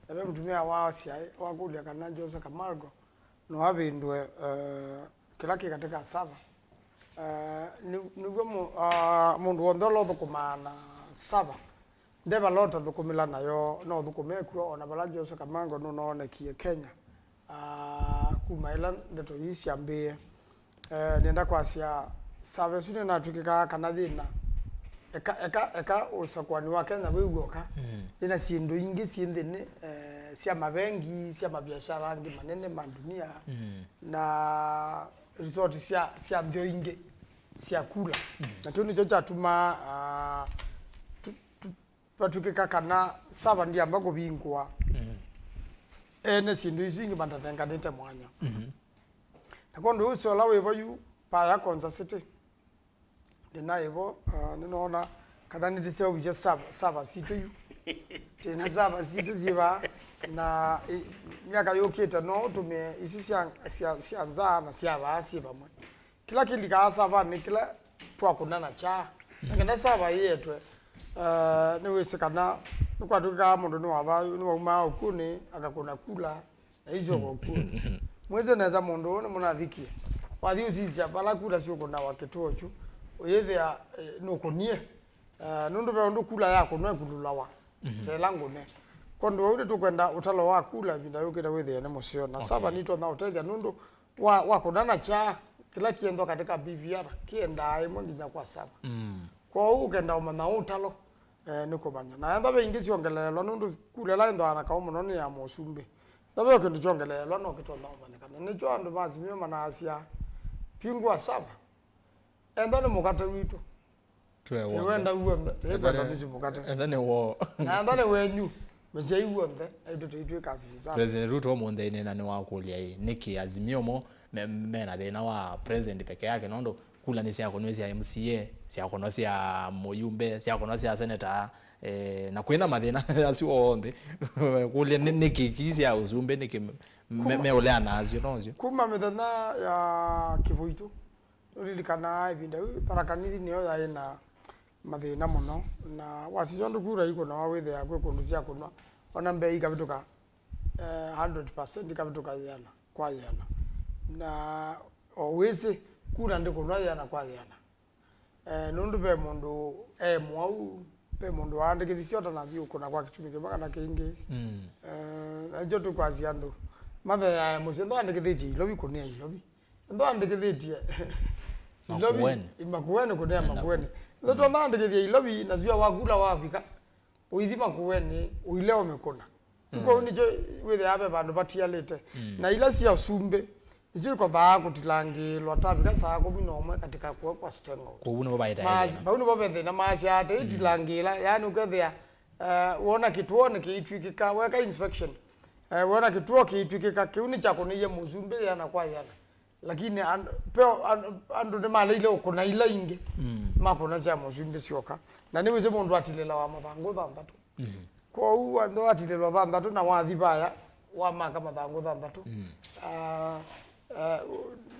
Na ve mũtumĩa wasya, wakũlya kana Jose Camargo no avĩndũe, eh, kĩla kĩ katĩ ka sava. Eh, nĩ- nĩw'o mũ- ah, mũndũ w'onthe ũla ũthũkũmaa na sava nde vala ũtathũkũmĩla nayo, no ũthũkũme kw'o, o na vala Jose Camargo nũnoonekie Kenya, ah, kuma ĩla ndeto ii syambĩĩe. Eh, nĩenda kwasya sava ĩsu nĩnatw'ĩkĩkaa kana yĩna eka, eka, eka ũsakũani wa Kenya wĩ w'oka, mm, yĩna syĩndũ ingĩ syĩ nthĩnĩ, eh, sya mavengi, sya maviasala angĩ manene ma ndunia, mm, na resort sya, sya nthĩ o ingĩ sya kula. Mm. Na kĩu nĩkyo kyatumaa, ah, tu- tu- vatw'ĩkĩka kana sava ndiamba kũvingũa, ene syĩndũ isu ingĩ matanenganĩte mwanya. Na kwondũ ũsu ũla wĩ vo yu, paya Konza City, ndĩ naĩ vo, ah, nĩnoona kana nĩtĩseũvisye sava, sava sitũ yu. Twĩ na sava sitũ syĩ vaa, na, ĩ, myaka yũkĩte no ũtũmĩe isu sya, sya, sya nzaa na sya vaa syĩ vamwe. Kĩla kĩlikaa savanĩ nĩ kĩla twakũna na kyaa. Na kenda sava ĩetwe, eh, nĩwĩsĩ kana nĩkwatw'ĩkaa mũndũ nĩwathaa, nĩwaumaa ũkunĩ, akakũna kula, na isyoka ũkunĩ. Mwĩsĩ nesa mũndũ ũũ nĩmũnavikie. Wathi ũsisya vala kula syũkũnawa kĩtũo kyu, ũyĩthĩa, eh, nũkũnie. Eh, nũndũ ve ũndũ kula yakũnwa ĩkululawa, ta ĩla ngũne. Kwondũ vau nĩtũkwenda ũtalo wa kula ĩvinda yũkĩte wĩthĩe nĩ mũseo. Na sava nĩtwona ũtethya nũndũ wa, wa kũnana kyaa, kĩla kĩendwa katika B V R kĩendaa ĩmwe nginya kwa sava. Kwoou ũkenda ũmanya ũtalo, eh, nĩ kũmanya. Na enda ve ingĩ syongeleelwa, nũndũ kula ĩla ĩndwaa na kaũ mũno nĩ ya mũsumbĩ. Enda ve o kĩndũ kyongeleelwa no kĩtonya ũmanyĩka. Na nĩkyo andũ ma Azimio manaasya, pingua sava. Enda nĩ mũkate witũ. Tũe w'onthe. Tĩwenda w'onthe, tĩkwenda nũsĩ mũkate. Etha nĩ woo. Na etha nĩ wenyu, mũsyai w'onthe, naitũ tũitw'ĩka pinzani. President Ruto ũmũnthĩ nĩ na nĩwakũlya ĩ, nĩkĩ Azimio mo me, mena thĩna wa president peke yake, nũndũ kula nĩ syakũnwa sya M C A, syakũnwa sya mũyumbe, syakũnwa sya senator, eh, na kwĩna mathĩna asu onthe. Kũlya nĩ, nĩkĩ kii sya ũsumbĩ, nĩkĩ me, me, meũleana asyo, no syo? Kuma mĩthenya ya kĩvũitũ, nũlilikanaa ĩvinda yu Tharaka Nithi nĩyo yaĩ na mathĩna mũno, na wasisya ũndũ kura ikũnawa wĩthĩa kwĩ kũndũ sya kũnwa, ona mbee ikavĩtũka, eh, hundred percent ikavĩtũka yĩana kwa yĩana. Na o wĩsĩ, kura ndĩkũnwa yĩana kwa yĩana. Eh, nũndũ ve mũndũ e mwau, ve mũndũ waandĩkĩthisye ũtanathi ũkũna kwa kĩtumi kĩmwe kana kĩngĩ. Eh, na nĩkyo tũkwasya andũ matheae mũsyĩ, nthwaandĩkĩthĩtye Ilovi kũnĩa Ilovi. Nthwaandĩkĩthĩtye Ilovi, Makueni. Makueni kũnĩa Makueni. Nthĩ twaandĩkĩthya Ilovi, na syũa wakula wavika, ũithi Makueni, ũile ũmĩkũna. Kwoou nĩkyo wĩthĩaa ve vandũ vatialĩte. Na ila sya ũsumbĩ, nĩsyo ikothaa kũtilangĩĩlwa tavika saa kũmi na ũmwe katika kuo kwa Stengo. Kwoou nĩvo vaĩtae thĩna. Vau nĩvo ve thĩna, maasya ate itilangĩĩla, yaani ũkethĩa, eh, wona kĩtuonĩ kĩitw'ĩkĩka, weka inspection, eh, wona kĩtuo kĩitw'ĩkĩka, kĩu nĩkyakũnĩie mũsumbĩ yĩana kwa yĩana. Lakini and-, peo and-, andũ nĩmaleile ũkũna ila ingĩ, makũna sya mũsumbĩ syoka. Na nĩwĩsĩ mũndũ atilĩlawa mathangũ thanthatũ. Kwoou andũ atilĩlwa thanthatũ na wathi vaya, wamaka mathangũ thanthatũ. Ah, ah,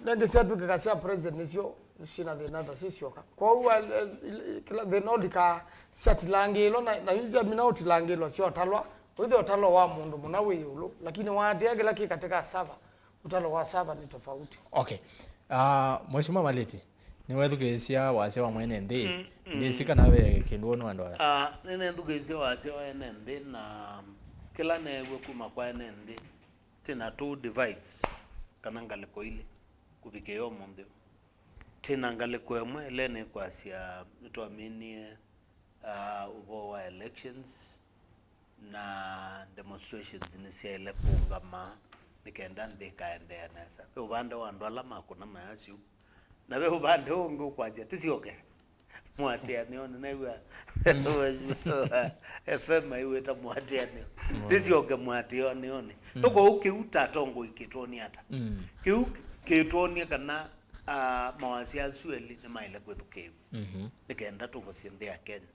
nenge syatw'ĩkĩka sya president nĩsyo syĩna thĩna ta sisyoka. Kwoou, ah, eh, kĩla thĩna ũlikaa syatilangĩĩlwa na, na yu syamina ũtilangĩĩlwa syotalwa, wĩthĩa ũtalo wa mũndũ mũna wĩ ĩũlũ, lakini waatĩa kĩla kĩ katika sava. Ũtalo wa sava nĩ tofauti. Okay. Ah, Mheshimiwa Maleti, nĩwethukĩĩsya wasya wa mwene nthĩ? Ndĩsĩ kana ve kĩndũ wona andũ aya. Ah, nĩnethukĩĩsya wasya wa ene nthĩ, na kĩla neew'a kuma kwa ene nthĩ, twĩ na two divides, kana ngalĩko ilĩ, kũvikĩa ũmũnthĩ. Twĩ na ngalĩko ĩmwe ĩla nĩkwasya nĩtwaminie, ah, ũvoo wa elections, na demonstrations nĩsyaĩle kũũngama nĩ kenda nthĩ ĩkaendeea nesa. Ve ũvande wa andũ ala makũna mayasyu, na ve ũvande ũngĩ ũkwasya tĩsyoke mũatĩanĩonĩ. Naĩw'a F M aiwĩta mũatĩanĩo. Tĩsyoke mũatĩanĩonĩ. Nũkwa ũu kĩu ta atongoi kĩtwonie ata? Kĩu kĩtwonie kana, ah, mawasya asu elĩ nĩmaĩle kwĩthukĩĩw'a nĩ kenda tũvosye nthĩ ya Kenya.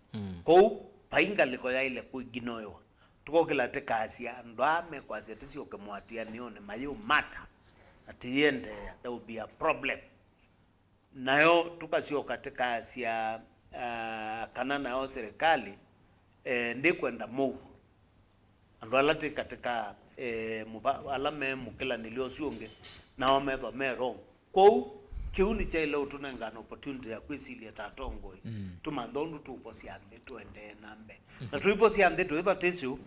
Kwoou vai ngalĩko yaĩle kũiginoĩwa. Tũkokĩla tĩkasya andũ aa mekwasya tĩsyoke mũatĩanĩonĩ mayĩũmata, na tĩyĩendeea, there will be a problem. Nayo tũkasyoka tĩkasya, ah, kana nayo serikali, eh, ndĩkwenda mũuo. Andũ ala twĩ katika, eh, mũva-, ala me mũkĩlanĩlyo ũsu ũngĩ, nao methwa me wrong. Kwoou, kĩu nĩkyaĩle ũtũnengana opportunity ya kwĩsilya ta atongoi, tũmanthe ũndũ tũũvosya nthĩ tũendee na mbee. Na tũivosya nthĩ tũĩthwa twĩ syũu,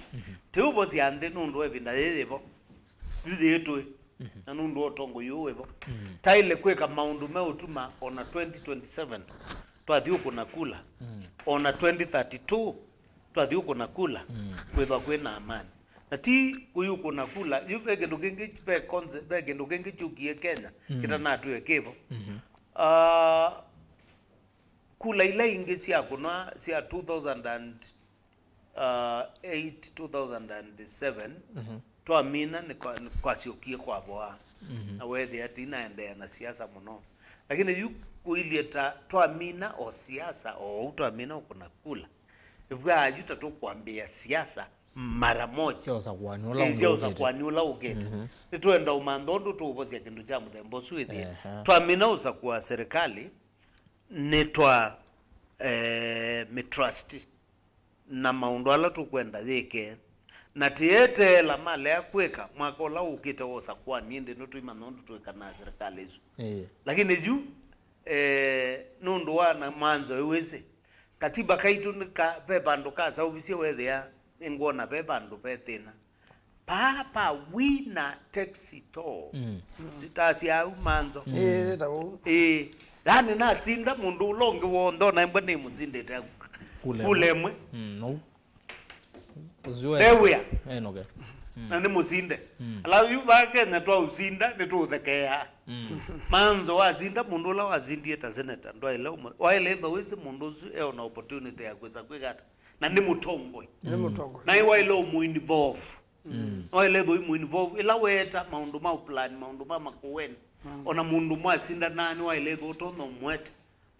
tĩũvosya nthĩ nũndũ wa ĩvinda yĩĩ yĩvo, yu yĩĩ tũĩ, na nũndũ wa ũtongoi ũũ wĩvo. Taĩle kwĩka maũndũ meũtuma ona twenty twenty-seven twathi ũkũna kula, ona twenty thirty-two twathi ũkũna kula, kwĩthwa kwĩ na amani. Na ti kũyũkũna kula, yu ve kĩndũ kĩngĩ, ve concept, ve kĩndũ kĩngĩ kyũkie Kenya, kĩtanatwĩe kĩvo. Ah, kula ila ingĩ syakũnwa sya two thousand and uh, eight, two thousand and seven, mhm, twamina nĩ kwa- nĩ kwasyokie kwavoa. Mhm. Na weethĩa tinaendeea na siasa mũno. Lakini yu kũilyĩ ta twamina o siasa, o ũu twamina ũkũna kula, ĩvwaa yu ta tũkwambĩĩa siasa mara moja. Sya ũsakuani ũla ũngĩ ũkĩte. Sya ũsakuani ũla ũkĩte. Mhm. Nĩtwenda ũmantha ũndũ tũũvosya kĩndũ kya mũthemba ũsu ĩthĩe. Ehe. Twamina ũsakua serikali, nĩ twa, eh, mitrust na maũndũ ala tũkwenda yĩke. Na tĩeteela malea kwĩka mwaka ũla ũkĩte wa ũsakuani, ĩndĩ nĩtũimanya ũndũ twĩka na serikali ĩsu. Ĩĩ. Lakini yu, eh, nũndũ wa na mwanzo ĩwĩsĩ, katiba kaitũ nĩ ka, ve vandũ kasauvisye wethĩa nĩngwona ve vandũ ve thĩna. Paa pa wina taxi too. Mm. Sitasya au manzo. Mm. Ĩĩ, ta ũu. Ĩĩ. Yani nasinda mũndũ ũla ũngĩ w'onthe ona embwa nĩmũsindĩte kula ĩmwe. Mm, no. Ũcio we- Ewĩa. Enoke. Mm. Na nĩ mũsinde. Mm. Alafu yu va Kenya twaũsinda nĩtũũthekeea. Mm. Manzo wasinda mũndũ ũla wasindie ta senator ndwaĩle ũmwe. Waĩle ĩtha wĩsĩ mũndũ ũsu eona opportunity ya kwĩsa kwĩka ata. Na nĩ mũtongoi. Nĩ mũtongoi. Na ĩwaĩle ũmũ involve. Mm. Waĩle ĩtha ũimũ involve. Ĩla weeta maũndũ ma plan, maũndũ ma makũweni. Mm. Ona mũndũ mwasindanaa nĩwaĩle ĩtha ũtonya ũmwete.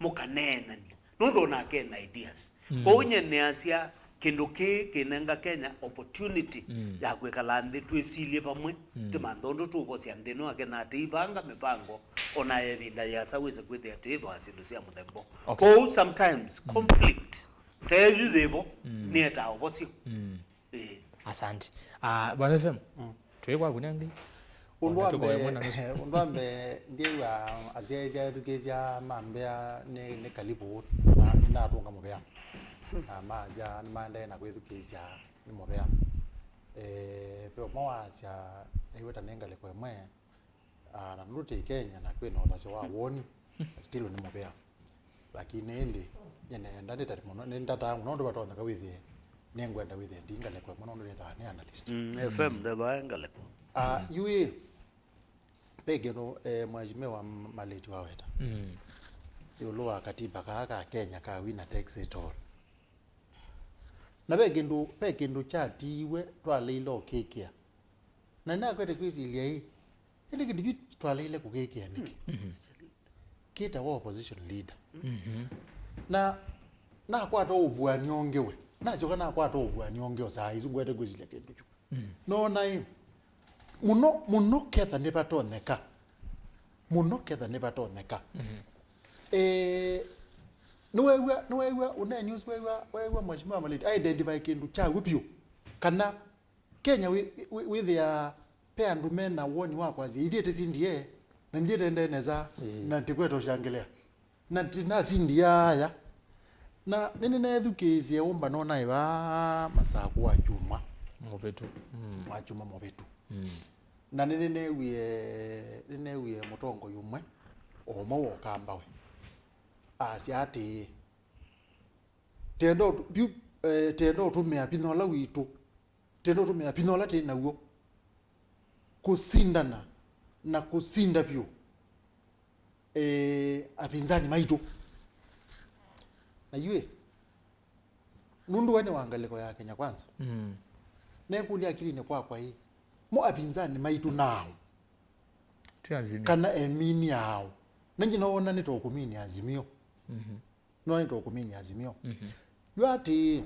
Mũkaneenany'a. Nũndũ onake ena ideas. Mm. Kwoou nye nĩasya kĩndũ kĩĩ kĩnenga Kenya opportunity, mm, ya kwĩkala nthĩ twĩsilye vamwe, mm, tũmanthe ũndũ tũũvosya nthĩ ĩno ya Kenya, atĩ ivanga mĩvango ona ya ĩvinda yĩasa wĩse kwĩthĩa tũyĩthwaa syĩndũ sya mũthemba ũũ. Okay. Kwoou sometimes, mm, conflict ta ĩyu yĩvo, mm, nĩetaa ũvosyo. Mm. Ĩĩ. Asante. Ah, Bwana F M, mm, twĩ kwaku nengĩ. Ũndũ wa mbee, ũndũ wa mbee, ndyĩw'a asyaĩĩsya ethukĩĩsya mambĩa nĩ, nĩ kalivu na nĩnatũnga mũvea. Na masya nĩmaendee na kwĩthukĩĩsya nĩ mũvea. Eh, ve ũmwe wasya, nĩw'e ta nĩ ngalĩko ĩmwe, ah, na nũndũ twĩ Kenya na kwĩ na ũthasyo wa woni, still nĩ mũvea. Lakini ĩndĩ, nĩnenda nĩtate mũno, nĩndataa mũno ũndũ vatonyeka wĩthĩe, nĩngwenda wĩthĩe ndi ngalĩko ĩmwe nũndũ nĩthaa nĩ analyst. Mm, F M ndethwaa e ngalĩko. Ah, mm, yu ĩ, ve kĩndũ, eh, Mheshimiwa Malĩti waweta. Mm. Ĩũlũ wa katiba kaa ka Kenya ka winner takes it all. Na ve kĩndũ, ve kĩndũ kyatiiwe twaleile ũkĩkĩa. Na nĩnakwete kwĩsilya ĩ, ĩndĩ kĩndũ kyu twaleile kũkĩkĩa nĩkĩ? Mhm. Kĩtawa opposition leader. Mhm. Na nakwata ũvuany'a ũngĩ we. Nasyoka nakwata ũvuany'a ũngĩ o saa isu ngwete kwĩsilya kĩndũ kyu. Mm. Noona ĩ, mũno, mũno ketha nĩvatonyeka. Mũno ketha nĩvatonyeka. Mhm. Eh, nĩwew'a, nĩwew'a, ũneeni ũsu wew'a, wew'a Mheshimiwa Malĩti, identify kĩndũ kyaw'o vyũ. Kana Kenya wĩ-, wĩ-, wĩthĩaa ve andũ me na woni wa kwasya, ithyĩ tĩsindie, na ithyĩ tendee nesa, ĩĩ, na tĩkwete ũshangĩlĩa. Na tĩnasindia aya. Na nĩnĩneethukĩĩsye ũmbano naĩ vaa Masakũ wa kyumwa. Mũvĩtu. Mm. Wa kyumwa mũvĩtu. Mm. Na nĩnĩneewie, nĩneewie mũtongoi ũmwe, o ũmwe wa Ũkamba we. Asya atĩĩ, tenda ũtu-, vyu, eh, tenda ũtũmĩa vinya ũla witũ. Tenda ũtũmĩa vinya ũla twĩ naw'o kũsindana na kũsinda vyũ, eh, apinzani maitũ. Na yu ĩ, nũndũ we nĩ wa ngalĩko ya Kenya Kwanza, mm, nekũlya akilinĩ kwakwa ĩ, mo apinzani maitũ naaũ? Ti Azimio. Kana emini aũ? Na nyina wona nĩ ta ũkũmini Azimio. Mhm. Nĩwonete ũkũmini Azimio. Mhm. Yu atĩĩ,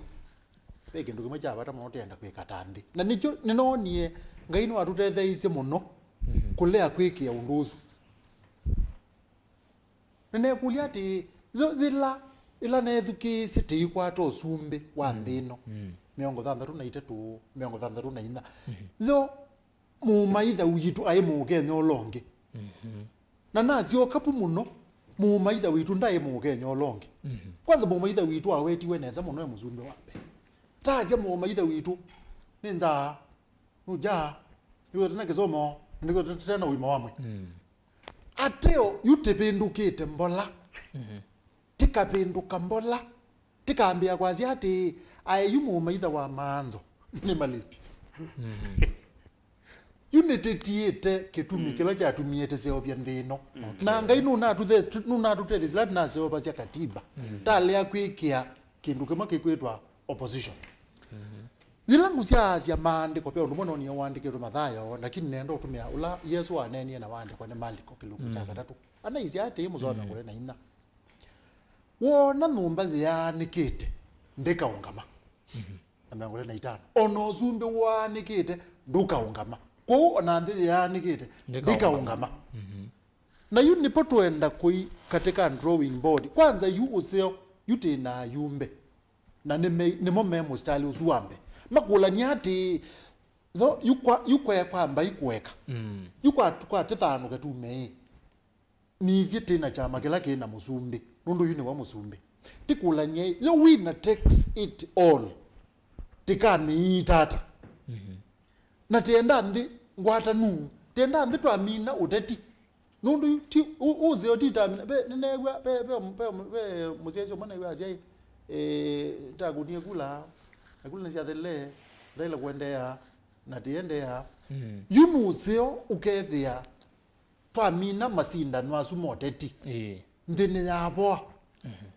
ve kĩndũ kĩmwe kya vata mũno tũyenda kwĩka ta nthĩ. Na nĩkyo nĩnoonie Ngai nĩwatũtetheeisye mũno, mhm, kũlea kwĩkĩa ũndũ ũsu. Nĩneekũlya atĩĩ, yo yĩla, yĩla neethukĩĩsye tĩikwata ũsumbĩ wa, mm, nthĩ ĩno, mm, mĩongo thanthatũ na itatũ, mĩongo thanthatũ na inya, mhm, yo mũmaitha witũ aĩ mũũkenya ũla ũngĩ. Mhm. Na nasyoka vu mũno, mũmaitha witũ ndaĩ mũũkenya ũla ũngĩ. Mhm. Kwanza mũmaitha witũ awetiwe nesa mũno e mũsumbĩ wa mbee. Taasya mũmaitha witũ, nĩ nzaa, nũkyaa, nĩkwĩtana kĩsomo, na nĩkwĩtana ũima wa mwĩĩ. Mm. Ateo, yu tĩvĩndũkĩte mbola. Mhm. Tĩkavĩndũka mbola, tĩkambĩĩa kwasya atĩĩ, aĩ yu mũmaitha wa maanzo nĩ Malĩti. Mhm. Yu nĩtĩtiĩte kĩtumi, mm, kĩla kyatumie tĩseũvya nthĩ ĩno. Mm. Na Ngai nũnatũthe-, nũnatũtethesya ĩla tũnaseũvasya katiba. Mm. Talea kwĩkĩa kĩndũ kĩmwe kĩkwĩtwa opposition. Mm. Yĩla ngũsyaasya maandĩko, ve ũndũ ũmwe noonie waandĩkĩtwe Mathayo, lakini nenda ũtũmĩa ũla Yesũ waneenie na waandĩkwa nĩ Maliko kĩlungu kya katatũ. Anaisye atĩĩ, mũsoa mĩongo ĩlĩ na inya, "Woona nyũmba yĩaanĩkĩte, ndĩkaũngama." Na mĩongo ĩlĩ na itano, "O na ũsumbĩ waanĩkĩte, ndũkaũngama. Kwoou o na nthĩ yĩaanĩkĩte, ndĩkaũngama." Na yu nĩpo twenda kũi katika drawing board. Kwanza yu ũseo, yu twĩ na ayumbe. Na nĩme-, nĩmo me mũsitalĩ ũsu wa mbee. Makũlany'a atĩĩ, "Tho, yu kwa, yu kwea kwa mbai kũeka? Yu kwa, kwa tĩthanũke tume ĩ? Nithyĩ twĩ na kyama kĩla kĩ na mũsumbĩ, nũndũ yu nĩwe mũsumbĩ." Tikũlany'e, yo winner takes it all. Tĩkamĩiita ata? Na tĩenda nthĩ ngwatanu, tĩenda nthĩ twamina ũteti. Nũndũ yu ti, ũ-, ũseo ti tamina. Ve, nĩneew'a, ve, ve, ve, ve mũsyaĩĩsya ũmwe neew'a asya, "Ĩ, nĩtakunie kula, na kula nĩsyathelile, ndaĩle kũendeea, na tĩendeea." Yu nũseo ũkethĩa twamina masindano asu ma ũteti, nthĩ nĩyavoa.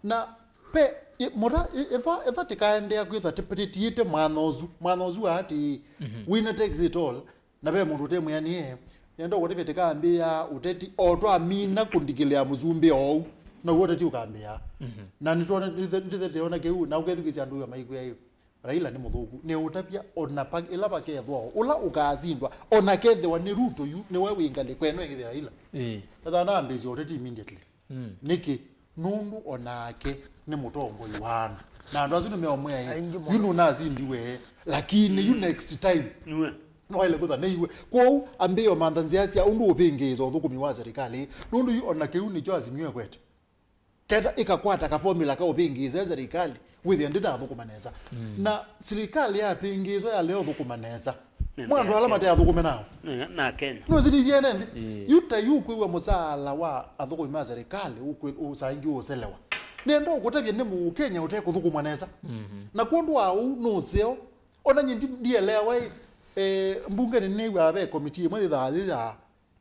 Na pe, ĩ, mũtha, ĩ, ĩtha, ĩtha tĩkaendeea kwĩthwa tĩ-, tĩtiĩte mwanya ũsu, mwanya ũsu wa atĩĩ, winner takes it all, na ve mũndũ ũtemwĩanĩe, nenda ũkũtavya tĩkambĩĩa ũteti o twamina kũndikĩlĩa mũsumbĩ oou, naw'o ũteti ũkambĩĩa. Na nĩtwona, nĩthe-, nĩthetete ona kĩu, na ũkethukĩsya andũ ĩo maikwĩa ĩ. Raila nĩ mũthũku. Nĩũtavya ona pa, ĩla vakethwa ũla ũkasindwa, ona kethĩwa nĩ Ruto yu, nĩwe wĩ ngalĩko ĩno ĩngĩ Raila. Ĩĩ. Ethĩwa nambĩĩsya ũteti immediately. Nĩkĩ? Nũndũ onake nĩ mũtongoi wa andũ. Na andũ asu nĩmeũmwĩa, "Yu nũnasindiwe, lakini yu next time nĩwaĩle kwĩthwa nĩiwe." Kwoou ambĩĩa ũmantha nzĩa sya ũndũ ũvĩngĩĩsa ũthũkũmi wa serikali. Nũndũ yu ona kĩu nĩkyo Azimio ĩkwete. Ketha ĩkakwata ka formula ka ũvĩngĩĩsa serikali, wĩthĩa ndĩnathũkũma nesa. Na serikali yapĩngĩĩswa yalea ũthũkũma nesa, mwa andũ ala mateathũkũme nao. Na, na Kenya. Nũsilithie ene nthĩ. Yu ta yu kwĩw'a mũsaala wa athũkũmi ma serikali ũkwĩ-, ũsaingi ũselewa. Nenda ũkũtavya nĩ Mũkenya ũtekũthũkũmwa nesa. Na kwondũ wa ũu nũseo, ona nyie ndi-, ndielewa ĩ, eh, mbungenĩ nĩw'aa ve komiti ĩmwe yĩthaa yĩya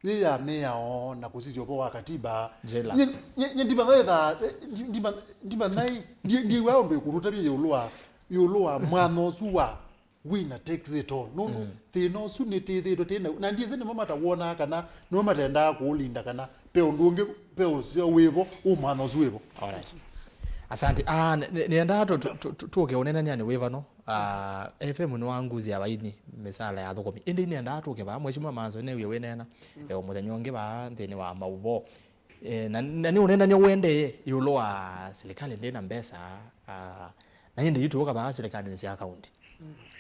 yĩ ya mĩao na kũsisya ũvoo wa katiba. Jela. Nye, nye, nye ndimanya ĩtha, eh, ndi-, ndima-, ndimanya ĩ, ndi-, ndiw'a ũndũ ĩkũtũtavya ĩũlũ wa, ĩũlũ wa mwanya ũsu wa winner takes it all. Nũndũ thĩna ũsu nĩtĩthĩtwe tĩna, na ndiĩsĩ nĩmo matawonaa kana nĩmo matendaa kũũlinda kana pe ũndũ ũngĩ, pe ũseo wĩvo, ũ mwanya ũsu wĩvo. Alright. Asante. Ah, nĩ-, nĩ-, nĩendaa tũ-, tũ-, tũ-, tũ-, tũke ũnenanĩanĩ wĩvano. Ah, F M nĩwanguzia vaini mĩsala ya athũkũmi. Ĩndĩ nĩendaa tũke vaa, Mheshimiwa Manzo, newie wĩneena, eh, mũthenya ũngĩ vaa nthĩnĩ wa maũvoo. Eh, na, na nĩũneenany'a ũendee ĩũlũ wa silikalĩ ndĩ na mbesa, ah, na ĩndĩ yu tũũka vaa silikalĩnĩ sya kaunti.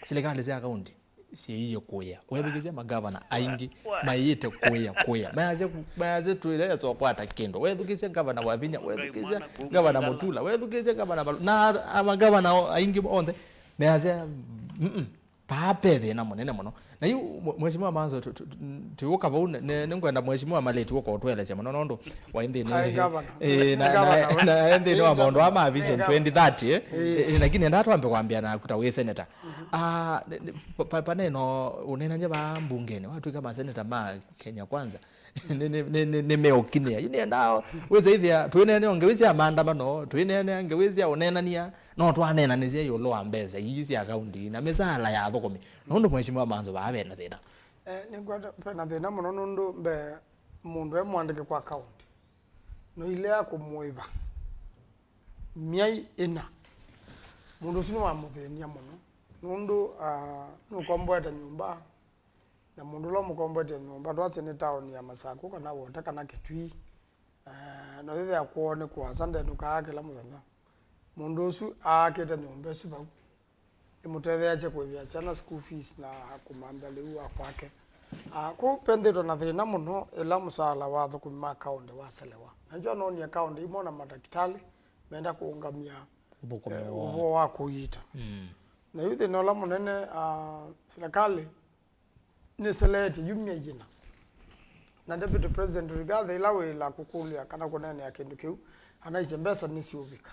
Silikalĩ sya kaunti syĩie kũĩa. Wethukĩĩsya magavana aingĩ maiĩte kũĩa, kũĩa. Mayasya, mayasya twĩlea tũkwata kĩndũ. Wethukĩĩsya gavana Wavinya, wethukĩĩsya gavana Mutula, wethukĩĩsya gavana Valu-, na a-, magavana o-, aingĩ onthe, measya, "Mm-mm, vaa ve thĩna mũnene mũno." Na yu, mwe-, Mheshimiwa Manzo, tu-, tu-, tu-, tũũka vau, ne-, ne-, nĩngwenda Mheshimiwa Maleti ũka ũtũelesya mũno nũndũ waĩ nthĩnĩ, eh, na, na, na aĩ nthĩnĩ wa maũndũ aa ma Vision twenty thirty, eh? Eh, lakini endaa twambe kwambĩa naku ta wĩ senator. Ah, nĩ, nĩ, pa, pa, paneno ũneenany'a vaa mbungenĩ, watw'ĩka maseneta ma Kenya Kwanza, nĩ, nĩ, nĩ, nĩ, nĩmeũkinyĩa. Yu nĩendaa wĩsa ĩthĩa, twĩneene o ngewa sya maandamano, twĩneene ngewa sya ũneenany'a, no twaneenanĩsye ĩũlũ wa mbesa ii sya kaunti na mĩsaala ya athũkũmi. Nũndũ Mheshimiwa Manzo vaa ve na thĩna. Eh, nĩngweta ve na thĩna mũno nũndũ mbee mũndũ e mwandĩke kwa kaunti, noilea kũmũĩva myai ĩna. Mũndũ ũsu nĩwamũthĩny'a mũno nũndũ, ah, nũkomboete nyũmba, na mũndũ ũla ũmũkomboetye nyũmba twasye nĩ taoni ya Masakũ kana Wota kana Kitui, ah, na ũyĩthĩa kwoo nĩ kũasa, ndenũkaa kĩla mũthenya. Mũndũ ũsu aakĩte nyũmba ĩsu vau, ĩmũtetheeasya kũĩvĩa syana school fees na kũmantha lĩu wa kwake. Ah, kwoou venthĩtwe na thĩna mũno ĩla mũsaala wa athũkũmi ma kaũntĩ waselewa. Na nĩkyo noonie kaũntĩ imwe na matakĩtalĩ menda kũũngamya, ũthũkũmi eh, woo, ũvoo wa kũiita. Mm. Na yu thĩna ũla mũnene, ah, silikalĩ nĩseleetye yu myei ĩna. Na Deputy President Rigathi ĩla wĩĩla kũkũlya kana kũneenea kĩndũ kĩu, anaisye mbesa nĩsiũvika.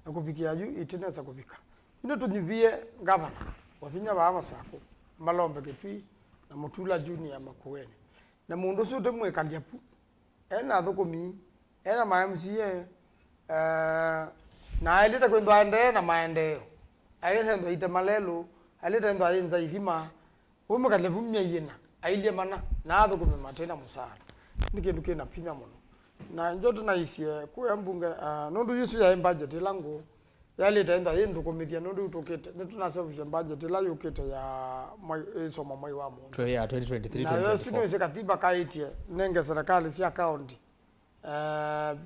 Na kũvikĩa yu itinesa kũvika. Yu nĩtũnyuvie ngavana Wavinya vaa Masakũ, Malombe Kitui, na Mutula Junior Makueni. Na mũndũ ũsu ũte mwĩkalya vu, ena athũkũmi, ena ma M C A, eh, na aĩlĩte kwĩthwa aendee na maendeeo. Aĩlĩte kwĩthwa aite malelũ, Ailĩte ĩthwa yĩ nza ithima, ũmwe kalĩvu myei ĩna, ailye mana, na athũkũme mate na mũsaala. Nĩ kĩndũ kĩ na vinya mũno. Na njo tũnaisye kũya mbunge, ah, nũndũ yĩsu yaĩ budget ĩla ngũũ, yailĩte ĩthwa yĩ nthũkũmĩthya nũndũ tũkĩte, nĩtũnaseũvisye budget ĩla yũkĩte ya mwai, ĩsoma mwai wa mũonza. Twe ya twenty twenty-three, nayo ĩsu twenty twenty-four. Nĩwĩsĩ katiba kaĩtye nenge serikali sya kaunti eh,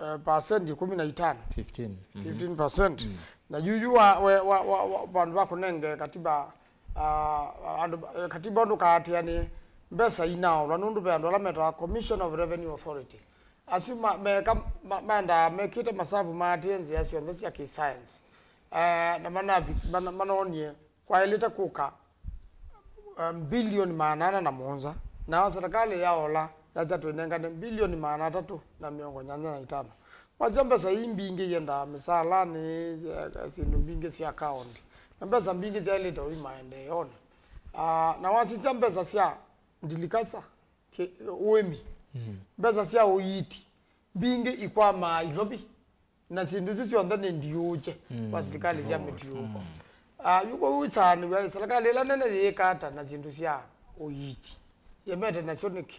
eh, pasenti ĩkũmi na itano. Fifteen. Mhm. Fifteen percent. Mm. Na yuyu wa, we, wa, wa, wa, vandũ va kũnenge katiba, ah, andũ, eh, katiba ũndũ kaatĩanĩ mbesa inaolwa nũndũ ve andũ ala metawa Commission of Revenue Authority. Asu ma, meka, ma, maendaa mekĩte masavu maatĩe nzĩa syonthe sya kĩ-science. Eh, na manavi-, mana-, manonie kwaĩlĩte kũka, um, mbilioni maana ana na mũonza, nao serikali yaola yasya twĩnengane mbilioni maana atatũ na mĩongo nyanya na itano. Wasya mbesa ii mbingĩ iendaa mĩsaalanĩ, eh, syĩndũ mbingĩ sya kaũnti, na mbesa mbingĩ syaĩlĩte ũi maendeeonĩ. Ah, na wasisya mbesa sya ndilikasa, kĩ-, ũĩmi, mm, mbesa sya ũiiti, mbingĩ ikwamaa Nairobi. Na syĩndũ isu syonthe nĩ ndiũũkye, mm, kwa silikalĩ sya mĩtiũũko. Mm. Ah, yu kwoou isaanĩw'a serikali ĩla nene yĩĩka ata na syĩndũ sya ũiiti? Yemete nasyo nĩkĩ?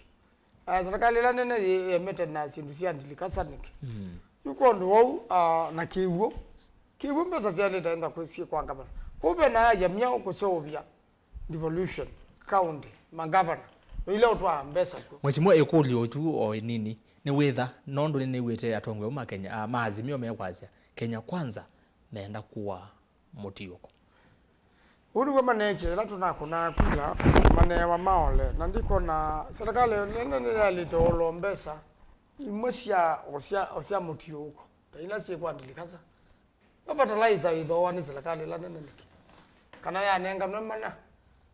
Ah, serikali ĩla nene yĩ-, yemete na syĩndũ sya ndilikasa nĩkĩ? Mm. Yu kwondũ wou, ah, na kĩw'ũ, kĩw'ũ mbesa syaĩlĩte enda kwĩ-, syĩ kwa ngavana. Kwoou ve na aja myaũ kũseũvya devolution, county, magavana, ila ũtwaa mbesa kw'o. Mheshimiwa, ĩkũlyo tu o ĩnini, nĩ wĩtha, nondũ nĩnĩw'ĩte atongoi ma Kenya, ah, ma Azimio mekwasya, Kenya Kwanza meenda kũa mũtiũko. Ũu nĩw'o maneekie ĩla tũnakũnaa kula, maneewa maole, na ndikona serikali nene nĩyaĩlĩte ũlo mbesa imwe sya, o sya, o sya mũtiũko, ta ila syĩ kwa ndilikasa. Ĩla fertilizer ĩthooa nĩ serikali ĩla nene nĩkĩ? Kana yanenganwe mana?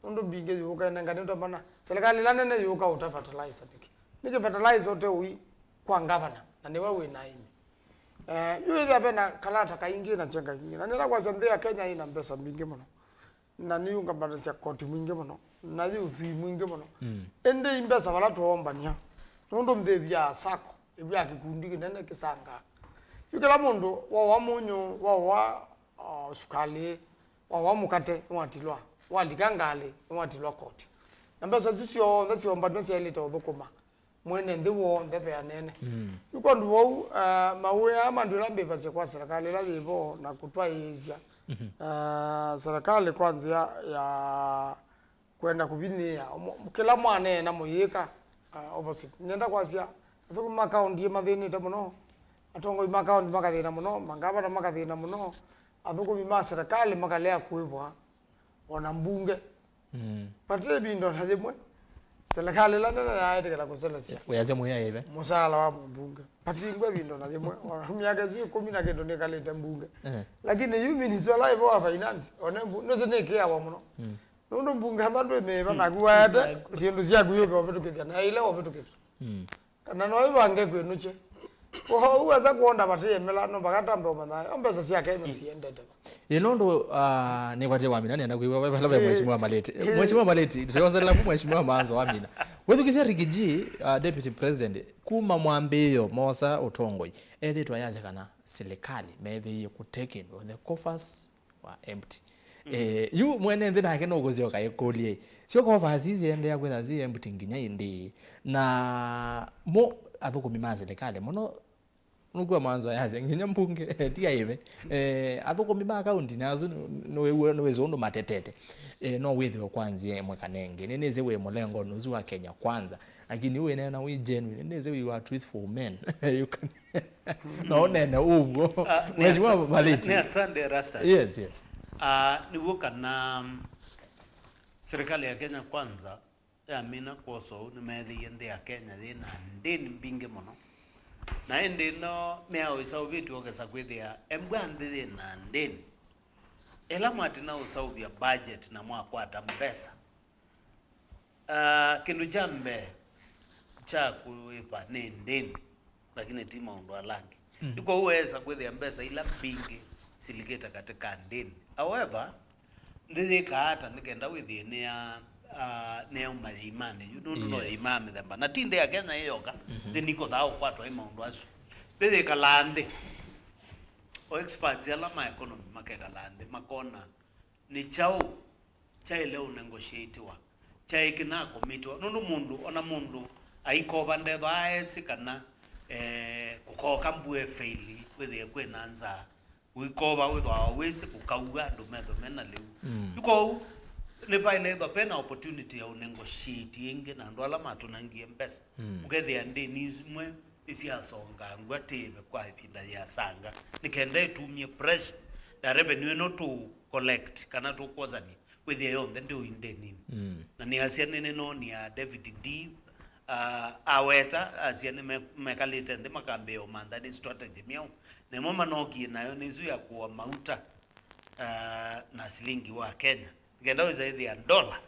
Nũndũ mbingĩ yũka ĩnenganĩtwe mana. Serikali ĩla nene yũka ũta fertilizer nĩkĩ? Nĩkĩ fertilizer ũte ũi kwa ngavana, na nĩwe wĩ na aĩmi? Eh, yu ĩthĩa ve na kalata kaingĩ na chenga ingĩ. Na nĩla kwasya nthĩ ya Kenya ĩna mbesa mbingĩ mũno. Na nĩyũngamanasya koti mwingĩ mũno, na yĩ ũthwii mwingĩ mũno. Mm. Ĩndĩ imbesa vala twombany'a, nũndũ nthĩ ĩvyaa sacco, ĩvyaa kĩkundi kĩnene kĩsangaa. Yu kĩla mũndũ waũa mũnyũ, waũa, uh, sukalĩ, waũa mũkate, nĩwatilwa, walika ngalĩ, nĩwatilwa koti. Na mbesa isu syonthe syombany'a syaĩlĩte ũthũkũma mwene nthĩ w'onthe ve anene. Mm. Yu kwondũ wou, uh, mawĩa aa mandũ ĩla mbĩvasya kwa serikali ĩla yĩ vo na kũtwaĩĩsya, mhm, uh, serikali kwa nzĩa ya kwenda kũvinyĩĩa ũmwe, kĩla mwaneena mũyĩka, uh, opposite. Nĩenda kwasya, athũkũmi ma kaũnti mathĩnĩte mũno, atongoi ma kaũnti makathĩna mũno, mangavana makathĩna mũno, athũkũmi ma serikali makalea kũĩvwa, ona mbunge. Mm. Vate ĩvinda ona yĩmwe, serikali ĩla nene yaetĩkĩla kũselesya wĩasya mũya ĩve mũsaala wa mũmbunge. Vate ĩngwe ĩvinda ona yĩmwe, ona myaka ĩsu ĩkũmi na kĩndũ nĩkalĩte mbunge. Eh. Lakini yu minister ũla ĩvo wa finance, ona mbu-, nũsĩ nĩkĩawa mũno. Mm. Nũndũ mbunge atha ndwĩmĩĩva, mm, naku waete syĩndũ syaku yũke ũvĩtũkĩthya, na ĩla ũvĩtũkĩthya. Mm. Kana no ĩvange kwĩnũkye. Kwoou esa kwonda vate ĩmela, no vakatambe ũmanya o mbesa sya Kenya siendete va. Ĩ nũndũ, ah, nĩkwatie wamina nĩenda kwĩw'a vala ve, ĩ, Mheshimiwa Maleti. Ĩ. Mheshimiwa Maleti, tũyoselela vu Mheshimiwa Maanzo wamina. Wĩthukĩsya Riggy G, ah, Deputy President, kuma mwambĩĩo moosa ũtongoi, ethĩtwe ayasya kana silikalĩ meethĩie kũtake in on the coffers wa empty. Mm. Eh, yu mwene nthĩ nake nũkũsyoka ĩkũlye, syo coffers ii syaendeea kwĩtha syĩ empty nginya ĩndĩĩ? Na mo athũkũmi ma silikalĩ mũno, nũkw'a Maanzo ayasya nginya mbunge, ti aive. Eh, athũkũmi ma kaunti nasu nĩ-, nĩwĩw'a, nĩwĩsĩ ũndũ matetete. Eh, no wĩthĩwe kwa nzĩa ĩmwe kana ĩngĩ. Nĩnĩsĩ wĩ mũlengonĩ ũsu wa Kenya Kwanza, lakini wĩneena wĩ genuine, nĩnĩsĩ you are truthful men. You can No ũnene ũw'o. Ah, nĩ Mheshimiwa asa-, Maleti. Nĩ asante Erastus. Yes, yes. Ah, nĩw'o kana, mm, serikali ya Kenya Kwanza yamina kwosa ũu nĩmeethĩie nthĩ ya Kenya yĩ na ndĩni mbingĩ mũno. Na ĩndĩ ĩno mĩao ĩsaũvĩtw'e ũkesa kwĩthĩa embwa nthĩ yĩ na ndĩni. Ĩla mwatina ũsaũvya budget na mwakwata mbesa, Ah, kĩndũ kya mbee kya kũĩva nĩ ndĩni, lakini ti maũndũ ala angĩ. Mm. Nĩ kwoou weesa kwĩthĩa mbesa ila mbingĩ silikĩte katĩ ka ndĩni. However, nthĩ yĩkaa ata nĩ kenda wĩthĩe nĩya, ah, nĩyauma yĩimanĩ yu, nũndũ no, yes, yĩimaa mĩthemba. Na ti nthĩ ya Kenya ĩ yoka, mhm, nthĩ nikũthaa ũkwatwa ĩ maũndũ asu. Nthĩ yĩkalaa nthĩ. O experts ala ma economy makekalaa nthĩ, makona nĩ kyaũ kyaĩle ũnegotiatiwa, kyaĩ kĩnakomitiwa, nũndũ mũndũ, ona mũndũ aikova ndethwa aesĩ kana, eh, kũkoka mbua ĩfeili, wĩthĩe kwĩna nzaa, ũikova wĩthwa wĩsĩ kũkaua andũ methwe mena lĩu. Mm. Yu kwoou, nĩvaĩle ĩthwa vena opportunity ya ũnegotiate ĩngĩ na andũ ala matũnangie mbesa. Mm. Ũkethĩa ndĩni imwe nĩsyasongangw'a tĩve kwa ĩvinda yĩasanga, nĩ kenda ĩtumye pressure ya revenue ĩno tũ collect kana tũkwosany'a wĩthĩe yonthe ndĩũi ndĩninĩ. Mm. Na nĩasya nĩnĩnoonie David Ndii, ah, aweta, asya nĩme-, mekalĩte nthĩ makambĩĩa ũmantha nĩ strategy myaũ. Na ĩmwe manookie nayo nĩ ĩsu ya kũa mauta, ah, na silingi wa Kenya. Nĩ kenda wĩsa ĩthĩa ndola,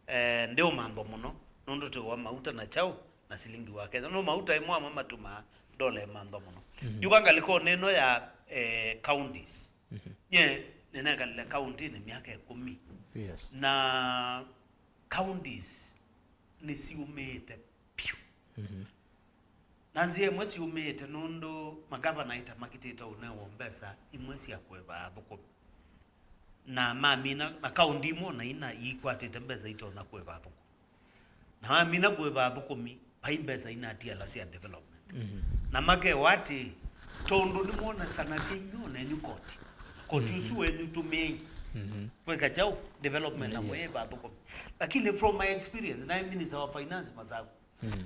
eh, ndĩũmanthwa mũno, nũndũ tũũa mauta na kyaũ na silingi wa Kenya. Nũndũ mauta ĩmwe amwe matumaa ndola ĩmanthwa mũno. Mhm. Yuka ngalĩkonĩ ĩno ya, eh, counties. Mhm. Nye nĩnekalile kauntinĩ myaka ĩkũmi. Yes. Na counties nĩsiũmĩĩte vyũ. Mhm. Na nzĩa ĩmwe siũmĩĩte nũndũ magavana aita makitĩte ũnewa mbesa imwe sya kũĩva athũkũmi. Na mamina, na kaunti imwe ona ina iikwatĩte mbesa itonya kũĩva athũkũmi. Na mamina kũĩva athũkũmi, vai mbesa inatiala sya development. Mhm. Na makewa atĩ, tondũ nĩmwonesanasya inyuĩ o nenyu koti. Koti, mhm, ũsu wenyu tũmĩei. Mhm. Kwĩka kyaũ? Development na, yes, kũĩva athũkũmi. Lakini from my experience, naĩ minister wa finance Masaku. Mhm.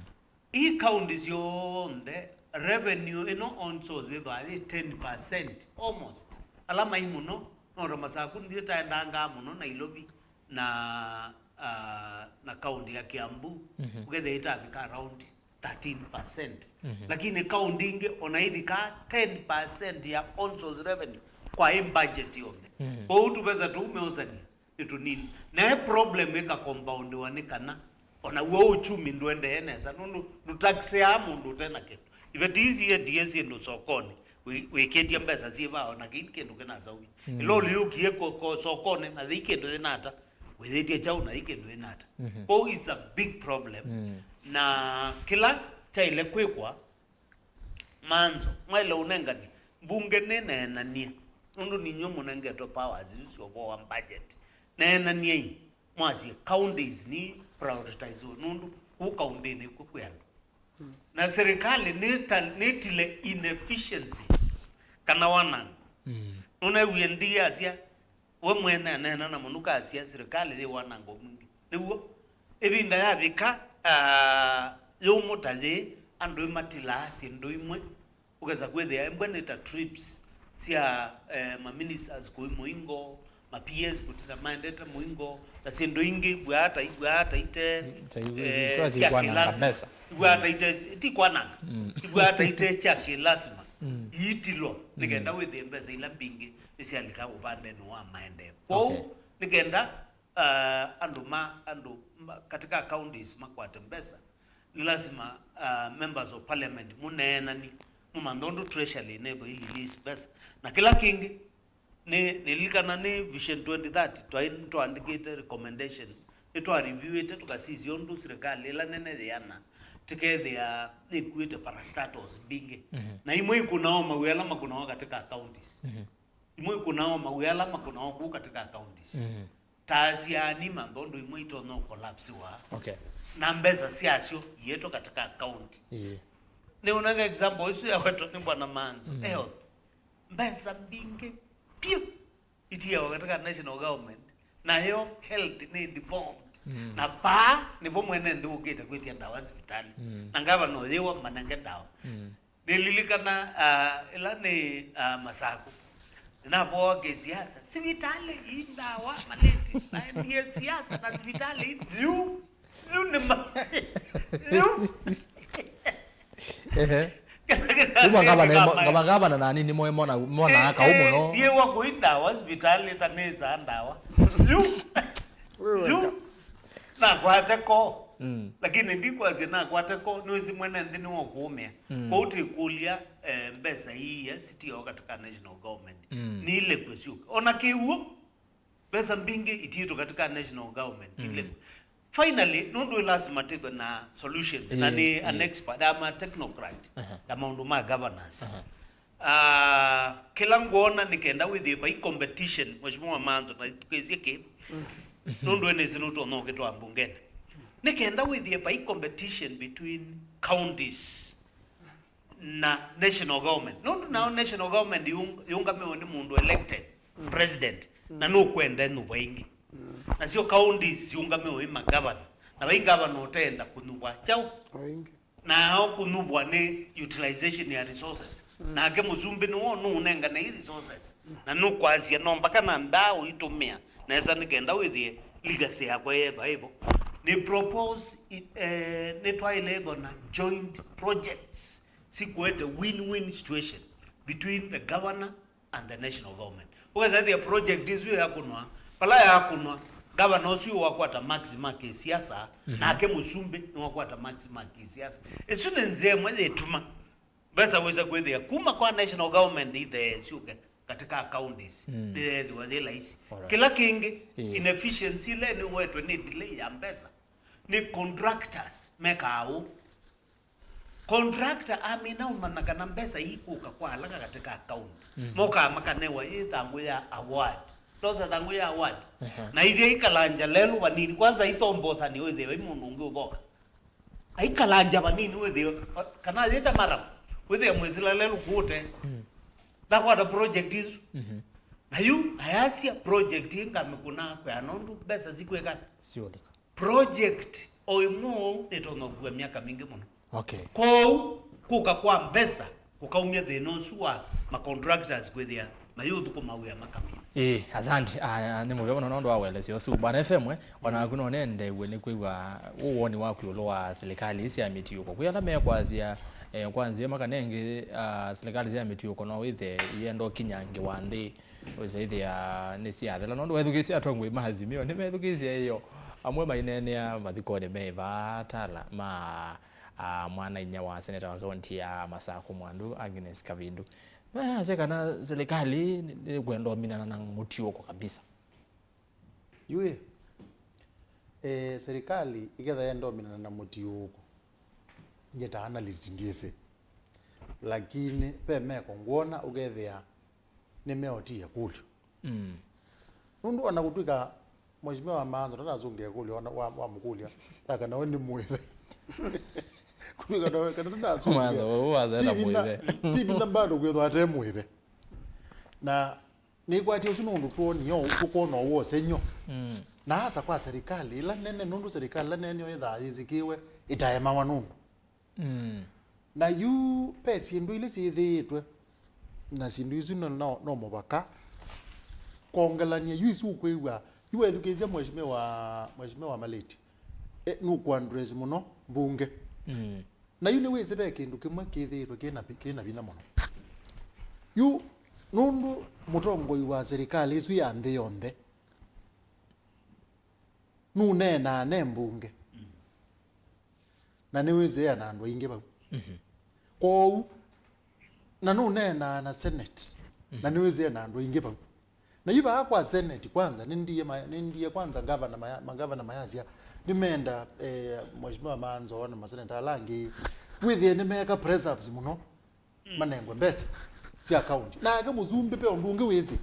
Ii kaunti syonthe, revenue ĩno on source yĩthwaa yĩ ten percent almost. Ala mai mũno, no ta Masaku ndio taendangaa mũno, Nairobi na, ah, na kaunti ya Kiambu, mhm, ũkethĩa ĩtavika around thirteen percent. Mhm. Lakini kaunti ingĩ ona ĩvikaa ten percent ya on source revenue kwa ĩ budget yonthe. Mhm. Kwoou tũvesa tũu meũsania nĩ tũnini. Nae problem ĩka compoundiwa nĩ kana ona w'o ũchumi ndũendee nesa, nũndũ ndũtaxĩaa mũndũ ũte na kĩndũ. Iveti ii siendie syĩndũ sokonĩ, wĩ-, wĩkĩtye mbesa syĩ vaa, ona kĩi kĩndũ kĩnasaũvya. Mm. Ĩloli yũkie ko, ko sokonĩ, na yĩi kĩndũ yĩnata, wĩthĩtye kyaũ na yĩi kĩndũ yĩnata. Mhm. Kwoou it's a big problem. Mm. Na kĩla kyaĩle kwĩkwa, Manzo, mwaĩle ũnengani, mbunge nĩneenanie, nũndũ ninyuĩ mũnengetwe powers isu sya ũvoo wa budget. Neenaniei, mwasye counties ni prioritize nũndũ kũu kauntinĩ kw'o kwĩ andũ. Mm. Na serikali nĩta-, nĩtile inefficiencies kana wanango. Mm. Nũneewie Ndii asya, we mwene aneena na mũnuka asya, silikalĩ yĩ wanango mwingĩ. Nĩw'o, ĩvinda yavika, ah, yũmũ ta yĩĩ, andũ ĩmatilaa syĩndũ imwe, ũkesa kwĩthĩa ĩmwe nĩ ta trips sya, eh, ma ministers kũi mũingo, ma P As kũtila maendete mũingo, na syĩndũ ingĩ ibwaa ta, ibwaa ta ite, ta iu, eh, twasi sya kwananga kĩlasima. Mbesa. Ibwaa ta ite, ti kwananga. Mm. Ibwaa ta ite sya kĩlasima. Mm. Iitilwa, mm, nĩ kenda wĩthĩe mbesa ila mbingĩ nĩsyalika ũvandenĩ wa maendeeo. Kwoou, okay, nĩ kenda, ah, andũ ma, andũ ma, katika counties makwate mbesa, nĩ lasima, ah, members of parliament mũneenani, mũmanthe ũndũ treasury ĩnethwa ĩ release mbesa. Na kĩla kĩngĩ, nĩ, nĩlilikana nĩ Vision twenty thirty, twaĩ nĩtwaandĩkĩte recommendation, nĩtwareviewĩte, tũkasisya ũndũ silikalĩ ĩla nene yĩana, tĩkethĩa nĩkuĩte parastatals mbingĩ. Mhm. Na imwe ikũnawa mawĩa ala makũnawa katika counties. Mhm. Imwe ikũnawa mawĩa ala makũnawa kũu katika counties. Mhm. Ta syaani mantha ũndũ imwe itonya ũkolapsiwa. Okay. Na mbesa syasyo ietwe katika county. Ĩĩ. Nĩũnanga example ĩsu yawetwa nĩ Bwana Manzo. Mm. Health. Mbesa mbingĩ vyũ itiawa katika national government. Nayo health nĩ devolved. Mm. Na paa nĩvo mwene nthĩ ũkĩte kwĩtya ndawa sivitalĩ. Mm. Na ngavana ũyĩwa manenge ndawa. Mm. Nĩlilikana, ah, ĩla nĩ, ah, Masaku. Nĩnavoa kĩsiasa. Sivitalĩ ii ndawa, malĩti. Naendie siasa na sivitalĩ ii. Yu, yu nĩ ma-, yu. Ehe. Kuma ngavana, ngavana nani nĩ moe mona, mona, eh, kau mũno. Ndiwa kũi ndawa sivitalĩ ta nĩsa ndawa. Yu. Yu. Nakwate ko. Mm. Lakini ndikwasya nakwate ko, nĩwĩsĩ mwene nthĩ nĩwakũũmĩa. Mm. Kwoou twĩkũlya, eh, mbesa ii sitiawa katika national government. Mm. Nĩilekwe syũke. Ona kĩw'o, mbesa mbingĩ itiĩtwe katika national government. Mm. Ilekwe. Finally, nũndũ ĩ lasima tĩthwe na solutions, na, eh, nĩ an, eh, expert, I'm a technocrat, aha, na maũndũ ma governance. Aha. Ah, kĩla ngwona nĩ kenda wĩthĩe vai competition, Mheshimiwa Manzo, na tukĩsye kĩ. Mm. Nũndũ ĩnĩsĩ nũtonya ũkĩtwa mbungeni. Nĩ kenda wĩthĩe vai competition between counties na national government. Nũndũ nao national government yũng-, yũngamĩwe nĩ mũndũ elected president, na nũkwenda nyũva ingĩ. Nasyo counties syũngamĩwe nĩ magavana. Na vai ngavana ũteenda kũnyuvwa kyaũ? Aingĩ. Nao kũnyuvwa nĩ utilization ya resources. Nake mũsumbĩ nĩwe nũũnengane i resources. Na nũkwasya no mpaka na ndaa ũitũmĩa nesa nĩ kenda wĩthĩe legacy yakwa yethwa ĩvo. Nĩ propose i-, eh, nĩtwaĩle ĩthwa na joint projects sikuete win-win situation between the governor and the national government. Ũkesa ĩthĩa project ĩsu yakũnwa, vala yakũnwa, ngavana ũsu wakwata marks ma kĩsiasa, nake mũsumbĩ nĩwakwata marks ma kĩsiasa. Ĩsu nĩ nzĩa ĩmwe yĩtuma mbesa wĩsa kwĩthĩa kuma kwa national government ithee syũke katika counties, nĩyethĩwa yĩ laisi. Alright. Kĩla kĩngĩ, inefficiency ĩla nĩwetwe nĩ delay ya mbesa, nĩ contractors mekaa ũu. Contractor amina ũmanya kana mbesa ikũka kwa alaka katika account. Mokaa makanewa ĩ thangũ ya award. Ndosa thangũ ya award. Na ithia ikalanja lelu vanini. Kwanza itombosani wĩthĩwe i mũndũ ũngĩ ũvoka. Aikalanja vanini wĩthĩwe. Kana yĩta mara. Wĩthĩwe mwĩsĩla lelu kũte. Ndakwata project isu. Na yu ayasya project ĩ ngamĩkũna kwĩa nũndũ mbesa sikwĩka. Siũlika. Project o ĩmwe ũu nĩtonya kũkua myaka mingĩ mũno. Okay. Kwoou, kũka kwa mbesa kũkaumya thĩna ũsu wa ma contractors kwĩthĩa mayũthũkũma wĩa makamina. Ĩĩ, asante. Ah, nĩ mũvea mũno nũndũ wa ũelesyo ũsu. Bwana F M, eh, o naku no nendeew'e nĩ kwĩw'a ũwoni waku ĩũlũ wa silikalĩ sya mĩtiũko. Kwĩ ala mekwasya, eh, kwa nzĩa makanenge, ah, silikalĩ sya mĩtiũko no wĩthe ienda ũkinyangĩwa nthĩ. Wĩsa ĩthĩa nĩsyathela, nũndũ wethukĩĩsya atongoi ma Azimio nĩmethukĩĩsye ĩyo. Amwe maineenea mathikonĩ me vaa Tala ma, a, mwana-inyia wa seneta wa kaunti ya Masakũ Mwandu, Agnes Kavindu. Mayasya kana silikalĩ nĩ-, nĩkwenda ũminana na mũtiũko kabisa. Yu ĩ, e, silikalĩ ĩketha yenda ũminana na mũtiũko, nyie ta analyst ndyĩsĩ. Lakini ve meko ngwona ũkethĩa nĩmeũtie kũlyo. Mm. Nũndũ ona kũtw'ĩka Mheshimiwa Maanzo ndanasungia kũlyo ona wa, wa mũkũlya, ya kana we nĩ mũĩve. Kũtw'ĩka na we, kana ndanasungia. Maanzo, we waza ena mũĩve. Ti vinya bado kwĩthwa ate mũĩve. Na nĩkwatie ũsu nũndũ twonie ũu, tũkwona ũu ũsenyo. Mm. Na asa kwa serikali ĩla nene, nũndũ serikali ĩla nene ĩthaa yĩsĩkĩwe ĩtaemawa nũndũ. Mm. Na yu ve syĩndũ ila syĩthĩĩtwe, na syĩndũ isu no, no, no mũvaka kwongelany'a. Yu isu ũkwĩw'a, yu wethukĩĩsya Mheshimiwa, Mheshimiwa Maleti, e, nũkũaddress mũno mbunge. Mm. Na yu nĩwĩsĩ ve kĩndũ kĩmwe kĩthĩĩtwe kĩ na, kĩ na vinya mũno. Yu nũndũ mũtongoi wa serikali ĩsu ya nthĩ yonthe nũneenaa ne mbunge. Mm. Na nĩwĩsĩ ena andũ aingĩ vau. Mhm. Kwoou, na nũneenaa na Senate, na nĩwĩsĩ ena andũ aingĩ vau. Na yu vaa kwa Senate kwanza, nĩndie ma-, nĩndie kwanza gavana maya-, magavana mayasya, nĩmenda, eh, Mheshimiwa Maanzo na maseneta ala angĩ, wĩthĩe nĩmeeka press ups mũno, manengwe mbesa sya kaunti. Nake mũsumbĩ ve ũndũ ũngĩ wĩsĩ,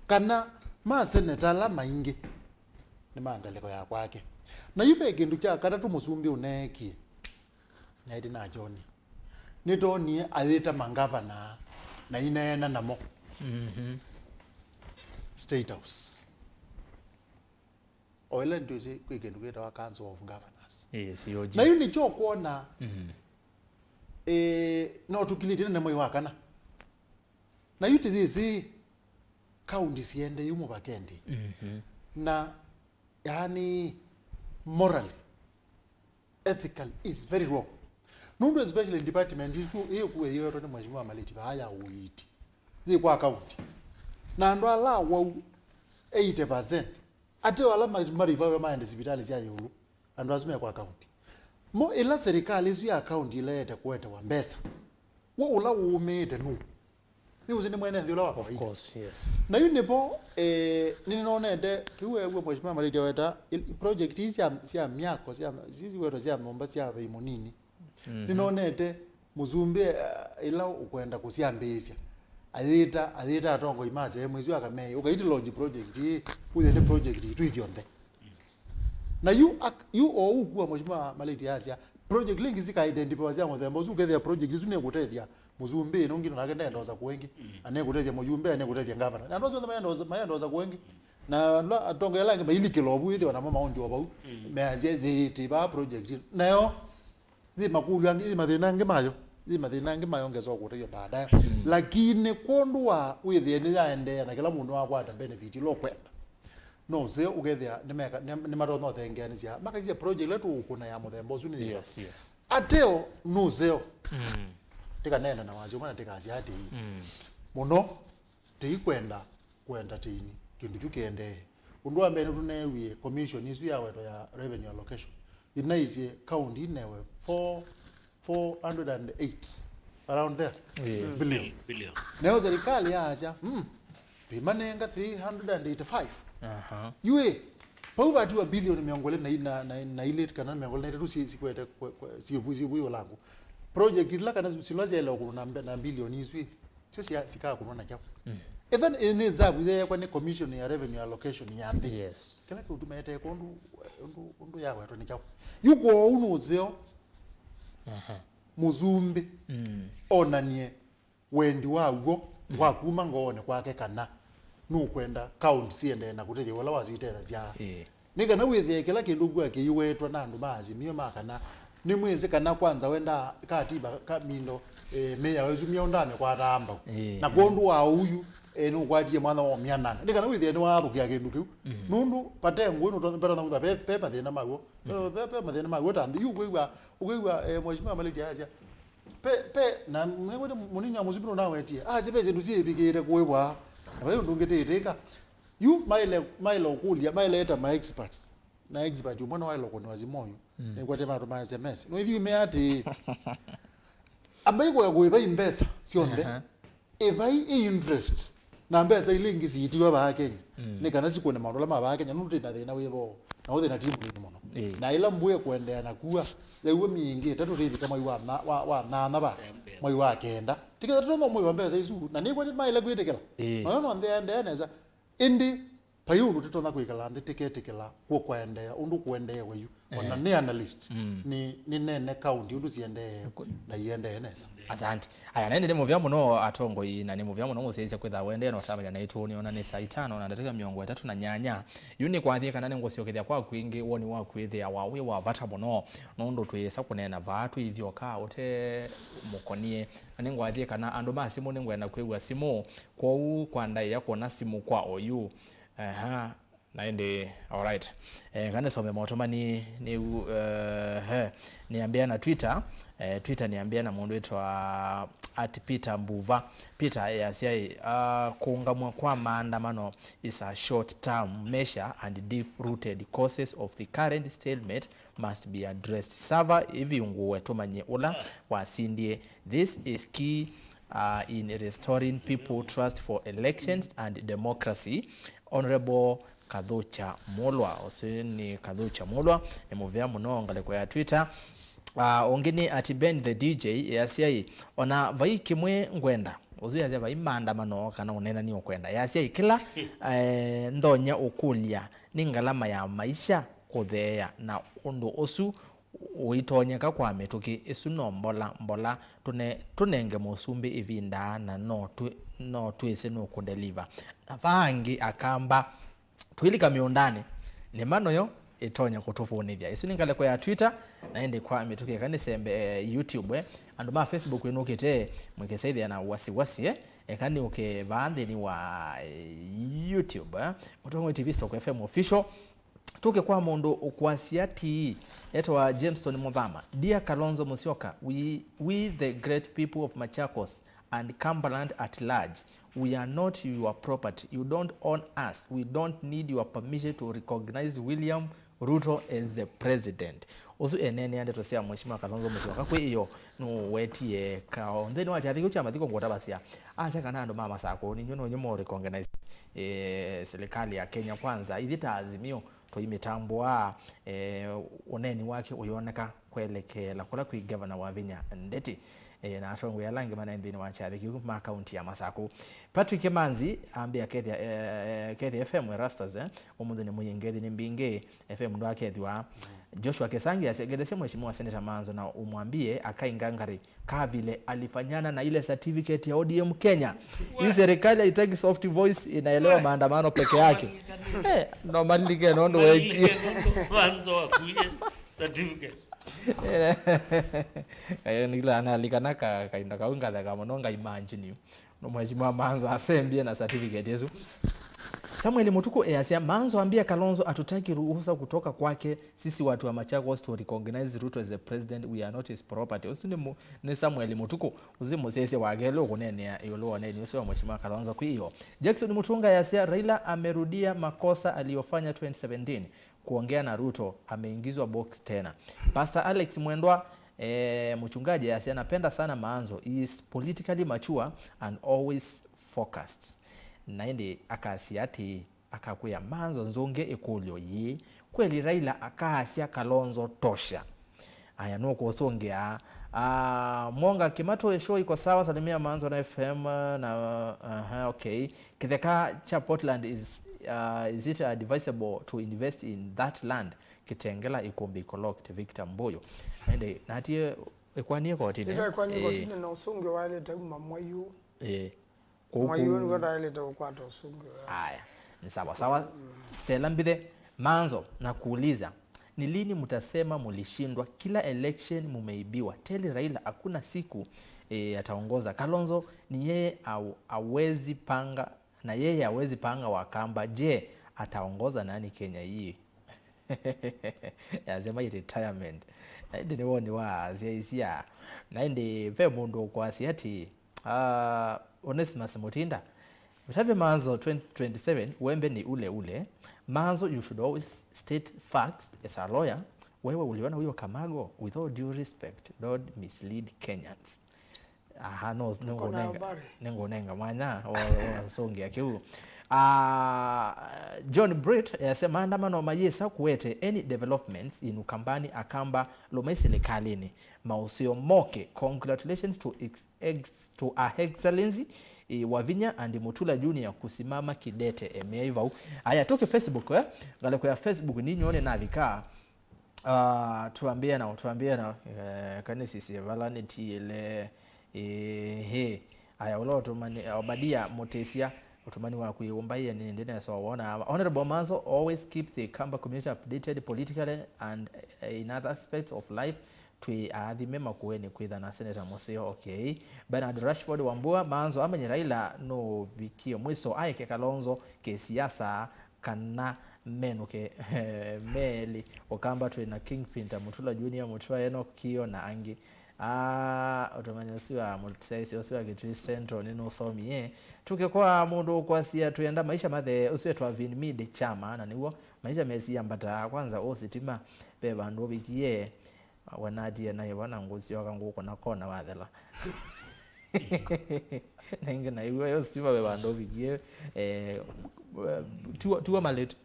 kana maseneta ala maingĩ nĩ ma ngalĩko ya kwake. Na yu ve kĩndũ kya katatũ mũsumbĩ ũneekie, naĩtĩ na John, nĩtonie ayĩta mangavana na ineena namo. Mhm. State House. O ĩla nĩtwĩsĩ kwĩ kĩndũ kĩtawa Council of Governors. Yes, C O G. Na yu nĩkyo ũkwona, mhm, eh, no tũkilyĩtye nene mwei wa kana. Na yu tĩyĩsĩ kaunti siende yu mũvakendĩ. Mhm. Na, yaani, morally, ethical is very wrong. Nũndũ especially department isu ĩkuwe yĩwetwe nĩ Mheshimiwa Maleti vaa ya ũiiti, yĩ kwa county. Na andũ ala awau eighty percent, ateo ala ma-, marivawe maende sivitalĩ sya ĩũlũ, andũ asu me kwa county. Mo ĩla serikali ĩsu ya county ĩleete kũetewa mbesa, we ũla ũũmĩĩte nũũ? Nĩwĩsĩ nĩ mwene nthĩ ũla wa kawaida. Of course, yes. Na yu nĩvo, eh, nĩnonete, kĩu weew'a Mheshimiwa Maleti aweta, il-, project ii sya, sya myako, sya, sisiwetwa sya nyũmba sya vai mũnini. Mhm. Nĩnonete mũsumbĩ, eh, ĩla ũkwenda kũsyambĩĩsya, ayĩta, ayĩta atongoi ma sehemu isu akamea, ũkaiti launch project ii, wĩthĩe nĩ project itũ ithyonthe. Na yu, ak- yu o ũkua Mheshimiwa Maleti asya, project ila ingĩ sika identify sya mũthemba ũsu, ũkethĩa project isu nĩkũtethya mũsumbĩ, ĩno ũngĩ nake ndendosa kũũ ĩngĩ, na nĩkũtethya mũyumbe, na nĩkũtethya ngavana. Na andũ asu onthe mayendosa, mayendosa kũũ ĩngĩ. Na ala atongoria ala angĩ mailikĩla ovu, ĩthĩwa namo maũndĩ o vau, measya, "Thĩ, tĩ vaa project." Nayo, yĩ makũlyo angĩ, yĩ mathĩna angĩ mayo, yĩ mathĩna angĩ mayo ngesa kũtavya baadaye. Lakini kwondũ wa wĩthĩe nĩyaendeea na kĩla mũndũ akwata benefit ila ũkwenda, no ũseo ũkethĩa nĩmeka- nĩ- nĩmatonya ũthengeanĩsya, makaisya project ĩla tũũkũna ya mũthemba ũsu nĩ yĩva. Yes, yes. Ateo nũseo. Tĩkaneena na wasyo mwana tĩkasya atĩĩ, mũno, tĩikwenda kũentertain kĩndũ kyu kĩendee. Ũndũ wa mbee nĩtũneewie commission ĩsu yawetwa ya revenue allocation. Inaisye county inewe four, four hundred and eight, around there, billion. Billion. Neo serikali yaasya, mm, twĩmanenga three hundred and eighty-five. Aha. Yu ĩ, vau vatiwa bilioni mĩongo ĩlĩ na, na, na ilĩ kana mĩongo ĩlĩ na itatũ si- sikwete kwe- kwe- sivu- sivu ũlangu. Project ila kana sila syaelewa kũlũna mbe- na bilioni isu ĩ, syo sya- sikakunwa na kyaũ? Etha nĩ- nĩ zavu yeekwa nĩ commission ya revenue allocation ya nthĩ. Yes. Kĩla kĩũtuma ĩteekwa ũndũ, ũndũ, ũndũ yawetwa nĩ kyaũ? Yu kwoou nũseo mũsumbĩ onanie wendi waw'o wa kuma ngoonĩ kwake kana nũkwenda county siendee na kũtethya ũla wasyo itethasya. Ĩĩ. Nĩ kana wĩthĩe kĩla kĩndũ kw'a kĩiwetwa na andũ ma Azimio ma kana nĩmwĩsĩ kana kwanza wendaa katiba ka mindo, eh, mĩao ĩsu myaũ ndamĩkwataa mbau. Ĩĩ. Na kwondũ wa ũu, eh, nũkwatie mwanya wa ũmyananga. Nĩ kana wĩthĩe nĩwathũkĩa kĩndũ kĩu. Nũndũ vate ngũĩ nũtonya kũtha ve, ve mathĩna maw'o. Ve, ve, ve mathĩna maw'o ta nthĩ. Yu ũkwĩw'a, ũkwĩw'a, eh, Mheshimiwa Maleti asya, Pe, pe, na nĩwete mũnini wa mũsumbĩ nũnawetie. Asya ve syĩndũ syĩvikĩte kũĩvwa. Na vai ũndũ ũngĩ tĩĩtĩka. Yu maile, maile ũkũlya, maile eta ma experts. Na expert ũmwe nĩwaile ũkũnĩwa simũ oyu. Nĩkwate matũma S M S. Nũithi ume atĩĩ, ambai kũya kũĩvai mbesa syonthe. Aha. Ĩvai ĩ interest na mbesa ila ingĩ siitiwa vaa Kenya, nĩ kana sikũne maũndũ ala ma vaa Kenya, nũndũ twĩ na thĩna wĩ vo, na ũ thĩna ti mũnini mũno. Ĩĩ. Na ĩla mbũe kũendeea na kua, yaw'o myei ĩngĩ ĩtatũ tĩvika mwai wa na- wa- wa nyanya va mwai wa kenda, tĩketha tũtonya ũmũĩva mbesa isu, na nĩkw'a maĩle kwĩtĩkĩla. Ĩĩ. Nayo no nthĩ yaendeea nesa. Ĩndĩ vai ũndũ tũtonya kwĩkala nthĩ tĩketĩkĩla kw'o kwaendeea ũndũ kũendeewe yu. Ona nĩ analyst, nĩ, nĩ nene county ũndũ siendee na iendee nesa. Asante. Aya, na ĩndĩ nĩ mũvea mũno atongoi, na nĩ mũvea mũno mũsyaĩĩsya kwĩtha wendee na ũtavany'a naitũ. Nĩona nĩ saa itano na ndatĩka mĩongo ĩtatũ na nyanya. Yu nĩkwathie kana nĩngũsyokethya kwaku ĩngĩ, woni waku wĩthĩawa wĩ wa vata mũno, nũndũ twĩsa kũneena vaa twĩithyoka ũte mũkonie. Na nĩngwathie kana andũ ma simũ nĩngwenda kwĩw'a simũ, kwoou kwa ndaĩa kwona simũ kwa oyu. Aha. Na ĩndĩ, alright. Eh, kana nĩsome maũtũmani nĩ, eh, he, nĩambĩa na Twitter. Eh, Twitter nĩambĩa na mũndũ wĩtwa at Peter Mbuva. Peter easya ĩ, ah, kũũngamw'a kwa maandamano is a short term measure and deep rooted causes of the current stalemate must be addressed. Sava ĩvingũwe tũmanye ũla wasindie. This is key, uh, in restoring people trust for elections and democracy. Honorable Kathũkya Mũlwa, ũsu nĩ Kathũkya Mũlwa, nĩ mũvea mũno ngalĩko ya Twitter. Ah, ũngĩ nĩ at Ben the D J, easya ĩ, ona vai kĩmwe ngwenda, ũsu yasya vai maandamano kana ũneenani ũkwenda. Yasya ĩ, kĩla, eh, ndonya ũkũlya nĩ ngalama ya maisha kũtheea, na ũndũ ũsu ũitonyeka kwa mĩtũkĩ ĩsu no mbola mbola tũne-, tũnenge mũsumbĩ ĩvinda na no twĩ-, no twĩsĩ nũkũndeliva. Na vaa angĩ akamba, tũilika mĩũndanĩ, nĩma noyo ĩtonya kũtũvũnĩthya. Ĩsu nĩ ngalĩko ya Twitter, na ĩndĩ kwa mĩtũkĩ eka nĩsembe, eh, YouTube, eh. Andũ ma Facebook ĩnũkĩte, mwĩkĩsaithĩa na wasiwasi, eh. Eka nĩũke vaa nthĩnĩ wa, eh, YouTube, eh. Mũtongoi T V Stock F M Official. Tũke kwa mũndũ ũkwasya atĩĩ, etawa Jameson Mũthama. Dear Kalonzo Musyoka, we, we the great people of Machakos and Cumberland at large, we are not your property. You don't own us. We don't need your permission to recognize William Ruto as the president. Ũsu eneenea ndeto sya Mheshimiwa Kalonzo Musyoka kwĩ ĩyo nũwetie kao nthĩnĩ wa kyathĩ kĩu kya mathiko ngũtavasya. Asya kana andũ ma Masakũ, ninyu nonyu mo recognize, eh, serikali ya Kenya Kwanza. Ithyĩ ta Azimio tũimĩtambũaa, eh, ũneeni wake ũyoneka kwelekeela kũla kwĩ ngavana Wavinya Ndeti. Eh, na atongoi ala angĩ manaĩ nthĩnĩ wa kyathĩ kĩu ma kaunti ya Masaku. Patrick Manzi ambĩa Kethia, eh, Kethia F M Erastus, eh, ũmũnthĩ nĩ mwĩĩ ngethi nĩ mbingĩ, F M ndwakethwa. Joshua Kesangi asya, "Ngethesya Mheshimiwa Senator Manzo na umwambie akae ngangari kavile alifanyana na ile certificate ya O D M Kenya. Hii serikali haitaki soft voice, inaelewa maandamano peke yake." Eh, no malilike nũndũ wekie. Manzo akuie certificate. Kayo nĩkĩla analikana ka, kainda kau ngatheka mũno, nga imagine you. No Mheshimiwa Manzo asembie na certificate ĩsu. Samuel Mutuku easya, "Manzo ambia Kalonzo hatutaki ruhusa kutoka kwake. Sisi watu wa Machakos to recognize Ruto as the president, we are not his property." Ũsu nĩ mu-, nĩ Samuel Mutuku. Ũsu mũsyaĩĩsya wa kelĩ ũkũneenea ĩũlũ wa ũneeni ũsu wa Mheshimiwa Kalonzo kwĩ ĩo. Jackson Mutunga easya, "Raila amerudia makosa aliyofanya twenty seventeen. Kuongea na Ruto, ameingizwa box tena." Pastor Alex Mwendwa, eh, mchungaji, asya, "Napenda sana Manzo, he is politically mature and always focused." Na ĩndĩ akasya atĩ, akakwĩa Manzo nzũnge ĩkũlyo yĩĩ, kweli Raila akaasya Kalonzo tosha? Aya, nũkũsũngĩa. Ah, Mwonga Kimato, "Show iko sawa, salimia Manzo na F M na," aha, okay. Kĩtheka kya Portland, is, uh, is it advisable to invest in that land? Kitengela Ikumbi Kolokit, Victor Mbuyu. Ende natie ĩkwanie kotini. Ĩkaĩkwani eh, kotini na ũsũngĩo waĩlĩte uma Mwaiũ. Eh. Kũu Mwaiũ kũu nĩko taĩlĩte kũkwata ũsũngĩo ya. Aya, ni sawa sawa. Stella Mbithe, Manzo, nakuuliza, ni lini mtasema mulishindwa? Kila election mumeibiwa. Tell Raila hakuna siku, eh, ataongoza. Kalonzo ni yeye au-, hawezi panga, na yeye hawezi panga Wakamba. Je, ataongoza nani Kenya hii? Yasema retirement. Na ĩndĩ nĩ woni wa asyaĩĩsya. Na ĩndĩ ve mũndũ ũkwasya atĩ, ah, Onesmus Mutinda, "Vitavya Manzo twenty twenty-seven, wembe ni ule ule. Manzo, you should always state facts as a lawyer. Wewe uliona huyo Kamago? With all due respect, don't mislead Kenyans." Aha, no, nĩngũnenga, nĩngũnenga mwanya wa, wa sũngĩa kĩu. Ah, John Britt yasya, "Maandamano mayĩsa kũete any developments in Ukambani, Akamba, lumai silikalini. Maũseo moke. Congratulations to ex-, ex-, to Her Excellency, eh, Wavinya and Mutula Junior kusimama kidete." Emeai vau. Aya, tũke Facebook, eh? Ngalĩko ya Facebook, ninyone navika. Ah, tuambie nao, tuambie nao. Eh, kanisisie vala nĩtiĩle. Ehe. Aya, ũla ũtũmani, Obadia Mũtĩsya, ũtũmani waku ĩũmbaie nĩ ndĩ nesa wona. Honorable Manzo, always keep the Kamba community updated politically and, eh, in other aspects of life. Twĩ aathime makũenĩ kwĩtha na Senator mũseo, okay. Bernard Rashford Wambua, Manzo amenye Raila nũvikie mwiso, aeke Kalonzo kĩsiasa kana menũke melĩ. Ũkamba twĩ na Kingpin ta Mutula Junior, Mutua Enoch Kio na angĩ. Ah, ũtũmanya ũsu wa mũtesi ũsu wa Kitui Central nĩnũsomie. Tũke kwa mũndũ ũkwasya twĩenda maisha mathe, ũsu etwa Vinmid Chama, na nĩw'o maisha mesiambataa. Kwanza ũ sitima, ve vandũ ũvikie, wanatie naĩ vana ngũsyoka ngũkũna kona wathela. Na ĩngĩ naĩw'a yo sitima ve vandũ ũvikie, eh, tiwa, tiwa malĩtu.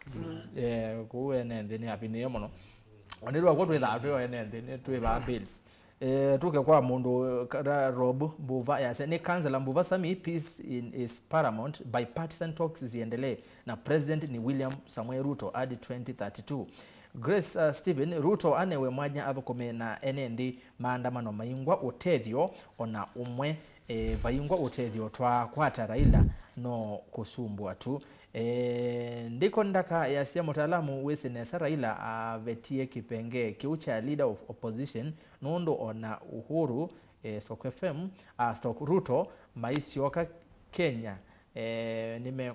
Eh, kũu ene nthĩ nĩ apinĩe mũno. Onĩrwa kw'o twĩthaa twĩ o ene nthĩ, nĩ twĩvaa bills. Eh, tũke kwa mũndũ, eh, kana Rob Mbuva, yasya, "Nĩ Councillor Mbuva Sami, peace in, is paramount, bipartisan talks ziendelee, na President ni William Samoei Ruto hadi twenty thirty-two." Grace, uh, Stephen, "Ruto anewe mwanya athũkũme na ene nthĩ maandamano maingwa ũtethyo ona ũmwe, eh, vaingwa ũtethyo twakwata Raila no kũsumbũa tu." Eh, Ndiko Ndaka yasya, "Mũtaalamu wĩsĩ nesa Raila avetie kĩpengee kĩu kya leader of opposition, nũndũ ona Uhuru, eh, stock F M, ah, stock Ruto maisyoka Kenya, eh, nĩme-,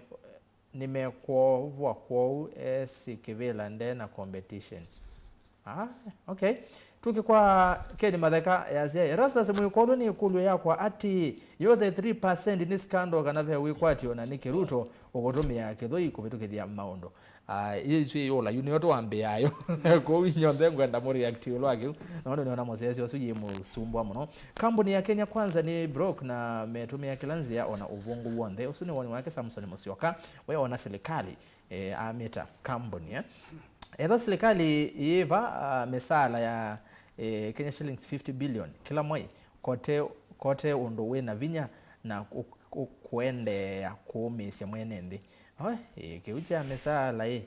nĩmekwovwa kwoou esĩ kĩvĩla nde na competition." Ah, okay. Tũke kwa Ken Matheka yasya, "Erastus Mwĩkolwe nĩ ĩkũlyo yakwa atĩ, yo the three percent nĩ scandal kana ve wĩkwatyo na nĩkĩ Ruto ũkũtũmĩa kĩthũi kũvĩtũkĩthya maũndũ?" Ah, ĩsu ĩyũla yu nĩyo twambĩayo. Kwoou inyonthe ngwenda mũ react ĩũlũ wa kĩu. Nondũ nĩona mũsyaĩĩsya ũsu yĩ mũsumbwa mũno. Kambuni ya Kenya Kwanza nĩ broke na metũmĩa kĩla nzĩa ona ũvũngũ w'onthe. Ũsu nĩ woni wake Samson Musyoka. We ona silikalĩ, eh, amĩta kambuni, eh. Ethwa silikalĩ yĩva, ah, mĩsaala ya, eh, Kenya shillings fifty billion kĩla mwai, kote kote ũndũ wĩ na vinya na kũ-, kũ-, kũendeea kũũmĩĩsya mwene nthĩ. Oi, ĩ, kĩu kya mĩsaala ĩ,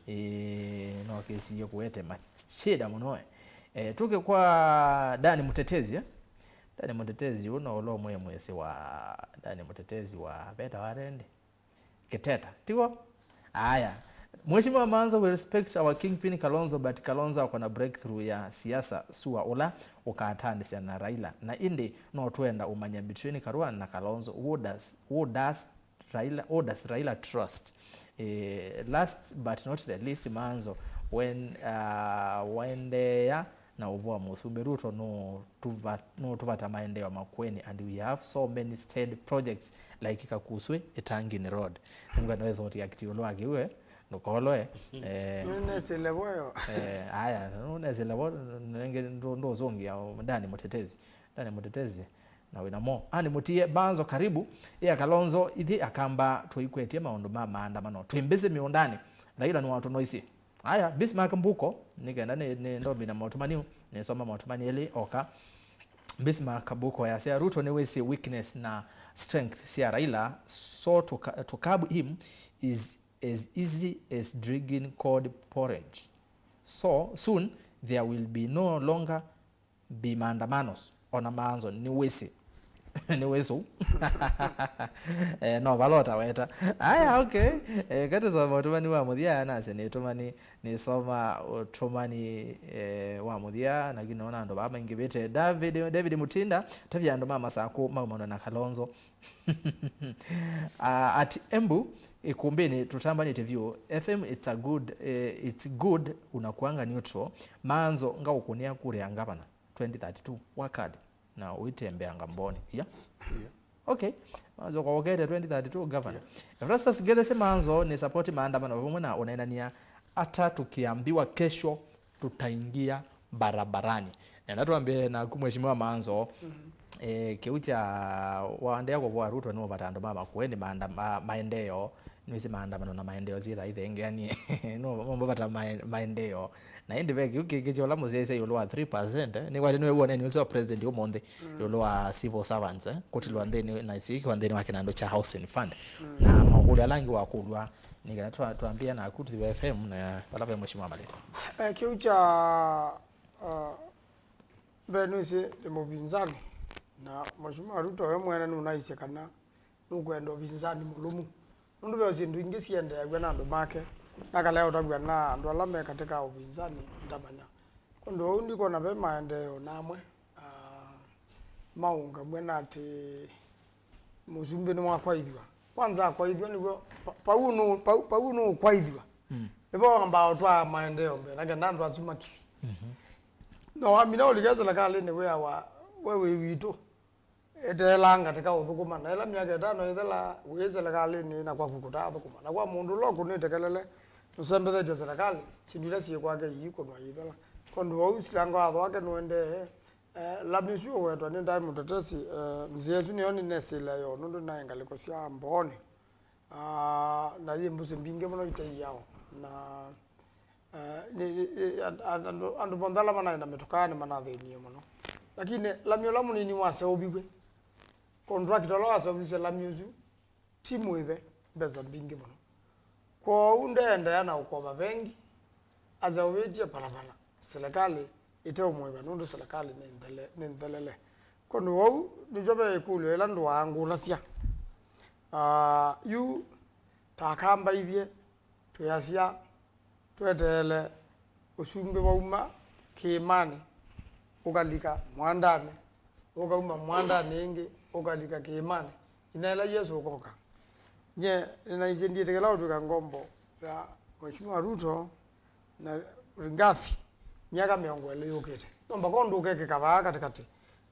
ĩ, no kĩsiie kũete mashida mũno ĩ. E, tũke kwa Dani Mũtetezi, eh? Dani Mũtetezi, ũũ no ũla ũmwe mwĩsĩ wa Dani Mũtetezi wa veta wa rendi. Kiteta, tiw'o? Aya. Mheshimiwa Manzo, we respect our kingpin Kalonzo, but Kalonzo akona breakthrough ya siasa sua ũla ũkataanĩsya na Raila. Na ĩndĩ no twenda ũmanya between Karua na Kalonzo, who does, who does Raila, who does Raila trust? Eh, last but not the least, Manzo, when, uh, waendeea na ũvoo wa Mũsumbĩ Ruto nũtũva-, nũtũvata maendeeo Makueni, and we have so many state projects like Kakuswi, Itangini Road. Nĩngwenda wĩsa ũreact ĩũlũ wa kĩu, eh, ndũkolwe. Eh, nĩnesĩle voyo. Eh, aya, nũnesĩle vo, nenge ndũ-, ndũzũngĩa Dani Mũtetezi. Dani Mũtetezi, na wĩna mo. Ani Mũtie, Manzo karibu. Ĩa Kalonzo, ithyĩ Akamba tũikwetye maũndũ ma maandamano. Twĩ mbĩsĩ mĩũndanĩ. Raila nĩwatũnoisye. Aya, Bismarck Mbuko, nĩ kenda nĩ, nĩ ndomina maũtũmani, nĩsoma maũtũmani elĩ oka. Bismarck Mbuko yasya, Ruto nĩwĩsĩ weakness na strength sya Raila, so to, cu-, to curb him is as easy as drinking cold porridge. So soon there will be no longer be maandamanos, ona Manzo nĩwĩsĩ. Nĩwĩsĩ. Eh, no vala ũtaweta. Aya, okay. Eh, katĩsoma ũtũmani wa mũthya, nasya nĩtũmani, nĩsoma ũtũmani, eh, wa mũthya, lakini naona andũ vaa maingĩvĩte. David, David Mutinda, tavya andũ ma Masakũ maumanwe na Kalonzo. Ah, at Embu, Ikumbini, tũtambanĩte vyũ. F M, it's a good, eh, it's good unakuanga neutral. Manzo, ngaũkũnĩa kura ya ngavana twenty thirty-two, work hard na ũitembeanga mboni. Yeah? Yeah. Okay. Manzo, kwa ũkete twenty thirty-two governor. Yeah. Erastus Gethese, Manzo, nĩ support maandamano vamwe na ũneenania ata tũkĩambiwa kesho tutaingia barabarani. Nenda twambie naku Mheshimiwa Manzo, mhm, eh, kĩu kya waendeea kũvoa Ruto nĩ ũvata andũ ma Makueni maanda-, ma-, maendeeo, nĩwĩsĩ maandamano na maendeeo syĩtha ithengeanie. No, no ũvata mae-, maendeeo. Na ĩndĩ ve kĩu kĩngĩ kya ũla mũsyaĩĩsya ĩũlũ wa three percent, eh? Nĩkwatĩ nĩwe woneni ũsu wa president ũmũnthĩ, mm, ĩũlũ wa civil servants, eh? Kũtilwa nthĩnĩ na isikĩwa nthĩnĩ wa kĩnandũ kya housing fund. Mm. Na makũlyo ala angĩ wakũlw'a, nĩ kana twa-, twambĩĩa naku Tuthĩ F M na vala ve Mheshimiwa Malĩte. Eh, kĩu kya, ah, mbee nĩwĩsĩ nĩ mũvinzani, na Mheshimiwa Ruto we mwene nũnaisye kana nũkwenda ũvinzani mũlũmu. Nũndũ ve syĩndũ ingĩ siendeeaw'a na andũ make, nakalea ũtavw'a na andũ ala me katĩ ka ũvinzani ndamanya. Kwondũ ũu ndikwona ve maendeeo namwe, ah, maũngamw'a na atĩ mũsumbĩ nĩwakwaĩthw'a. Kwanza akwaĩthw'a nĩw'o, pa-, pau nũ-, pau, pau nũkwaĩthw'a. Mm. Nĩvo wambaa ũtwaa maendeeo mbee, na kenda andũ asu makili. Mhm. No wamina ũlike silikalĩnĩ wĩawa we wĩ witũ. Eteelaa ngatĩka ũthũkũma, na ĩla myaka ĩtano ĩthela wĩ silikalĩnĩ na kwaku kũtaathũkũma. Na kwa mũndũ ũla ũkũnĩte kelele, nũsembethetye silikalĩ, syĩndũ ila syĩ kwake iikũnwa ithela. Kwondũ wa ũu, silango watho wake nũendee. Eh, lami ũsu ũwetwa nĩ Dani Mũtetesi, eh, nzĩa ĩsu nĩyo nĩnesĩle yo, nũndũ naĩ ngalĩko sya Mbooni. Ah, na yĩ mbũsĩ mbingĩ mũno itaiao. Na, eh, nĩ, nĩ, nĩ, and-, and-, andũ, andũ monthe ala manaĩ na mĩtũkaa nĩmanathĩnie mũno. Lakini lami ũla mũnini waseũviw'e, contractor ũla waseũvisye lami ũsu, ti mũĩve mbesa mbingĩ mũno. Kwoou ndeendeea na ũkova vengi, aseũvĩtye valevale, silikalĩ ĩteũmũĩva nũndũ silikalĩ nĩ nthele-, nĩ nthelele. Kwondũ wou nĩkyo ve ĩkũlyo ĩla ndũaangũlasya. Ah, yu takambaithye twĩasya tweteele ũsumbĩ wauma kĩĩmanĩ ũkalika mwandanĩ, ũkauma mwandanĩ ĩngĩ ũkalika kĩĩmanĩ, nginya ĩla Yesũ ũkoka. Nye nĩnaisye ndyĩtĩkĩla ũtw'ĩka ngombo ya Mheshimiwa Ruto na Rigathi myaka mĩongo ĩlĩ yũkĩte. No mpaka ũndũ ũkekĩka vaa katĩkatĩ,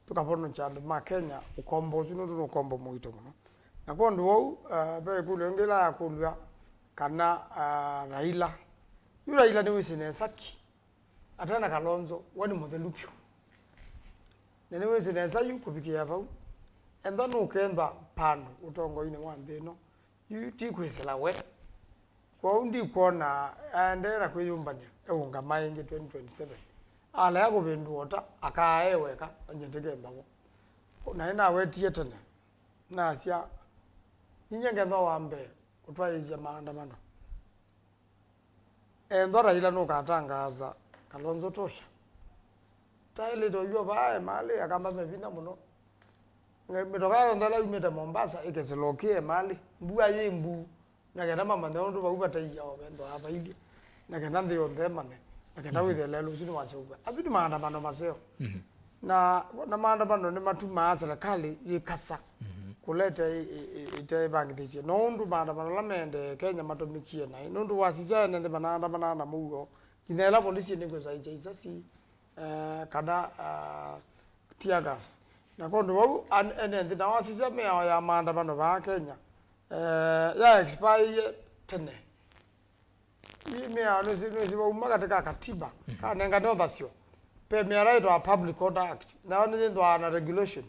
tũkavonokya andũ ma Kenya ũkombo ũsu, nũndũ nĩ ũkombo mũito mũno. Na kwondũ wou, ah, ve ĩkũlyo ĩngĩ ĩla yakũlw'a kana, ah, Raila. Yu Raila nĩwĩsĩ nesa ki ate na Kalonzo, we nĩ mũthelu vyũ. Na nĩwĩsĩ nesa yu kũvikĩĩa vau, ethwa nũkethwa vandũ ũtongoinĩ wa nthĩ ĩno, yu ti kwĩsĩla we. Kwoou ndikwona aendee na kwĩyũmbany'a eũngama ĩngĩ twenty twenty-seven. Alea kũvĩndũa ũta, akaa e weka, na nyie ndĩkethaw'o. Na nĩnawetie tene, nasya, ninyie ngethwa wa mbee kũtwaĩĩsya maandamano. Ethwa Raila nũkatangaasa Kalonzo tosha, taĩlĩte ũyua vaa Emali, akamba me vinya mũno. Nge-, mĩtoka yonthe ĩla yumĩte Mombasa ĩkesĩla ũkĩ Emali, mbua yĩ mbuu, na kenda mamanye ũndũ vau vate ia o vethĩwa vailyĩ, na kenda nthĩ yonthe ĩmanye, na kenda wĩthĩe lelũ ũsu nĩwaseũvw'a. Asu nĩ maandamano maseo. Na, na maandamano nĩmatumaa serikali yĩkasa kũleta ĩ-, ĩ-, ĩ-, ĩteĩvangĩthĩtye. No ũndũ maandamano ala maendee Kenya matũmĩkie naĩ, nũndũ wasisya ene nthĩ manaandamanaa na mũuo, nginya ĩla polisi nĩkwĩsa ĩkya isasi, eh, kana, ah, tear gas. Na kwondũ vau, an-, ene nthĩ nao wasisya mĩao ya maandamano vaa Kenya, eh, ya expire tene. Ii mĩao nĩsi-, nĩsivauma katĩ ka katiba, kanengane ũthasyo. Ve mĩao ĩla yĩtawa Public Order Act, nayo nĩyĩthwaa na regulation.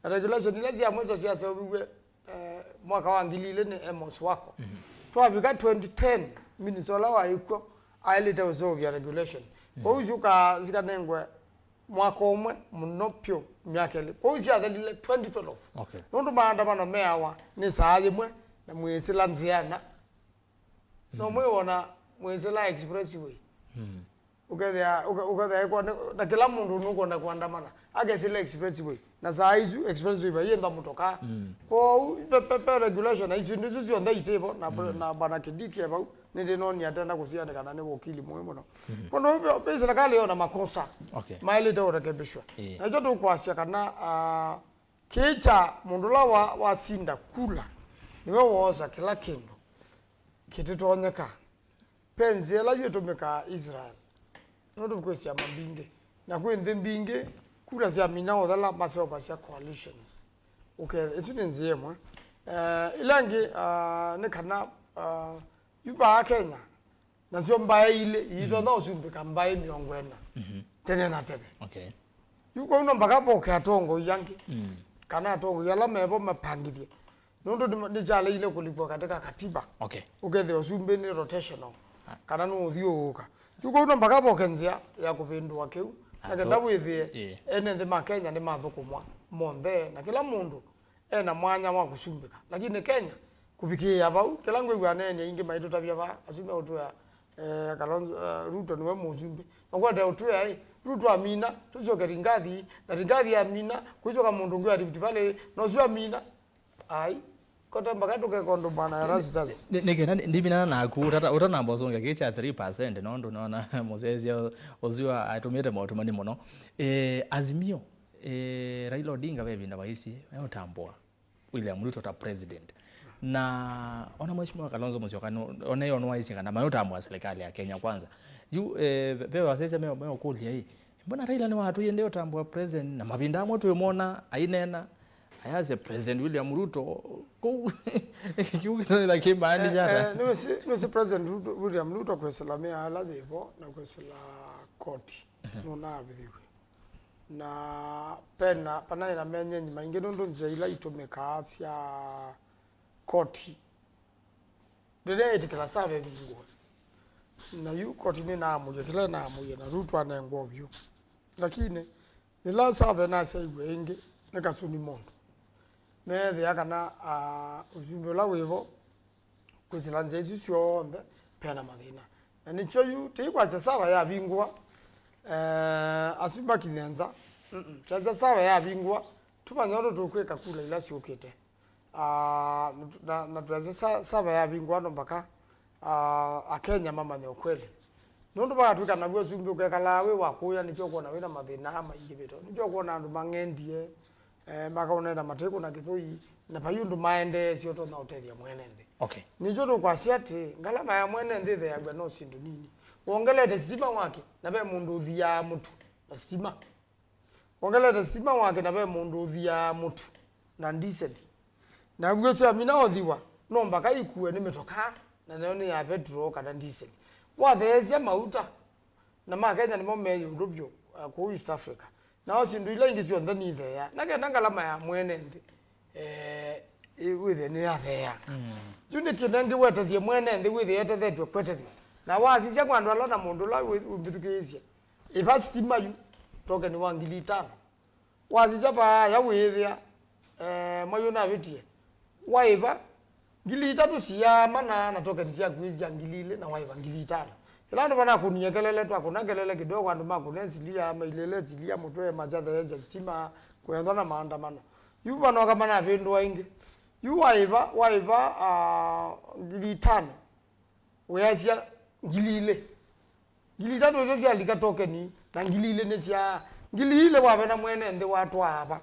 Na regulation ila sya mwiso syaseũviw'e, eh, mwaka wa ngili ilĩ nĩ Amos Wako. Twavika twenty ten, minister ũla waĩ kw'o aĩlĩte ũseũvya regulation. Kwoou syũkaa sikanengwe mwaka ũmwe mũno pyũ myaka ĩlĩ. Kwoou syathelile twenty twelve. Okay. Nũndũ maandamano meawa nĩ saa yĩmwe na mwĩsĩla nzĩana. No mwĩwona mwĩsĩla expressway. Ũkethĩa, ũke-, ũkethĩa ĩkwa nĩ, na kĩla mũndũ nũkwenda kũandamana, akesĩla expressway. Na saa isu expressway vaiĩ ntha mũtokaa. Kwoou pe, pe, pe regulation na isu, isu syonthe itĩvo, na, na bwana Kĩdiki e vau, nĩndĩnonie atenda kũsianĩka na nĩ wakili mũĩ mũno. Kono pe, pe serikali yona makosa. Okay. Maĩlĩte ũrekebishwa. Ĩĩ. Na ĩkyo tũkwasya kana, ah, kĩĩ kya mũndũ ũla wa, wasinda kula, nĩwe woosa kĩla kĩndũ kĩtĩtonyeka. Ve nzĩa ĩla yu ĩtũmĩkaa Israel, nũndũ kwĩ syama mbingĩ, na kwĩ nthĩ mbingĩ, kura syamina ũthela maseũvasya coalitions. Ũkethĩa, ĩsu nĩ nzĩa ĩmwe. Eh, ĩla ĩngĩ, ah, nĩ kana, ah, yu vaa Kenya, nasyo mbaĩ ilĩ iitonya ũsumbĩka mbaĩ mĩongo ĩna tene na tene. Okay. Yu kwoou no mpaka voke atongoi angĩ, kana atongoi ala mevo mapangithye. Nũndũ nĩ, nĩkyaleile kũlikwa katika katiba. Okay. Ũkethĩa ũsumbĩ nĩ rotational, kana nũũthyũũka. Yu kwoou no mpaka voke nzĩa ya kũvĩndũa kĩu. Ah, na kenda so, wĩthĩe, ĩĩ, ene nthĩ ma Kenya nĩmathũkũmwa monthe, na kĩla mũndũ ena mwanya wa kũsumbĩka. Lakini Kenya, kũvikĩĩa vau, kĩla ngwĩw'a aneeni aingĩ maitũtavya vaa, asu meũtwĩa, eh, Kalonzo, eh, Ruto nĩwe mũsumbĩ. Makwete ũtwĩa, ĩ, Ruto amina, tũsyoke Rigathi, na Rigathi amina, kwĩsyoka mũndũ ũngĩ wa Rift Valley, nosu amina. Ai, kote mpaka tũkeka ũndũ bwana Erastus. Nĩ, nĩ, nĩ kenda ndiminana naku, ũtata-, ũtanamba ũsũngĩa kĩĩ kya three percent, nũndũ nona mũsyaĩĩsya ũsu atũmĩte maũtũmani mũno. Eh, Azimio, eh, Raila Odinga ve ĩvinda waisye meũtambũa William Ruto ta president. Na ona Mheshimiwa Kalonzo Musyoka, no, ona yo nĩwaisye kana mayũtambũa serikali ya Kenya Kwanza. Yu, eh, ve, ve wasyaĩĩsya me, meũkũlya ĩ, mbona Raila nĩwatwĩie ndeũtambũa president? Na mavinda amwe twĩmwona aineena, ayasya President William Ruto, kũu, kĩu kĩtonya kĩmaanisha ata? Eh, eh, nĩwĩsĩ, nĩwĩsĩ President Ruto, William Ruto kwĩsĩla mĩao ĩla yĩvo na kwĩsĩla koti, nũnavĩthĩw'e. Na pena, panaĩ na menyenyi maingĩ nũndũ nzĩa ila itũmĩkaa sya koti ndĩneetĩkĩla sava ĩvingũe. Na yu koti nĩnaamũie kĩla ĩnaamũie na Ruto anengwa ũvyũ. Lakini yĩla sava ĩnasyaiwe ĩngĩ nĩ Kasuni Mondo, meethĩa kana, ah, ũsumbĩ ũla wĩvo kwĩsĩla nzĩa isu syonthe, pena mathĩna. Na nĩkyo yu tĩikwasya sava yavingũa, eh, asu makinye nza. Mm-mm. Kyasya sava yavingũa, tũmanya ũndũ tũkwĩka kula ila syũkĩte. Ah, na, na twasya sa-, sava yavingũa no mpaka, ah, Akenya mamanye ũkweli. Nũndũ vakatw'ĩka naw'o ũsumbĩ ũkekalaa wĩ wa kũya, nĩkyo ũkwona wĩna mathĩna maingĩvĩte. Nĩkyo ũkwona andũ mang'endie, eh, makaũnena matekũna kĩthũi, na vai ũndũ maendeesye ũtonya ũtethya mwene nthĩ. Okay. Nĩkyo tũkwasya atĩ, ngalama ya mwene nthĩ ĩtheeaw'a no syĩndũ nini. Wongelete sitima wake, na ve mũndũ ũthiaa mũtu na sitima. Wongelete sitima wake, na ve mũndũ ũthiaa mũtu na ndiseli. Na w'o syamina ũthiwa, no mpaka ikuwe nĩ mĩtokaa, na nayo nĩ ya petro kana ndiseli. Watheesya mauta, na ma Kenya nĩmo me ĩũlũ vyũ, uh, kũu East Africa. Nao syĩndũ ila ingĩ syonthe nitheea. Na kenda ngalama ya mwene nthĩ, eh, ĩ-, wĩthĩe nĩyatheea. Mm. Yu nĩ kĩnengi wetethye mwene nthĩ wĩthĩe etethetw'e kwetethw'a. Na wasisya kwa andũ ala na mũndũ ũla wĩ-, ũmbĩthukĩĩsye, ĩva sitima yu, tokeni wa ngili itano. Wasisya vaaya wĩĩthĩa, eh, mwai ũnavĩtie, waĩva ngili itatũ siaa mana na tokeni syaku ĩsya ngili ilĩ na waĩva ngili itano. Ĩla andũ manakũnie kelele, twakũna kelele kidogo, andũ makũne silia, mailĩle silia mũtwe, masyatheesya sitima, kwendwa na maandamano. Yu manoka manavĩndũa ĩngĩ. Yu waĩva, waĩva, ah, ngili itano, weasya ngili ilĩ. Ngili itatũ isu syalika tokeni, na ngili ilĩ nĩsyaa. Ngili ilĩ wavena mwene nthĩ watwaa va?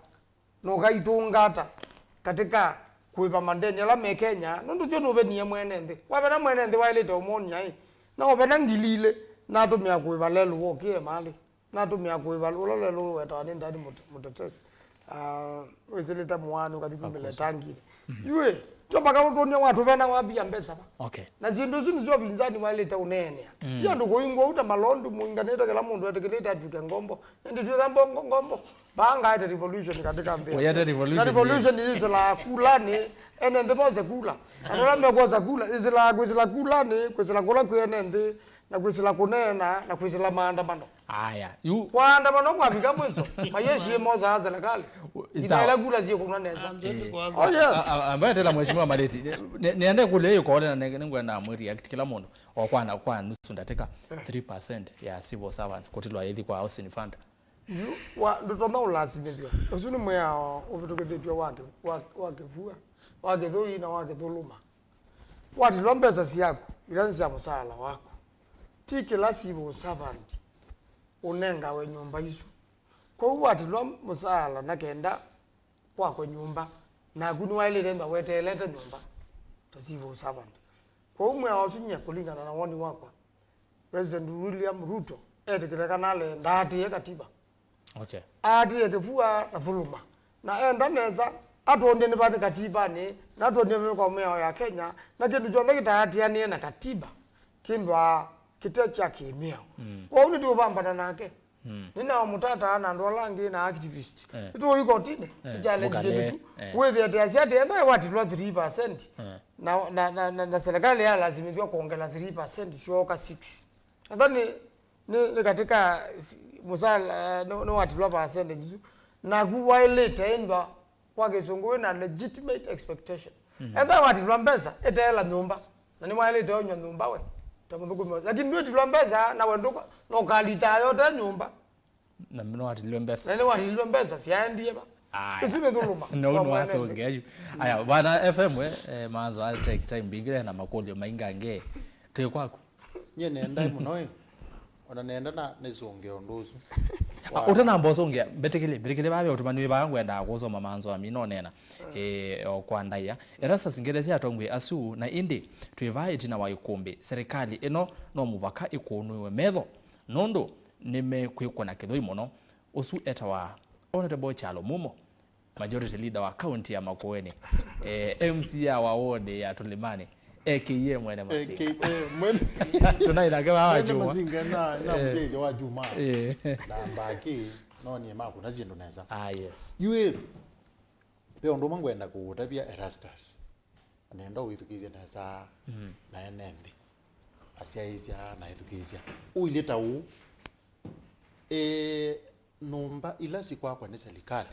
Na ũkaitũngata katika kũĩva mandeni ala me Kenya, nũndũ syo nũvenie mwene nthĩ. Wavena mwene nthĩ waĩlĩte ũmony'a ĩ, na ũvena ngili ilĩ natũmĩa kũĩva lelũ wokĩe malĩ. Natũmĩa kũĩva ũla lelũ wetawa nĩ Ndani Mut-, Mũtetesi. Ah, wĩsĩlĩte mũaani ũkathi kumĩle tanginĩ. Yuĩ, tyo mpaka ũtũnie watũvena wambia mbesa va. Okay. Na syĩndũ isu nĩsyo ũvinzani waĩlĩte ũneenea. Ti andũ kũingwa ũu ta malondu mũinganĩte kĩla mũndũ etĩkĩlĩte atw'ĩke ngombo. Ĩndĩ twĩka mbongo ngombo. Vaa ngaete revolution katika nthĩ. Ũyate revolution. Na revolution yĩsĩlaa kulanĩ, ene nthĩ mose kula. Andũ ala mekwosa kula, ĩsĩlaa kwĩsĩla kulanĩ, kwĩsĩla kũla kwĩ ene nthĩ, na kwĩsĩla kũneena, na kwĩsĩla maandamano. Aya, yu. Kwaandamano kwavika mwiso, mayeshi mosaa serikali. Sawa. Ikaela kula syĩkũna nesa. Eh. Oh, yes. A-, a-, ambaye tena mheshimiwa Maleti. Ne-, ne-, niende kule yuko ole na ne-, ningwenda mwe react kila mũndũ. O kwana, kwa nusu ndatĩka, three percent ya civil servants kũtilwa ĩthi kwa housing fund. Yu, wa, ndũtonya ũlasimĩthw'a. Ũsu nĩ mwĩao ũvĩtũkĩthĩtw'e wa kĩ-, wa, wa kĩvua, wa kĩthũi na wa kĩthũlũma. Watilwa mbesa syaku, ila nĩ sya mũsaala waku. Ti kĩla civil servant ũnengawe nyũmba isu. Kwoou watilwa mũsaala na kenda kwakwe nyũmba, naku nĩwaĩlĩte ĩmba weteelete nyũmba ta civil servant. Kwoou mwĩao ũsu nyie kũlingana na woni wakwa, President William Ruto etĩkĩle kana ale ndaatĩĩe katiba. Okay. Aatĩĩe kĩvua na vuluma. Na enda nesa, atwondie nĩ va nĩ katibanĩ, na atwondie nĩ kwa mĩao ya Kenya, na kĩndũ kyonthe kĩtaatĩanĩe na katiba, kĩnthwaa kĩte kya kĩmĩao. Mm. Kwoou nĩtũũvambana nake. Mm. Nĩnao mũtataa na andũ ala angĩ na activist. Eh. Nĩtũũi kotinĩ, eh, nĩchallenge mũkale, kĩndũ kyu. Eh. Wĩthĩe te asya atĩ enda watilwa three percent. Eh. Na, na, na, na, na serikali yalasimĩthw'a kwongela three percent syooka six. Ethwa nĩ, nĩ, nĩ katika si-, mũsala, nĩ, nĩwatilwa percentage isu. Naku waĩlĩte ĩndwa kwa kĩsũngũ wĩ na legitimate expectation. Mhm. Ethwa watilwa mbesa, ĩteela nyũmba. Na nĩwaĩlĩte ũnywa nyũmba we, ta mũthũkũmi. Lakini ndwĩtilwa mbesa, na we ndũka-, na ũkalitaa yote nyũmba. Na nĩwatililwe mbesa. Na nĩwatililwe mbesa, syaendie va. Aya. Isu nĩ dhuluma. No, kwa no, mwene nthĩ. Asongea yu. Aya, bana F M we, eh, manzo, I'll take time, mbingire na makũlyo maingange. Twĩ kwaku. Nye nenda mũno ĩ. Ona nenda na nĩsũngĩa ũndũ ũsu. Ah, ũtanamba ũsũngĩa, mbetĩkĩlye, mbetĩkĩlye vave ũtũmani wĩ vaa ngwenda kũsoma manzo ami nonena. Eh, o kwa ndaĩa. Erastus Ngelesya atongwe asu, na ĩndĩ twĩ vaa ĩtina wa ĩkũmbĩ. Serikali ĩno no mũvaka ĩkũnũĩwe metho. Nũndũ nĩmekwĩkũna kĩthũi mũno. Ũsu etawa Honorable Kyalo Mumo, Majority Leader wa kaunti ya Makueni, eh, M C A wa ward ya Tulimani, A K A mwene Masinga. A K A mwene. Tunaĩ nake vaa wa Juma. Mwene Masinga na, na eh, mũsyaĩĩsya wa Juma. Eh. Na mbaki, no nie makũna syĩndũ nesa. Ah, yes. Yuĩ, ve ũndũ ũmwe ngwenda kũũtavya Erastus. Nenda ũithukĩĩsye nesa, mm, na ene nthĩ. Asyaĩĩsya na ithukĩĩsya. Ũilye ta ũũ, e, nyũmba ila sikwakwa nĩ serikali,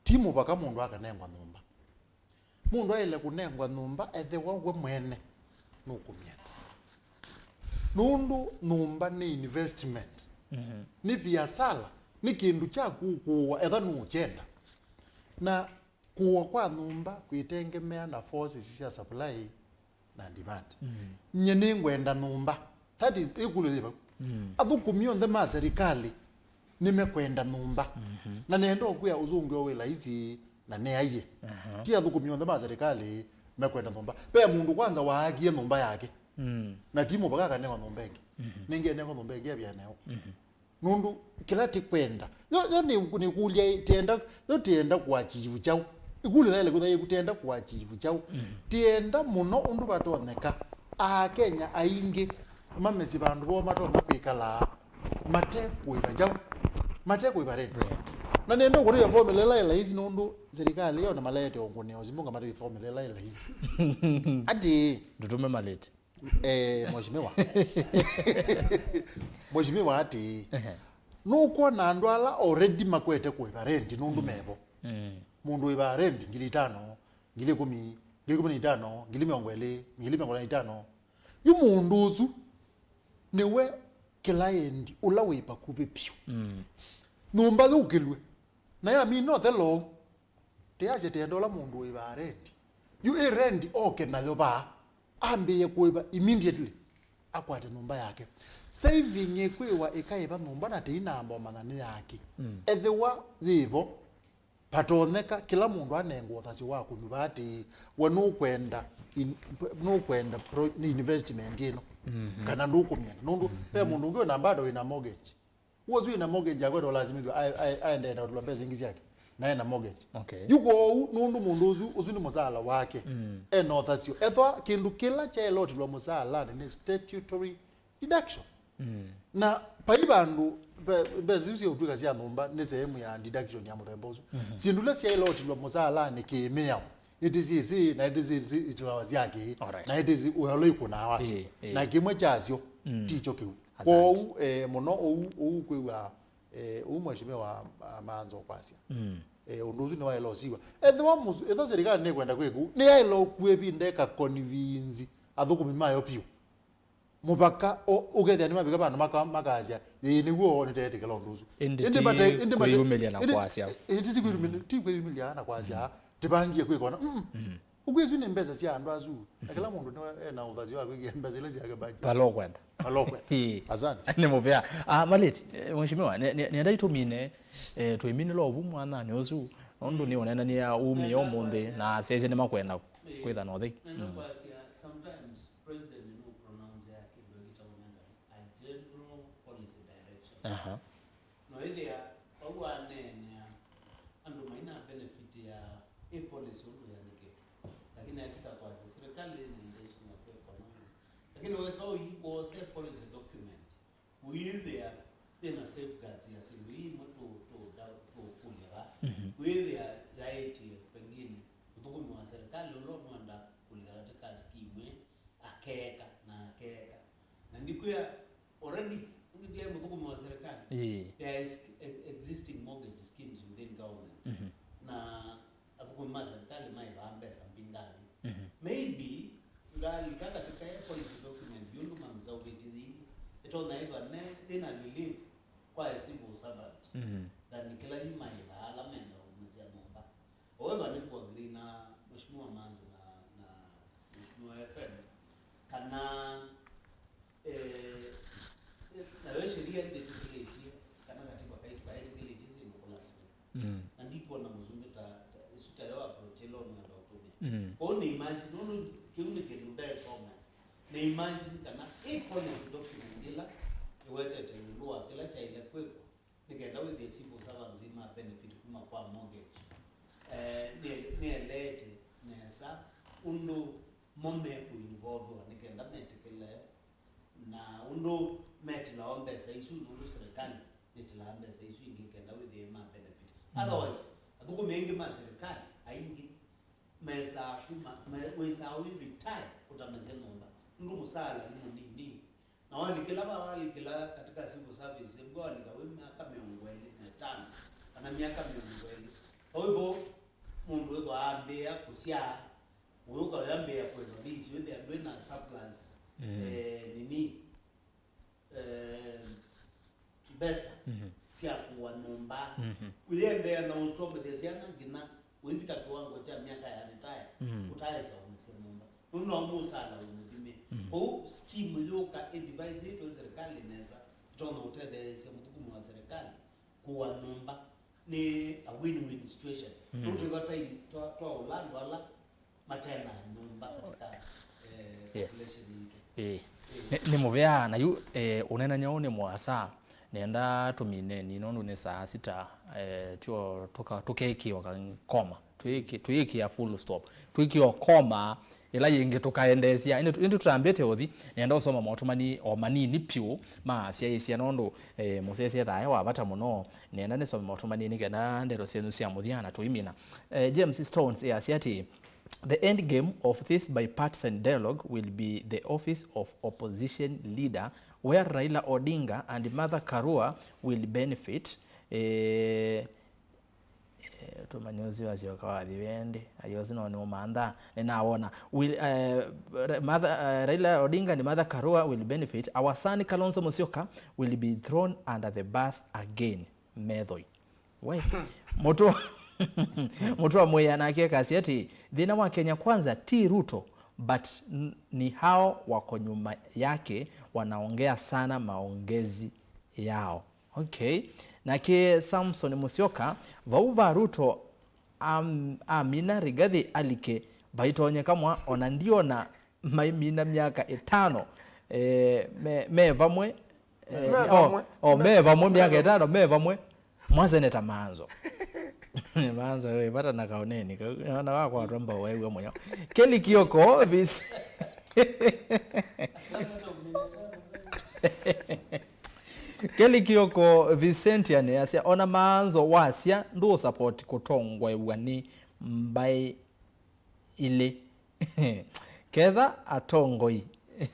ti mũvaka mũndũ akanengwa nyũmba. Mũndũ aĩle kũnengwa nyũmba ethĩwa we mwene nũkũmyenda. Nũndũ nyũmba nĩ investment, mhm, nĩ viasala, nĩ kĩndũ kyaku ũkũũa etha nũũkyenda. Na kũũa kwa nyũmba kwĩtengemea na forces sya supply na demand. Mm. Nye nĩngwenda nyũmba. That is, ĩkũlyo yĩ vau. Mm. Athũkũmi onthe ma serikali nĩmekwenda nyũmba. Mhm. Na nenda ũkwĩa ũsũngĩo wĩ laisi na nĩ aiĩ. Aha. Ti athũkũmi onthe ma serikali mekwenda nyũmba. Ve mũndũ kwanza waakie nyũmba yake. Mm. Na ti mũvaka akanengwa nyũmba ĩngĩ. Mhm. Nĩngĩ anengwa nyũmba ĩngĩ avya neo. Mhm. Nũndũ kĩla tĩkwenda. Yo, yo nĩ, nĩkũlya ĩ, tĩenda, yo tĩenda kũachieve kyaũ? Ĩkũlyo yaĩle kwĩthwa yĩku tĩenda kũachieve kyaũ? Mm. Tĩenda mũno ũndũ vatonyeka. Akenya aingĩ mamesĩ vandũ voo matonya kwĩkalaa mate kũĩva kyaũ? Mate kũĩva rent. Right. Na nĩenda ũkũtavya formula ĩla ĩ laisi nũndũ serikali yo nĩmaleete ũngũnĩo simũ nga matavye formula ĩla ĩ laisi. Atĩ. Ndũtũme malĩte. Eh, mheshimiwa. Mheshimiwa atĩ, ehe, Nũkwona andũ ala already makwete kũĩva rent nũndũ mevo. Mm. Mũndũ wĩvaa rent ngili itano, ngili ikũmi, ngili ikũmi na itano, ngili mĩongo ĩlĩ, ngili mĩongo ĩlĩ na itano. Yu mũndũ ũsu nĩwe client ũla wĩ vakuvĩ vyũ. Mm. Nyũmba yũkĩlw'e. Na yamina ũthela ũu, tĩyasya tĩenda ũla mũndũ wĩvaa rent. Yu ĩ rent oke nayo vaa, ambĩĩe kũĩva immediately, akwate nyũmba yake. Saving ĩkwĩwa ĩkaĩva nyũmba na tĩinamba ũmanya nĩ yake. Mm. Ethĩwa yĩvo, vatonyeka kĩla mũndũ anengwa ũthasyo wa kũnyuva atĩĩ, we nũkwenda in-, nũkwenda pro-, nĩ investment ĩno, mhm, kana ndũkũmyenda. Nũndũ, mhm, ve mũndũ ũngĩ wĩna bado wĩna mortgage. Ũsu wĩna mortgage akwenda ũlasimithw'a ae-, ae-, aendeee na ũtũla mbesa ingĩ syake, na ena mortgage. Okay. Yu kwoou, nũndũ mũndũ ũsu, ũsu nĩ mũsaala wake, mm, ena ũthasyo. Ethwa kĩndũ kĩla kyaĩle ũtilwa mũsaalanĩ nĩ statutory deduction. Mm. Na vai vandũ, mbe-, mbesa isu sya ũtw'ĩka sya nyũmba nĩ sehemu ya deduction ya mũthemba ũsu. Mhm. Syĩndũ ila syaĩle ũtilwa mũsaalanĩ kĩ-mĩao, ĩtĩ syĩsĩ, na ĩtĩ syĩsĩ itilawa syake, alright, na ĩtĩ syĩ ũyalo ikũnaa wasyo. Ĩĩ, ĩĩ. Na kĩmwe kyasyo, mm, tikyo kĩu. Asante. Kwoou, eh, mũno ũu, ũu kwĩw'a, eh, ũu mheshimiwa, ah, Maanzo kwasya. Mm. Eh, ũndũ ũsu nĩwaĩle ũsiwa. Ethĩwa mũsu-, ethĩwa serikali nĩkwenda kwĩka ũu, nĩyaĩle ũkua ĩvinda ĩka convince athũkũmi mayo vyũ. Mũvaka o-, ũkethĩa nĩmavika vandũ maka-, makasya, "Ĩĩ, nĩw'o, nĩteetĩkĩla ũndũ ũsu." Ĩndĩ ti mate-, ĩndĩ mate-, kwĩyumĩlya na ĩndĩ, kwasya. Ĩndĩ ti kwĩyumĩlya, ti kwĩyumĩlya na kwasya, mm, "Tĩvangie kwĩka ũna." Mm. Mm. Ũkwĩsĩ nĩ mbesa sya andũ asu. Na kĩla mũndũ nĩwe ena ũthasyo wa kwĩkĩa mbesa ila syake budget. Vala ũkwenda. Vala ũkwenda. Ĩĩ. Asante. Nĩ mũvea. Ah, Maleti, eh, mheshimiwa, nĩ-, nĩ-, nĩenda itũmine, eh, twĩminĩla ũvu mwananĩ ũsu, nũndũ nĩ ũnenania umie ũmũnthĩ, na asyaĩĩsya nĩmakwenda kwĩtha na ũthei. Nenda kwasya, sometimes president nũpronounceaa kĩndũ kĩtaũnengane a general policy direction. Aha. No ĩthĩa vau waneenea andũ maina benefit ya ĩ policy ũndũ yandĩkĩtwe, lakini akita kwasya serikali ĩna intention ya kwĩka ũu. Lakini wesa ũi wose policy document, ũyĩthĩa yĩna safeguards ya syĩndũ imwe tũ-, tũ-, tũkũlya va. Mhm. Ũyĩthĩa yaĩtye pengine mũthũkũmi wa serikali ũla ũnwenda kũlika katika scheme ĩ, akeeka na akeeka. Na ndikwĩa already, ngitia mũthũkũmi wa serikali. Ĩĩ. There is e-, existing mortgage schemes within government. Mhm. Na athũkũmi ma serikali maĩvaa mbesa mbingani. Mhm. Maybe, ngalika katika ya policy document, yũndũ mamĩsaũvĩtye yĩi, ĩtonya ĩthwa ne, ĩna relief kwa a civil servant, mhm, than kĩla yu maĩvaa ala menda ũmĩsya nyũmba. However, nĩkũagree na Mheshimiwa Manzo na, na Mheshimiwa F M, kana, eh, nayo sheria ndĩtĩkĩlĩtye, kana katiba kaitũ kaĩtĩkĩlĩtye syĩndũ kũlasimĩka. Mm. Na ndikwona mũsumbĩ ta, ta, ĩsu tayo approach ĩla ũnwenda ũtũmĩa. Mm. Kwoou nĩ imagine, nũndũ kĩu nĩ kĩndũ ndesoma. Nĩ imagine kana ĩ policy document ĩla ĩwetete ĩũlũ wa kĩla kyaĩle kwĩkwa, nĩ kenda wĩthĩe civil servants ma benefit kuma kwa mortgage. Eh, nĩ, nĩeleete nesa ũndũ mo mekũinvolvewa nĩ kenda metĩkĩle na ũndũ metĩlawa mbesa isu, nũndũ serikali nĩtĩlaa mbesa isu ingĩ kenda wĩthĩe ma benefit. Mm. Otherwise, athũkũmi aingĩ ma serikali, aingĩ mesaa kuma, me-, wĩsaa ũi retire ũtanasya nyũmba, nũndũ mũsaala nĩ mũnini. Na walikĩla va, walikĩla katika civil service, ĩvwa walika wĩ myaka mĩongo ĩlĩ na ĩtano kana myaka mĩongo ĩlĩ. Vau vo mũndũ ethwa ambĩĩa kũsyaa, ũyũka ũyambĩĩa kwĩva visi, wĩthĩa ndwĩ na surplus, mm, eh, nini, eh, mbesa, mhm, sya kũa nyũmba. Mhm. Ũyĩendeea na ũsomethya syana nginya ũivika kĩwango kya myaka ya retire, mm, ũtaesa ũmĩsya nyũmba. Nũndũ no mũsaala wĩ mũthime. Mm. Kwoou scheme yũka ĩdivaisĩtwe serikali nesa, ĩtonya ũtetheesya mũthũkũmi wa serikali kũa nyũmba. Nĩ a win-win situation. Mm. Nũndũ twĩva time twa, twaũla andũ ala matena nyũmba katika, eh, yes, population yitũ. Ĩĩ. Ĩĩ. Nĩ, nĩ mũvea na yu, eh, ũnenany'a ũũ nĩ mũasa, nenda tũmineni nũndũ nĩ saa sita, eh, tyo tũka-, tũkekĩwa ka-, koma. Twĩkĩ-, twĩkĩa full stop. Twĩkĩwa koma, ĩla yĩngĩ tũkaendeesya. Ĩndĩ, ĩndĩ tũtambĩte ũthi, nenda ũsoma motũmani o manini pyũ ma asyaĩĩsya nũndũ, eh, mũsyaĩĩsya thae wa vata mũno. Nenda nĩsome motũmani nĩ kenda ndeto syenyu sya mũthya na tũimina. Eh, James Stones easya atĩ, The end game of this bipartisan dialogue will be the office of opposition leader, where Raila Odinga and Martha Karua will benefit. Eh, eh, tumanye ũsu wasyoka wathi wendi, ayosi no nĩũmantha, nĩnawona. Will, eh, Ra-, Martha, eh, Raila Odinga and Martha Karua will benefit. Our son Kalonzo Musyoka will be thrown under the bus again. Methoi. We. Mũtũ, mũtũ amwĩa nake akasya atĩ, thĩna wa Kenya Kwanza ti Ruto, but n-, ni hao wako nyuma yake wanaongea sana maongezi yao. Okay. Nake Samson Musyoka, vau va Ruto am-, amina Rigathi alike, vaitonyeka mwa, ona ndiona maimina myaka ĩtano. Eh, me, me vamwe. Eh, me vamwe. Oh, me vamwe myaka ĩtano, me vamwe. Mwa Seneta Manzo. Manzo, we, vata na kaũneni kau. Ona wakwatwa mbau waigua mũyo. Kelly Kioko, Vis-, Kelly Kioko Vicentian asya, ona Manzo wasya ndũ support kũtongoew'a nĩ mbaĩ ilĩ. Ketha atongoi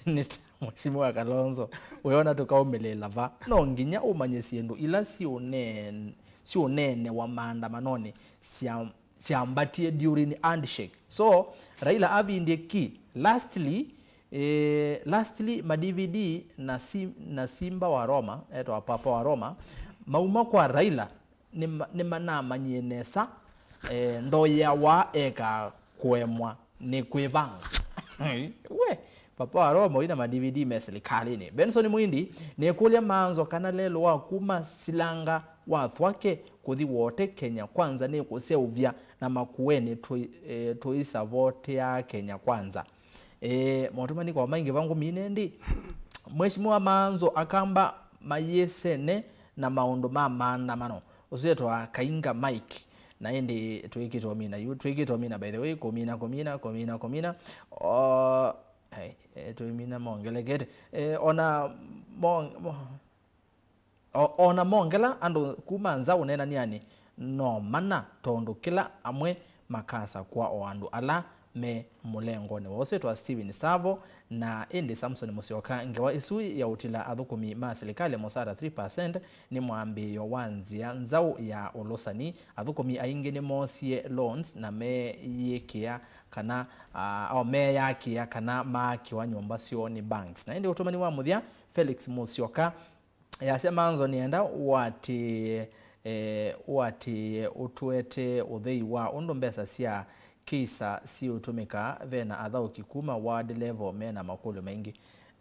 nĩ ta Mheshimiwa Kalonzo, weona tũkaũmĩlĩĩla va? No nginya ũmanye syĩndũ ila siũneen-, siũneenewa maandamanonĩ sya-, syambatie during handshake. So, Raila avindie ki. Lastly, eh, lastly, ma D V D na si-, na Simba wa Roma, etwa Papa wa Roma, mauma kwa Raila, nĩma-, nĩmanamanyie nesa, eh, ndoyeawa eka kũemwa nĩ kwĩvanga. We, Papa wa Roma ũina ma D V D me silikalĩnĩ. Benson Mwindi, nĩkũlya Manzo kana lelũ wa kuma Silanga wa Thwake kũthi Wote Kenya Kwanza nĩkũseũvya na Makueni tũi-, eh, tũisavotea Kenya Kwanza. Eh, maũtũmani kwa maingĩ vangũ mine ndi. Mheshimiwa Manzo akamba mayĩsene na maũndũ ma maandamano. Ũsu etwa Kainga Mike. Na ĩndĩ twĩkĩtwe mina yu, twĩkĩtwe mina, by the way, kũmina, kũmina, kũmina, kũmina. O, ai, eh, twĩmina mongelekete. Eh, ona mo-, mo-, o-, ona mongela andũ kuma nza ũneenanĩanĩ no mana, tondũ kĩla amwe makasakwa o andũ ala me mũlengonĩ woo. Ũsu etwa Steven Savo. Na ĩndĩ Samson Musyoka, ngewa ĩsu ya ũtila athũkũmi ma silikalĩ mũsara three percent nĩ mwambĩĩo wa nzĩa nzaũ ya ũlũsani. Athũkũmi aingĩ nĩmoosie loans na meyĩkĩa kana, ah, o meyakĩa kana maakĩwa nyũmba syoo nĩ banks. Na ĩndĩ ũtũmani wa mũthya, Felix Musyoka, yasya Manzo nĩenda ũatĩĩe, eh, ũatĩĩe ũtũetee ũthei wa ũndũ mbesa sya KISA siũtũmĩka. Vena athaũki kuma ward level mena makũlyo maingĩ.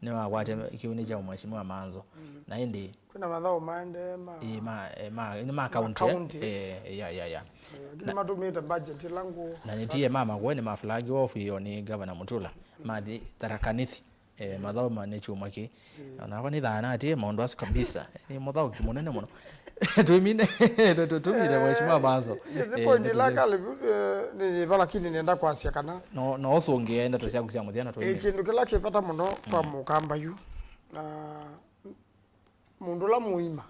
Nĩwakwatya kĩu nĩ kya Mheshimiwa Manzo. Mm. Na ĩndĩ kwĩna mathaũ maendee ma, ĩ, ma, eh, ma, nĩ ma county, eh? Counties. Eh, ya, ya, ya. Eh, lakini na matũmĩte budget ĩla ngũũ. Na nĩtie ma Makueni ma flag off ĩyo nĩ Governor Mutula. Mm. Mathi Tharaka Nithi. Eh, mathaũ ma nĩ kyumwa kĩ. Mm. Onakwa nĩ thaana atĩ maũndũ asu kabisa. Nĩ mũthaũki mũnene mũno. Twĩmine, tũ-, tũ-, tũmine Mheshimiwa Manzo. Yes, eh, point ila nĩtũsĩ- Caleb, eh, nĩ yĩva, lakini nĩenda kwasya kana no, no ũsũngĩe ndeto syaku sya mũthya na eh, twĩmine. Kĩndũ kĩla kĩ vata mũno kwa, mm, mũkamba yu, ah, mũndũ ũla mũima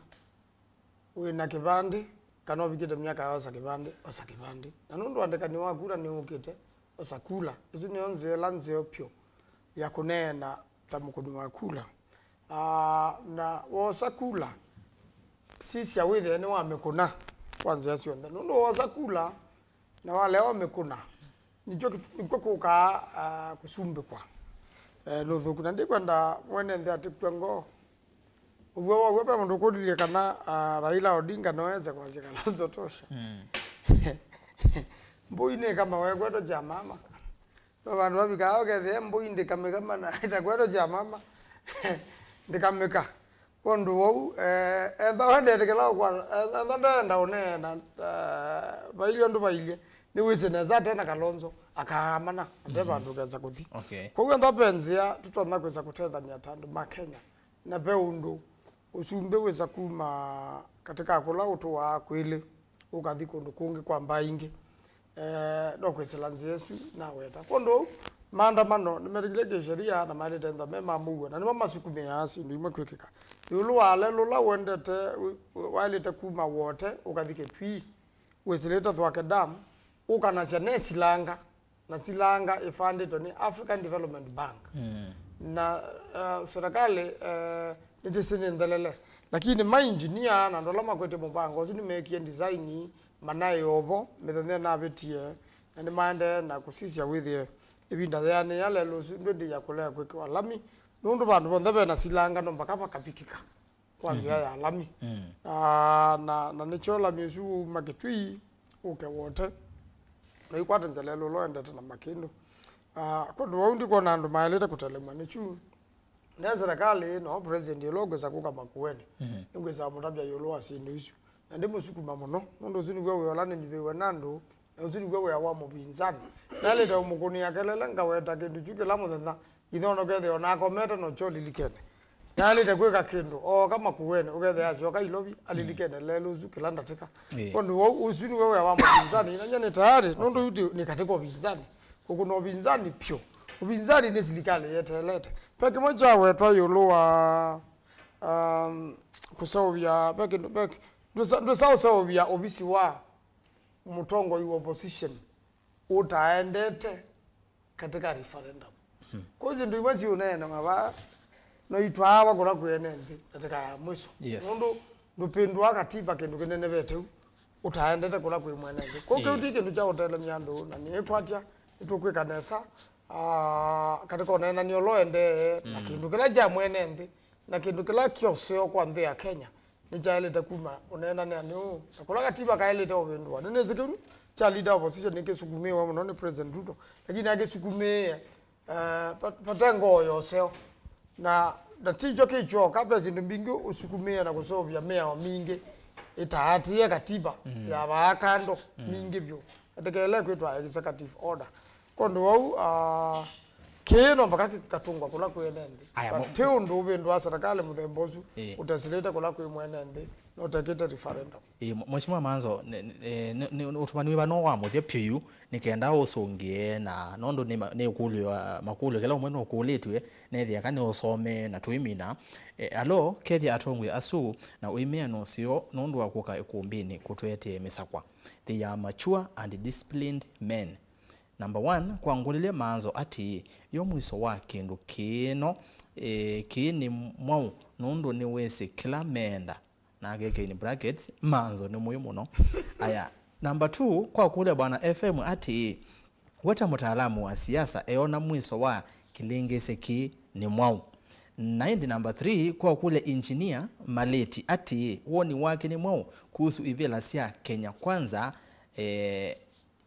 wĩ na kĩvandĩ, kana ũvikĩte myaka ya osa kĩvandĩ, osa kĩvandĩ. Na nũndũ ũandĩkani wa kura nĩwũkĩte, osa kula. Ĩsu nĩyo nzĩa ĩla nzeo vyũ ya kũneena ta mũkũni wa kula. Aa, na woosa kula, sisya wĩthĩe nĩwamĩkũna kwa nzĩa syonthe. Nũndũ woosa kula, na walea ũmĩkũna, nĩkyo kĩtu-, nĩkw'o kũkaa, ah, kũsumbĩkwa, eh, nĩ ũthũku. Na ndikwenda mwene nthĩ atĩkw'a ngoo. Ũw'o waw'o, ve mũndũ ũkũlilye kana, ah, Raila Odinga no ese kwasya Kalonzo tosha. Mm. Mbũi nĩ kama wekwetwa kya mama. No vandũ vavikaa ũkethĩa mbũi ndĩkamĩkama na ĩtakwetwa kya mama. Ndĩkamĩka. Kwondũ wou, eh, ethwa wendete kĩla ũkwata, eh, ethwa ndenda ũneena, eh, vailye ũndũ vailye, nĩwĩsĩ nesa ate na Kalonzo, akaamana, ate, mhm, vandũ ũkesa kũthi. Okay. Kwoou ethwa ve nzĩa tũtonya kwĩsa kũtethany'a ta andũ ma Kenya, na ve ũndũ ũsumbĩ wĩsa kuma katĩ ka kũla ũtũaa kwĩlĩ, ũkathi kũndũ kũngĩ kwa mbaa ingĩ. Eh, no kwĩsĩla nzĩa ĩsu naweta. Kwondũ ũu, maandamano nĩmetĩkĩlĩtye kĩsheria na maĩlĩte ethĩwa me ma mũuo, na nĩmo masukumĩaa syĩndũ imwe kwĩkĩka. Ĩũlũ wa lelũ ũla ũendete, ũ-, ũ-, waĩlĩte kuma Wote ũkathi Kitui, wĩsĩlĩte Thwake Dam, ũkanasya nesilanga na silanga ĩfandĩtwe nĩ African Development Bank. Mm. Na uh, serikali uh, nĩtĩsĩ nĩ nthelele, lakini mainjinia na andũ ala makwĩtĩ mũvango ũsu nĩmeekie design manaĩ ovo mĩthenya navĩtie, na nĩmaendee na kũsisya wĩthĩe ĩvinda yeanĩĩa lelũ ũsu ndwĩndĩ ya kũlea kwĩkĩwa lami, nũndũ vandũ vonthe vena silanga no mpaka vakavikĩka kwa nzĩa ya lami. Mm. Ah, na, na nĩkyo lami ũsu uma Kĩtui ũke Wote, na ikwate nzĩa lelũ ũla ũendete na Makĩndũ. Ah, kũndũ vau ndikwona andũ maĩlĩte kũtelemw'a nĩ kyu. Ne serikali no president ĩla ũkwĩsa kũka Makueni, nĩngwĩsa mũtavya ĩũlũ wa syĩndũ isu, na ndĩmũsukuma mũno, nũndũ ũsu nĩw'o wĩa ũla nĩnyuvĩwe nĩ andũ, na ũsu nĩw'o wĩa wa mũvinzani. Naĩlĩte ũmũkũnĩa kelele ngaweta kĩndũ kyu kĩla mũthenya, ngithono kethĩwa nakomete no kyo lilikene. Naĩlĩte kwĩka kĩndũ, ooka Makueni, ũkethĩa asyoka Ilovi, alilikene lelũ ũsu kĩla ndatĩka. Ĩĩ. Kwondũ wau, ũsu nĩw'o wĩa wa mũvinzani, na nyie nĩ tayari, nũndũ yu ti- nĩ katĩ ka ũvinzani. Kũkũna ũvinzani pyũ. Ũvinzani nĩ silikalĩ yeteelete. Ve kĩmwe kyawetwa ĩũlũ wa um, kũseũvya, ve kĩndũ, ve kĩ- ndũsa- ndũsa ũseũvya ovisi wa mũtongoi wa opposition ũtaendete katika referendum. Kwa hiyo syĩndũ imwe siũneenawa vaa no itwaawa kũla kwĩ ene nthĩ katika ya mwiso. Yes. Nũndũ ndũpĩndũa katiba kĩndũ kĩnenevete u ũtaendete kũla kwĩ mwene nthĩ. Kũu kĩu ti kĩndũ kya ũtelemya andũ, na nĩĩkwatya nĩtũkwĩka nesa ah, katika ũneenany'a ũla ũendee na kĩndũ kĩla kya mwene nthĩ na kĩndũ kĩla kya ũseo kwa nthĩ ya Kenya. Nĩkyaĩlĩte kuma ũneenanĩanĩ ũũ, na kũla katiba kaĩlĩte ũvĩndũa. Nĩnĩsĩ kĩu kya leader of opposition nĩkĩsukumĩĩwe mũno nĩ President Ruto, lakini akĩsukumĩĩe, eh, va- vate ngoo ya ũseo. Na, na tikyo kĩkyoka, ve syĩndũ mbingĩ ũsukumĩĩe na kũseũvya mĩao mingĩ ĩtaatĩĩe katiba ya vaa kando mingĩ vyũ. Etekeele kwĩtwa executive order. Kwondũ wau, ah, kĩĩ no mpaka kĩkatũngwa kũla kwĩ ene nthĩ. Aya, but mo- ti ũndũ ũvĩndũa serikali mũthemba ũsu ũtesilĩte kũla kwĩ mwene nthĩ na ũtekĩte referendum. Ĩĩ, mwe- Mheshimiwa Manzo, nĩ- nĩ- nĩ- nĩ- nĩ- ũtũmani wĩva no wa mũthya pyũ yu, nĩ kenda ũsũngĩe na nũndũ nĩ ma- nĩ ũkũlyo wa makũlyo kĩla ũmwe nũkũlĩtw'e, nethĩa kana nĩũsomee na tũimina. Eh, alo, kethya atongoi asu na ũimea nũseo nũndũ wa kũka ĩkũmbĩnĩ kũtwetee mĩsakwa. They are mature and disciplined men. Number one, kwa ngũlĩlye Manzo atĩĩ, yo mwiso wa kĩndũ kĩĩ no, eh, kĩĩ nĩ mwaũ nũndũ nĩwĩsĩ kĩla meenda. Na akekĩa in brackets, Manzo nĩ mũĩ mũno. Aya, number two, kwa kũlya Bwana F M atĩĩ, we ta mũtaalamu wa siasa, eona mwiso wa kĩlĩngĩsĩ kĩĩ nĩ mwaũ? Na ĩndĩ number three, kwa kũlya engineer Malĩti atĩĩ, woni wake nĩ mwaũ kuhusu ivĩla sya Kenya Kwanza, eh,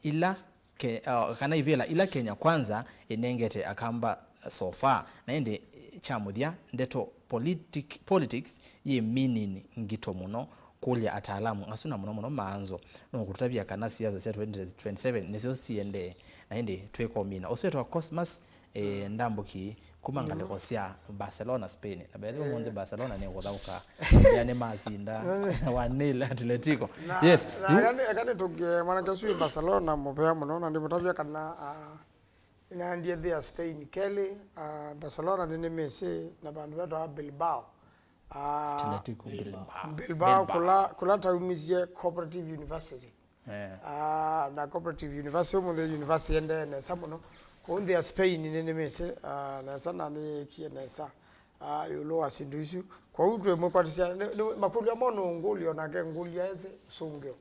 ila ke, uh, kana ivĩla ila Kenya Kwanza ĩnengete Akamba so far. Na ĩndĩ kya mũthya, ndeto politic, politics yĩ meaning ngito mũno kũlya ataalamu asu, na mũno mũno Manzo no kũtũtavya kana siasa sya twenty twenty-seven nĩsyo siendee, na ĩndĩ twĩkomina. Ũsu wĩtawa Cosmas, eh, Ndambũki kuma ngalĩko sya Barcelona, Spain. Na bethe ũmũnthĩ Barcelona nĩ kũthaũka. Ya nĩ masinda one nil Atletico. Na- Yes. Na yu- eka nĩ- eka nĩtũngĩe mwanake ũsu wĩ Barcelona mũvea mũno, na ndĩmũtavya kana ah, nĩnaendie nthĩ ya Spain kelĩ, ah, Barcelona nĩnĩmĩsĩ na vandũ vetawa Bilbao. Ah, Atletico Bilbao. Bilbao, Bilbao. Kũla, kũla taumisye Cooperative University. Eh. Ah, na Cooperative University, ũmũnthĩ university ĩendee nesa mũno. Kũu nthĩ ya Spain nĩnĩmĩsĩ, ah, nesa na nĩyĩkie nesa, ah, ĩũlũ wa syĩndũ isu. Kwoou twĩmwĩkwatĩsya, nĩ- nĩ- makũlyo mo nũngũlyo, nake ngũlya ese sũngĩo.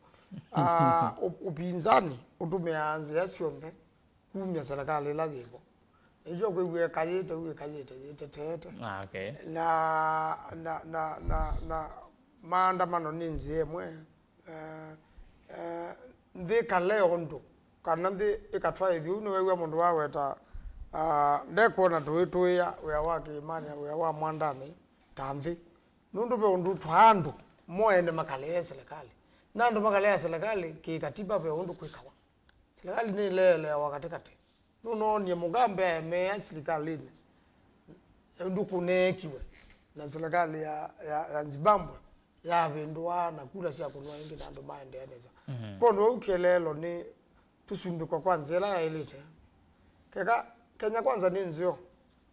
Ah, ũ- ũpinzani ũtũmĩaa nzĩa syonthe kumya serikali ĩla yĩvo. Nĩkyo kwĩw'a ĩkayĩte u ĩkayĩte yĩteteete. Ah, okay. Na, na, na, na, na maandamano nĩ nzĩa ĩmwe, eh, eh, nthĩ ĩkale ũndũ, kana nthĩ ĩkatwaĩthw'a. Ũu nĩwew'a mũndũ waweta, ah, ndekwona tũitũĩa wĩa wa kĩĩmanĩ na wĩa wa mwandanĩ ta nthĩ. Nũndũ ve ũndũ twa andũ mo ene makalee serikali. Na andũ makalea serikali kĩkatiba ve ũndũ kwĩkawa. Serikali nĩleeleawa katĩkatĩ. Nũnoonie Mugabe aemea silikalĩnĩ, ndũkũneekiwe na serikali ya, ya, ya Zimbabwe yavĩndũa na kula sya kũnwa ĩngĩ na andũ maendee nesa. Mhm. Kwondũ ũu kĩeleelo nĩ tũsumbĩkwa kwa nzĩa ĩla yaĩlĩte. Keka Kenya Kwanza nĩ nzeo.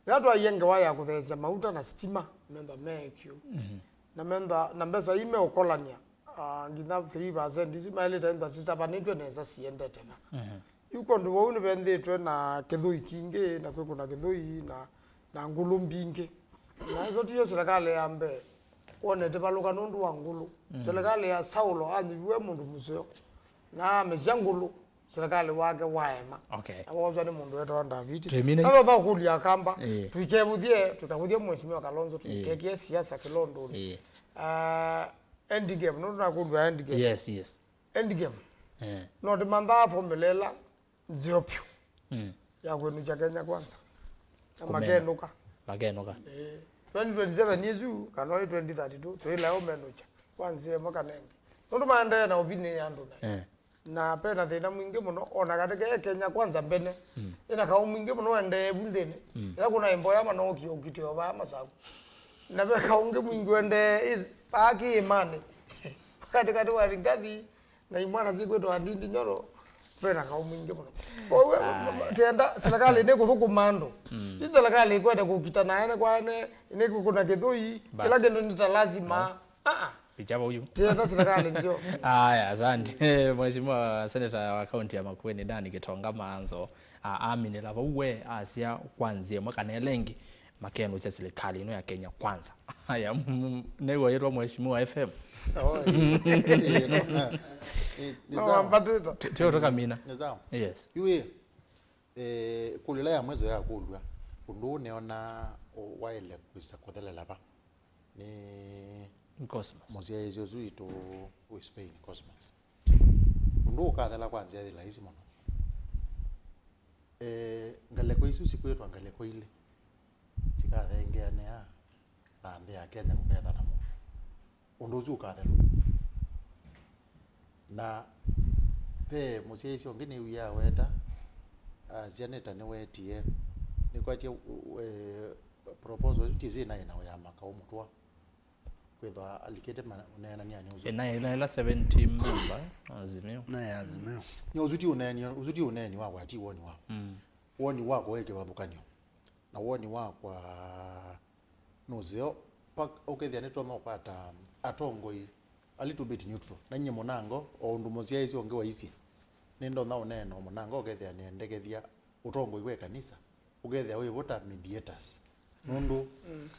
Yĩla twaie ngewa ya kũtheesya mauta na sitima, menthwa meekiũ. Mhm. Na menthwa, na mbesa ii meũkolany'a, ah, nginya three percent isu maĩlĩte ĩthwa sitavanĩtw'e nesa siendete va. Mhm. Yu kwondũ vau nĩventhĩtwe na kĩthũi kingĩ, na kwĩkũna kĩthũi, na, na ngũlũ mbingĩ. Na ĩso tiyo serikali ya mbee wonete valũka nũndũ wa ngũlũ. Serikali ya Saulo anyuviwe mũndũ mũseo, na amesya ngũlũ, serikali wake waema. Okay. Na woswa nĩ mũndũ wetawa Ndaviti. Twĩmine. Na no vakũlya Akamba, Ĩĩ. Tũikevũthye, tũikavũthye Mheshimiwa Kalonzo, Ĩĩ. Tũikekie siasa kĩlondoni. Ĩĩ. Ah, endgame, nũndũ nakũlya endgame. Yes, yes. Endgame. Eh. No tũmanthaa formula ĩla nzeo vyũ Mm. ya kwĩnũkya Kenya Kwanza. Na Kũmena. Makenũka. Makenũka. Eh, twenty twenty-seven ĩsu, kana ĩ twenty thirty-two, twĩlae ũmenũkya kwa nzĩa ĩmwe kana ĩngĩ. Nũndũ maendee na ũvinĩĩa andũ naĩ. Eh. Na pena thĩna mwingĩ mũno, ona katĩ ke Kenya Kwanza mbene. Mm. Ĩna kaũ mwingĩ mũno endee vu nthĩnĩ. Mm. Ĩla kũna ĩmboya manookie ũkitĩo vaa Masaku. Na ve kaũ ũngĩ mwingĩ wendee is, vaa kĩĩmanĩ. Katĩkatĩ wa Rigathi na imwana sikwĩtwa Ndindi Nyoro, vena kaũ mwingĩ mũno. Kwoou, Aya. Tenda serikali nĩ kũthũkũma andũ. Mm. Ti serikali ĩkwete kũkita na ene kwa ene, nĩ kũkũna kĩthũi, Bas. Kĩla kĩndũ nĩ ta lazima. No. Ah, ah. Picha vau yu. Tenda serikali nzeo. Aya, asante. Mheshimiwa Senator wa kaunti ya Makueni, Dan Gitonga Maanzo, a-, aminĩla vau we asya kwa nzĩa ĩmwe kana ĩla ĩngĩ, makenũkya serikali ĩno ya Kenya Kwanza. Aya, mm, nĩw'o yĩtwa Mheshimiwa F M. Oh, ĩĩ, ĩĩ, no, na, ĩ, nĩ No, sawa. Wambatĩta. Ti-, tio tũkamina. Nĩ sawa. Yes. Yu ĩ, eh, kũlyo ĩla ya mwezo ya kũlw'a, ũndũ ũũ nĩona waĩle kwĩsa kũthelela va? Nĩ Cosmas. Mũsyaĩĩsya ũsu witũ wĩ Spain, Cosmas. Ũndũ ũkathela kwa nzĩa yĩ laisi mũno. Eh, ngalĩko isu sikwĩtwa ngalĩko ilĩ sikathengeanĩa na nthĩ ya Kenya kũkethana mũno. Ũndũ ũsu ũkathelwa. Na ve mũsyaĩĩsya ũngĩ nĩwie aweta, asya nĩ ta nĩwetie, nĩkwatie, eh, proposal ĩsu ti syĩ naĩ na ũyama kaũ mũtwa. Kwĩthwa alikĩte ma-, ũneenanĩanĩ ũsu. Ĩna, ĩna ĩla seventy member Azimio. Na ya Azimio. Nĩ ũsu ti ũneeni, ũsu ti ũneeni wakwa, ti woni wakwa. Mm. Woni wakwa wĩ kĩvathũkany'o. Na woni wakwa nũseo, pa-, ũkethĩa nĩtonya ũkwata atongoi a little bit neutral. Na nyie mũnango, o ũndũ mũsyaĩĩsya ũngĩ waisye, nĩndonya ũneena o mũnango ũkethĩa nĩendekethya ũtongoi wa ĩkanisa, ũkethĩa wĩvo ta mediators. Nũndũ Mm.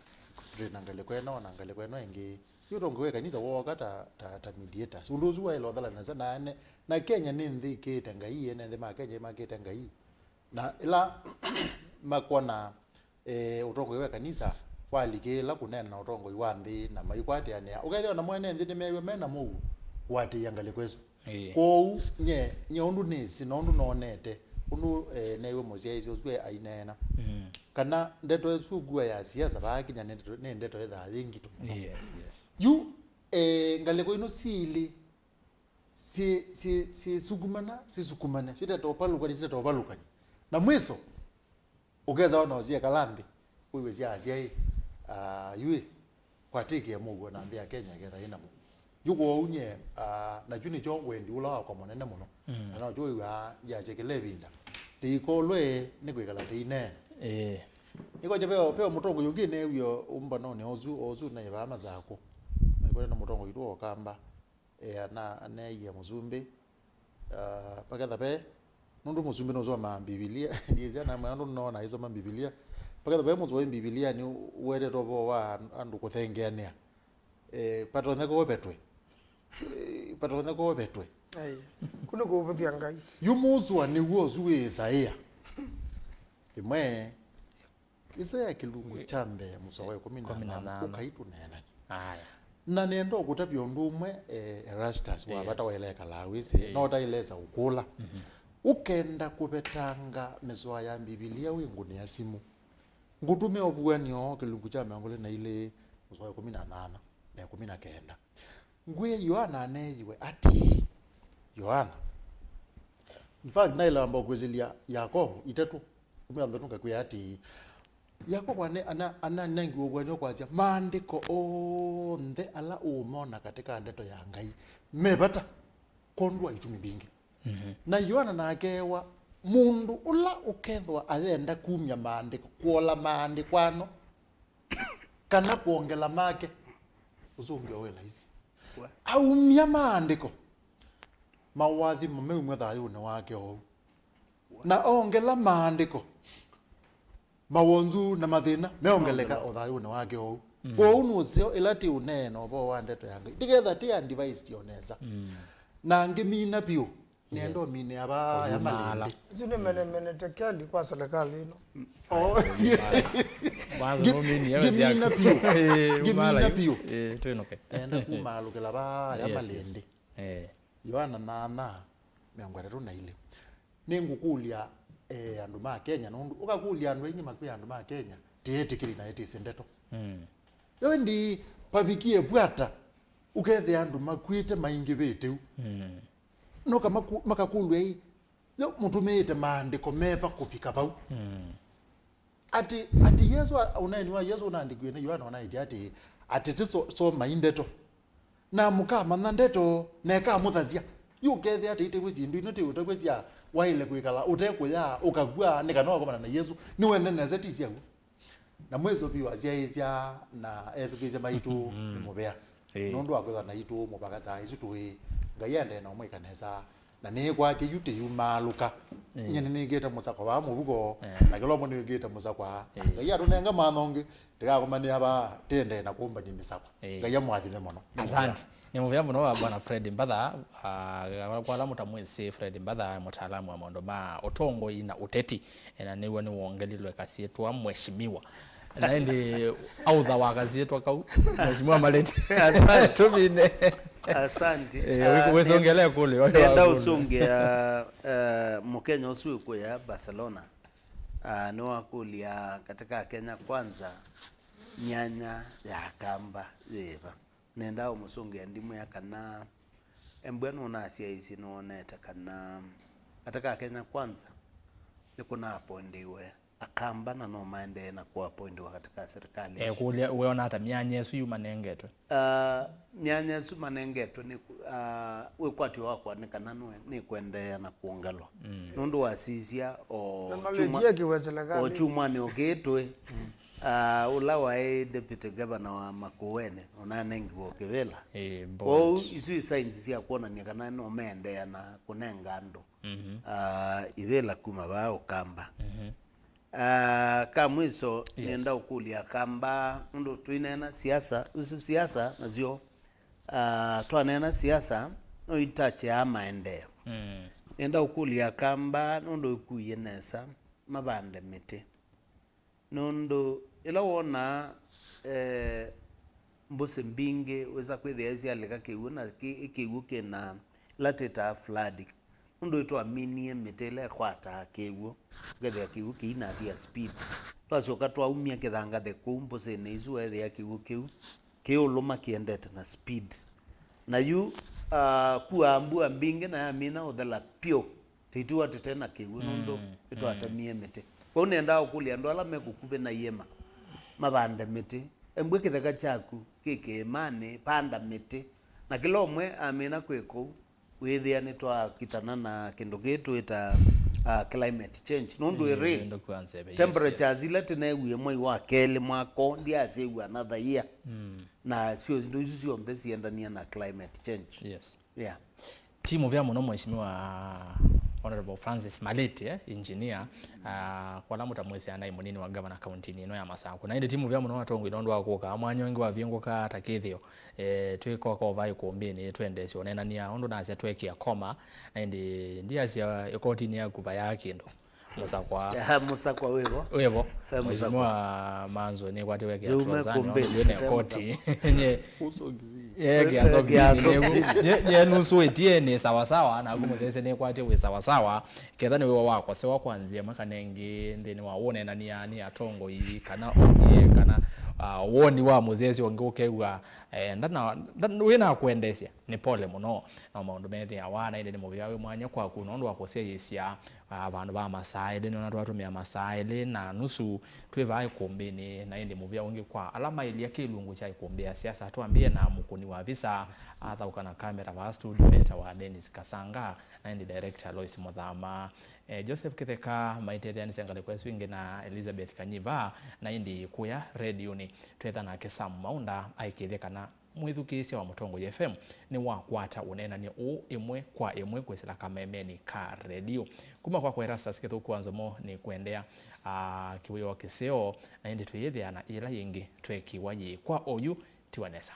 twĩ na ngalĩko ĩno, na ngalĩko ĩno ĩngĩ, yu ũtongoi wa ĩkanisa wooka ta, ta, ta mediators. Ũndũ ũsu waĩle ũthalanasya na ene, na Kenya nĩ nthĩ ĩkĩĩte Ngai, ene nthĩ ma Kenya makĩĩte Ngai. Na ĩla makwona, eh, ũtongoi wa kanisa walikĩĩla kũneena na ũtongoi wa nthĩ na maikwatĩanĩa, ũkethĩa ona mwene nthĩ nĩmeew'a me na mũuo kũatĩĩa ngalĩko ĩsu. Ĩĩ. Kwoou nye, nye ũndũ nĩsĩ na ũndũ noonete, ũndũ, eh, neew'a mũsyaĩĩsya ũsu e-, aineena. Mm. Kana ndeto ĩsu ngua ya siasa vaakinya nĩ ndeto, nĩ ndeto ĩthaa yĩ ngito mũno. Yes, yes. Yu, eh, ngalĩko ino syĩlĩ syĩ, syĩ, syĩsukumana, sisukumane, sitatovalũkany'a, sitatovalũkany'a. Na mwiso, ũkesa ona ũsyekala nthĩ, wĩw'e sya asyaĩ, ah, yu ĩ, kwatĩkĩe mũuo na nthĩ ya Kenya ĩketha yĩ na mũuo. Yu kwoou nye, ah, na kyu nĩkyo wendi ũla wakwa mũnene mũno. Mm. Na nokyo wĩw'aa ndyasya kĩla ĩvinda. Tĩikolwe nĩ kwĩkala tĩineena. Ĩĩ. Nĩkwakya veo, veo mũtongoi ũngĩ neewie ũmbanonĩ ũsu, ũsu naĩ vaa Masakũ. Naikwete na mũtongoi witũ wa Ũkamba. Eh, ana, aneeie mũsumbĩ, ah, paketha ve, nũndũ mũsumbĩ nũsomaa Mbivilia, ndiĩsĩ ana mwe andũ nona aisoma Mbivilia. Paketha ve mũsomi Mbivilia nĩ wetetwe ũvoo wa an-, andũ kũthengeanĩa. Eh, patonya kovetwe. Eh, patonya kovetwe. Ai, kũnĩ kũvũthya Ngai. Yu mũsũanĩw'o ũsu wĩ Isaia. Ĩmwe, Isaia kĩlungu kya mbee mũsoa wa ĩkũmi na nthano, ũkai tũneenany'e. Aya. Na nenda ũkũtavya ũndũ ũmwe, eh, Erastus, wa vata waĩle ekalaa wĩsĩ, no ũtaĩle esa ũkũla. Mhm. Ũkenda kũvetanga mĩsoa ya Mbivilia wĩ ngũnĩa simũ. Ngũtũmĩa ũvuan'yo kĩlungu kya mĩongo ĩlĩ na ilĩ mũsoa wa ĩkũmi na nthano na ĩkũmi na kenda. Ngwĩa Yoana aneeiwe atĩĩ, Yoana. In fact, naĩle wamba kwĩsĩlya Yakovo itatũ, kũmi na thanthatũ ngakwĩa atĩĩ, Yakovo ane-, ana-, ananengiwe ũvuan'yo kwasya, maandĩko onthe ala ũũmona katĩ ka ndeto ya Ngai me vata kwondũ wa itumi mbingĩ. Mhm. Na Yoana nake ewa, mũndũ ũla ũkethwa ayenda kumya maandĩko, kwola maandĩko ano, kana kwongela make, ũsu ũngĩ o wĩ laisi. Aumya maandĩko, maũathimo meumw'a thayũnĩ wake oou. Na ongela maandĩko, mawonzu na mathĩna meongeleka o thayũnĩ wake oou. Mm. Kwoou nũseo ĩla ti ũneena ũvoo wa ndeto ya Ngai. Tiketha ti advice ti o nesa. Mm. Na ngĩmina vyũ, nĩenda ũminĩa vaa ya malĩndĩ. Isu nĩ menemenete keli kwa serikali ĩno. Oh, yes. Ngĩmina vyũ. Ngĩmina vyũ. Nenda kumaalũkĩla vaa ya malĩndĩ. Eh. Yoana nyanya, mĩongo ĩtatũ na ilĩ. Nĩngũkũlya, eh, andũ ma Kenya, nũndũ ũkakũlya andũ aingĩ makwĩa andũ ma Kenya, tĩetĩkĩli na ĩtĩsĩ ndeto. Mm. Yo ĩndĩ pavikie vu ata ũkethĩa andũ makw'ĩte maingĩvĩte ũu? Mm. No kama ku-, makakũlw'a ĩ, yo mũtũmĩĩte maandĩko meva kũvika vau? Mm. Ati, ati Yesu, a-, ũneeni wa Yesu ũnaandĩkiwe nĩ Yoana ũnaĩtye ati, ati ti so-, somai ndeto. Na mũkamanya ndeto, na ĩkamũthasya. Yu ũkethĩa ati ĩtĩw'e syĩndũ ino ti ũtavw'e sya waĩle kwĩkala ũtekũya, ũkakw'a, nĩ kana wakomana na Yesu. Nĩwene nesa ti syaw'o. Na mwĩso vyũ asyaĩĩsya na ethukĩĩsya maitũ nĩ mũvea. Ĩĩ. Nũndũ wa kwĩthwa naitũ mũvaka saa isu tũĩ, Ngai aendee na ũmwĩka nesa. Na nĩĩkwatya yu tĩyumaalũka. Ĩĩ. Nyie nĩnĩkĩte mũsakwa vaa mũvuko, eh, na kĩla ũmwe nĩwĩkĩte mũsakwa. Ĩĩ. Ngai atũnenga mano ũngĩ, tĩkakomanĩa vaa, tĩendee na kũmbany'a mĩsakwa. Ĩĩ. Ngai amũathime mũno. Asante. Nĩ mũvea mũno wa Bwana Fred Mbatha, ah, kwa ala mũtamwĩsĩ, Fred Mbatha, mũtaalamu wa maũndũ ma ũtongoi na ũteti, eh, na nĩw'o nĩwongelilwe kasyĩtwa mheshimiwa. Na ĩndĩ author wa kasyĩtwa kau, Mheshimiwa Maleti. Asante. Tũmine. Asante. Eh, ah, wĩ-, wĩsũngĩe ĩkũlyo, nenda ũsũngĩa, eh, Mũkenya ũsu wĩkũya Barcelona. Ah, nĩwakũlya katika Kenya Kwanza, myanya ya Akamba yĩva? Nenda ũmũsũngĩa ndimwĩa kana embwa nũnasyaĩĩsye nĩwonete kana katika Kenya Kwanza nĩkũnaapondeiwe Akamba na no maendee na kũappointiwa katika serikali ĩsu. Ekũlya, wĩona ata myanya ĩsu yu manengetwe? Ah, myanya ĩsu manengetwe nĩ ku-, ah, wĩkwatyo wakwa nĩ kana nũe-, nĩkwendeea na kwongelwa. Mm. Nũndũ wasisya o na kyumwa-, maletie kiwe serikali, o kyumwanĩ ũkĩtwe, ah, ũla waĩ deputy governor wa Makueni ũnanengiwe o kĩvĩla. Ĩĩ, board. Kwoou isu i signs sya kwonany'a kana no meendeea na kũnenga andũ, mhm, ah, ivĩla kuma vaa Ũkamba. Mhm. Ah, ka mwiso, yes, nĩenda ũkũlya Akamba, nũndũ tũineena siasa, ũsu siasa nasyo, ah, twaneena siasa, no itachea maendeeo. Mm. Nĩenda ũkũlya Akamba, nũndũ ĩkuie nesa, mavande mĩtĩ. Nũndũ ĩla wonaa, eh, mbũsĩ mbingĩ wĩsa kwĩthĩa isyalika kĩw'ũ, na kĩ-, kĩw'ũ kĩna ĩla twĩtaa flood. Nũndũ ĩtwaminie mĩtĩ ĩla ĩkwataa kĩw'ũ, ũkethĩa kĩw'ũ kĩinathia speed. Twasyoka twaumya kĩthangathĩ kũu mbũsĩnĩ isu, weethĩa kĩw'ũ kĩu kĩũlũma kĩendete na speed. Na yu, ah, kuaa mbua mbingĩ na yamina ũthela pyũ. Tĩtiwa tũte na kĩw'ũ nũndũ, mm, nĩtwatemie mĩtĩ. Kwoou nĩendaa ũkũlya andũ ala me kũkuvĩ na iĩma mavande mĩtĩ. Embwe kĩtheka kyaku kĩ kĩĩmanĩ, panda mĩtĩ. Na kĩla ũmwe amina kwĩ kũu, wĩthĩa nĩtwakitana na kĩndũ kĩĩ twĩta, ah, climate change. Nũndũ, mm, ĩrĩ, ndio kwanza, yes, temperatures, yes, ila tĩneewie mwei wa kelĩ mwaka ũũ, ndyasyĩw'a another year. Mm. Na syo, indo isu syonthe siendania na climate change. Yes. Yeah. Ti mũvea mũno Mheshimiwa Honorable Francis Maleti, eh, engineer, ah, kwa ala mũtamwĩsĩ anaĩ mũnini wa gavana kauntinĩ ĩno ya Masakũ. Na ĩndĩ ti mũvea mũno atongoi nũndũ wa kũka. Mwanya ũngĩ wavingũka ta kĩthĩo, eh, twĩkoka ũva ĩkũmbĩnĩ, twendeesya ũneenany'a. Ũndũ nasya twekĩa koma, na ĩndĩ ndiasya ĩkotinĩ yaku vayaa kĩndũ. Mũsakwa. Ah, mũsakwa wĩvo. Wĩvo. Eh, mũsakwa. Mheshimiwa Manzo nĩkwatiwe kĩa trouser, nĩ kũmbĩ, nĩ koti. Nye-, ũsokisi. Ye, kĩa sokisi. Kĩa sokisi. Nye, nye nusu ĩtie nĩ sawa sawa, na kumũsese nĩkwatĩ wĩ sawa sawa. Ketha nĩwe wakosewa kwa nzĩa ĩmwe kana ĩngĩ nthĩnĩ wa ũneenany'a nĩ atongoi, kana ũnie, kana, ah, woni wa mũsese ũngĩ ũkew'a, eh, ndana, ndana, wĩna kwendeesya. Nĩ pole mũno. No maũndũ methĩawa, na ĩndĩ nĩ mũvea wĩ mwanya kwaku nũndũ wa kũsyaĩĩsya, ah, vandũ va masaa elĩ, nĩona twatũmĩa masaa elĩ na nusu twĩ vaa ĩkũmbĩnĩ, na ĩndĩ mũvea ũngĩ kwa ala maĩlya kĩlungu kya ĩkũmbĩ ya siasa. Twambĩe na mũkũni wa visa, athaũka na kamera vaa studio, etawa Dennis Kasanga, na ĩndĩ director Lois Mũthama. Eh, Joseph Kĩtheka maitetheanĩsya ngalĩko ĩsu ĩngĩ na Elizabeth Kanyiva, na ĩndĩ kũya rediũnĩ twetha nake Sam Maunda aikĩthye kana mwĩthukĩĩsya wa Mũtongoi F M nĩwakwata ũneenany'o ũũ ĩmwe kwa ĩmwe kwĩsĩla kamemenĩ ka redio. Kuma kwakwa Erastus Kĩthũku wa Nzomo nĩ kũendeea, aa, kĩwĩoo kĩseo, na ĩndĩ twĩyĩthĩana yĩla yĩngĩ twekiwa yĩĩ. Kwa oyu, tiwa nesa.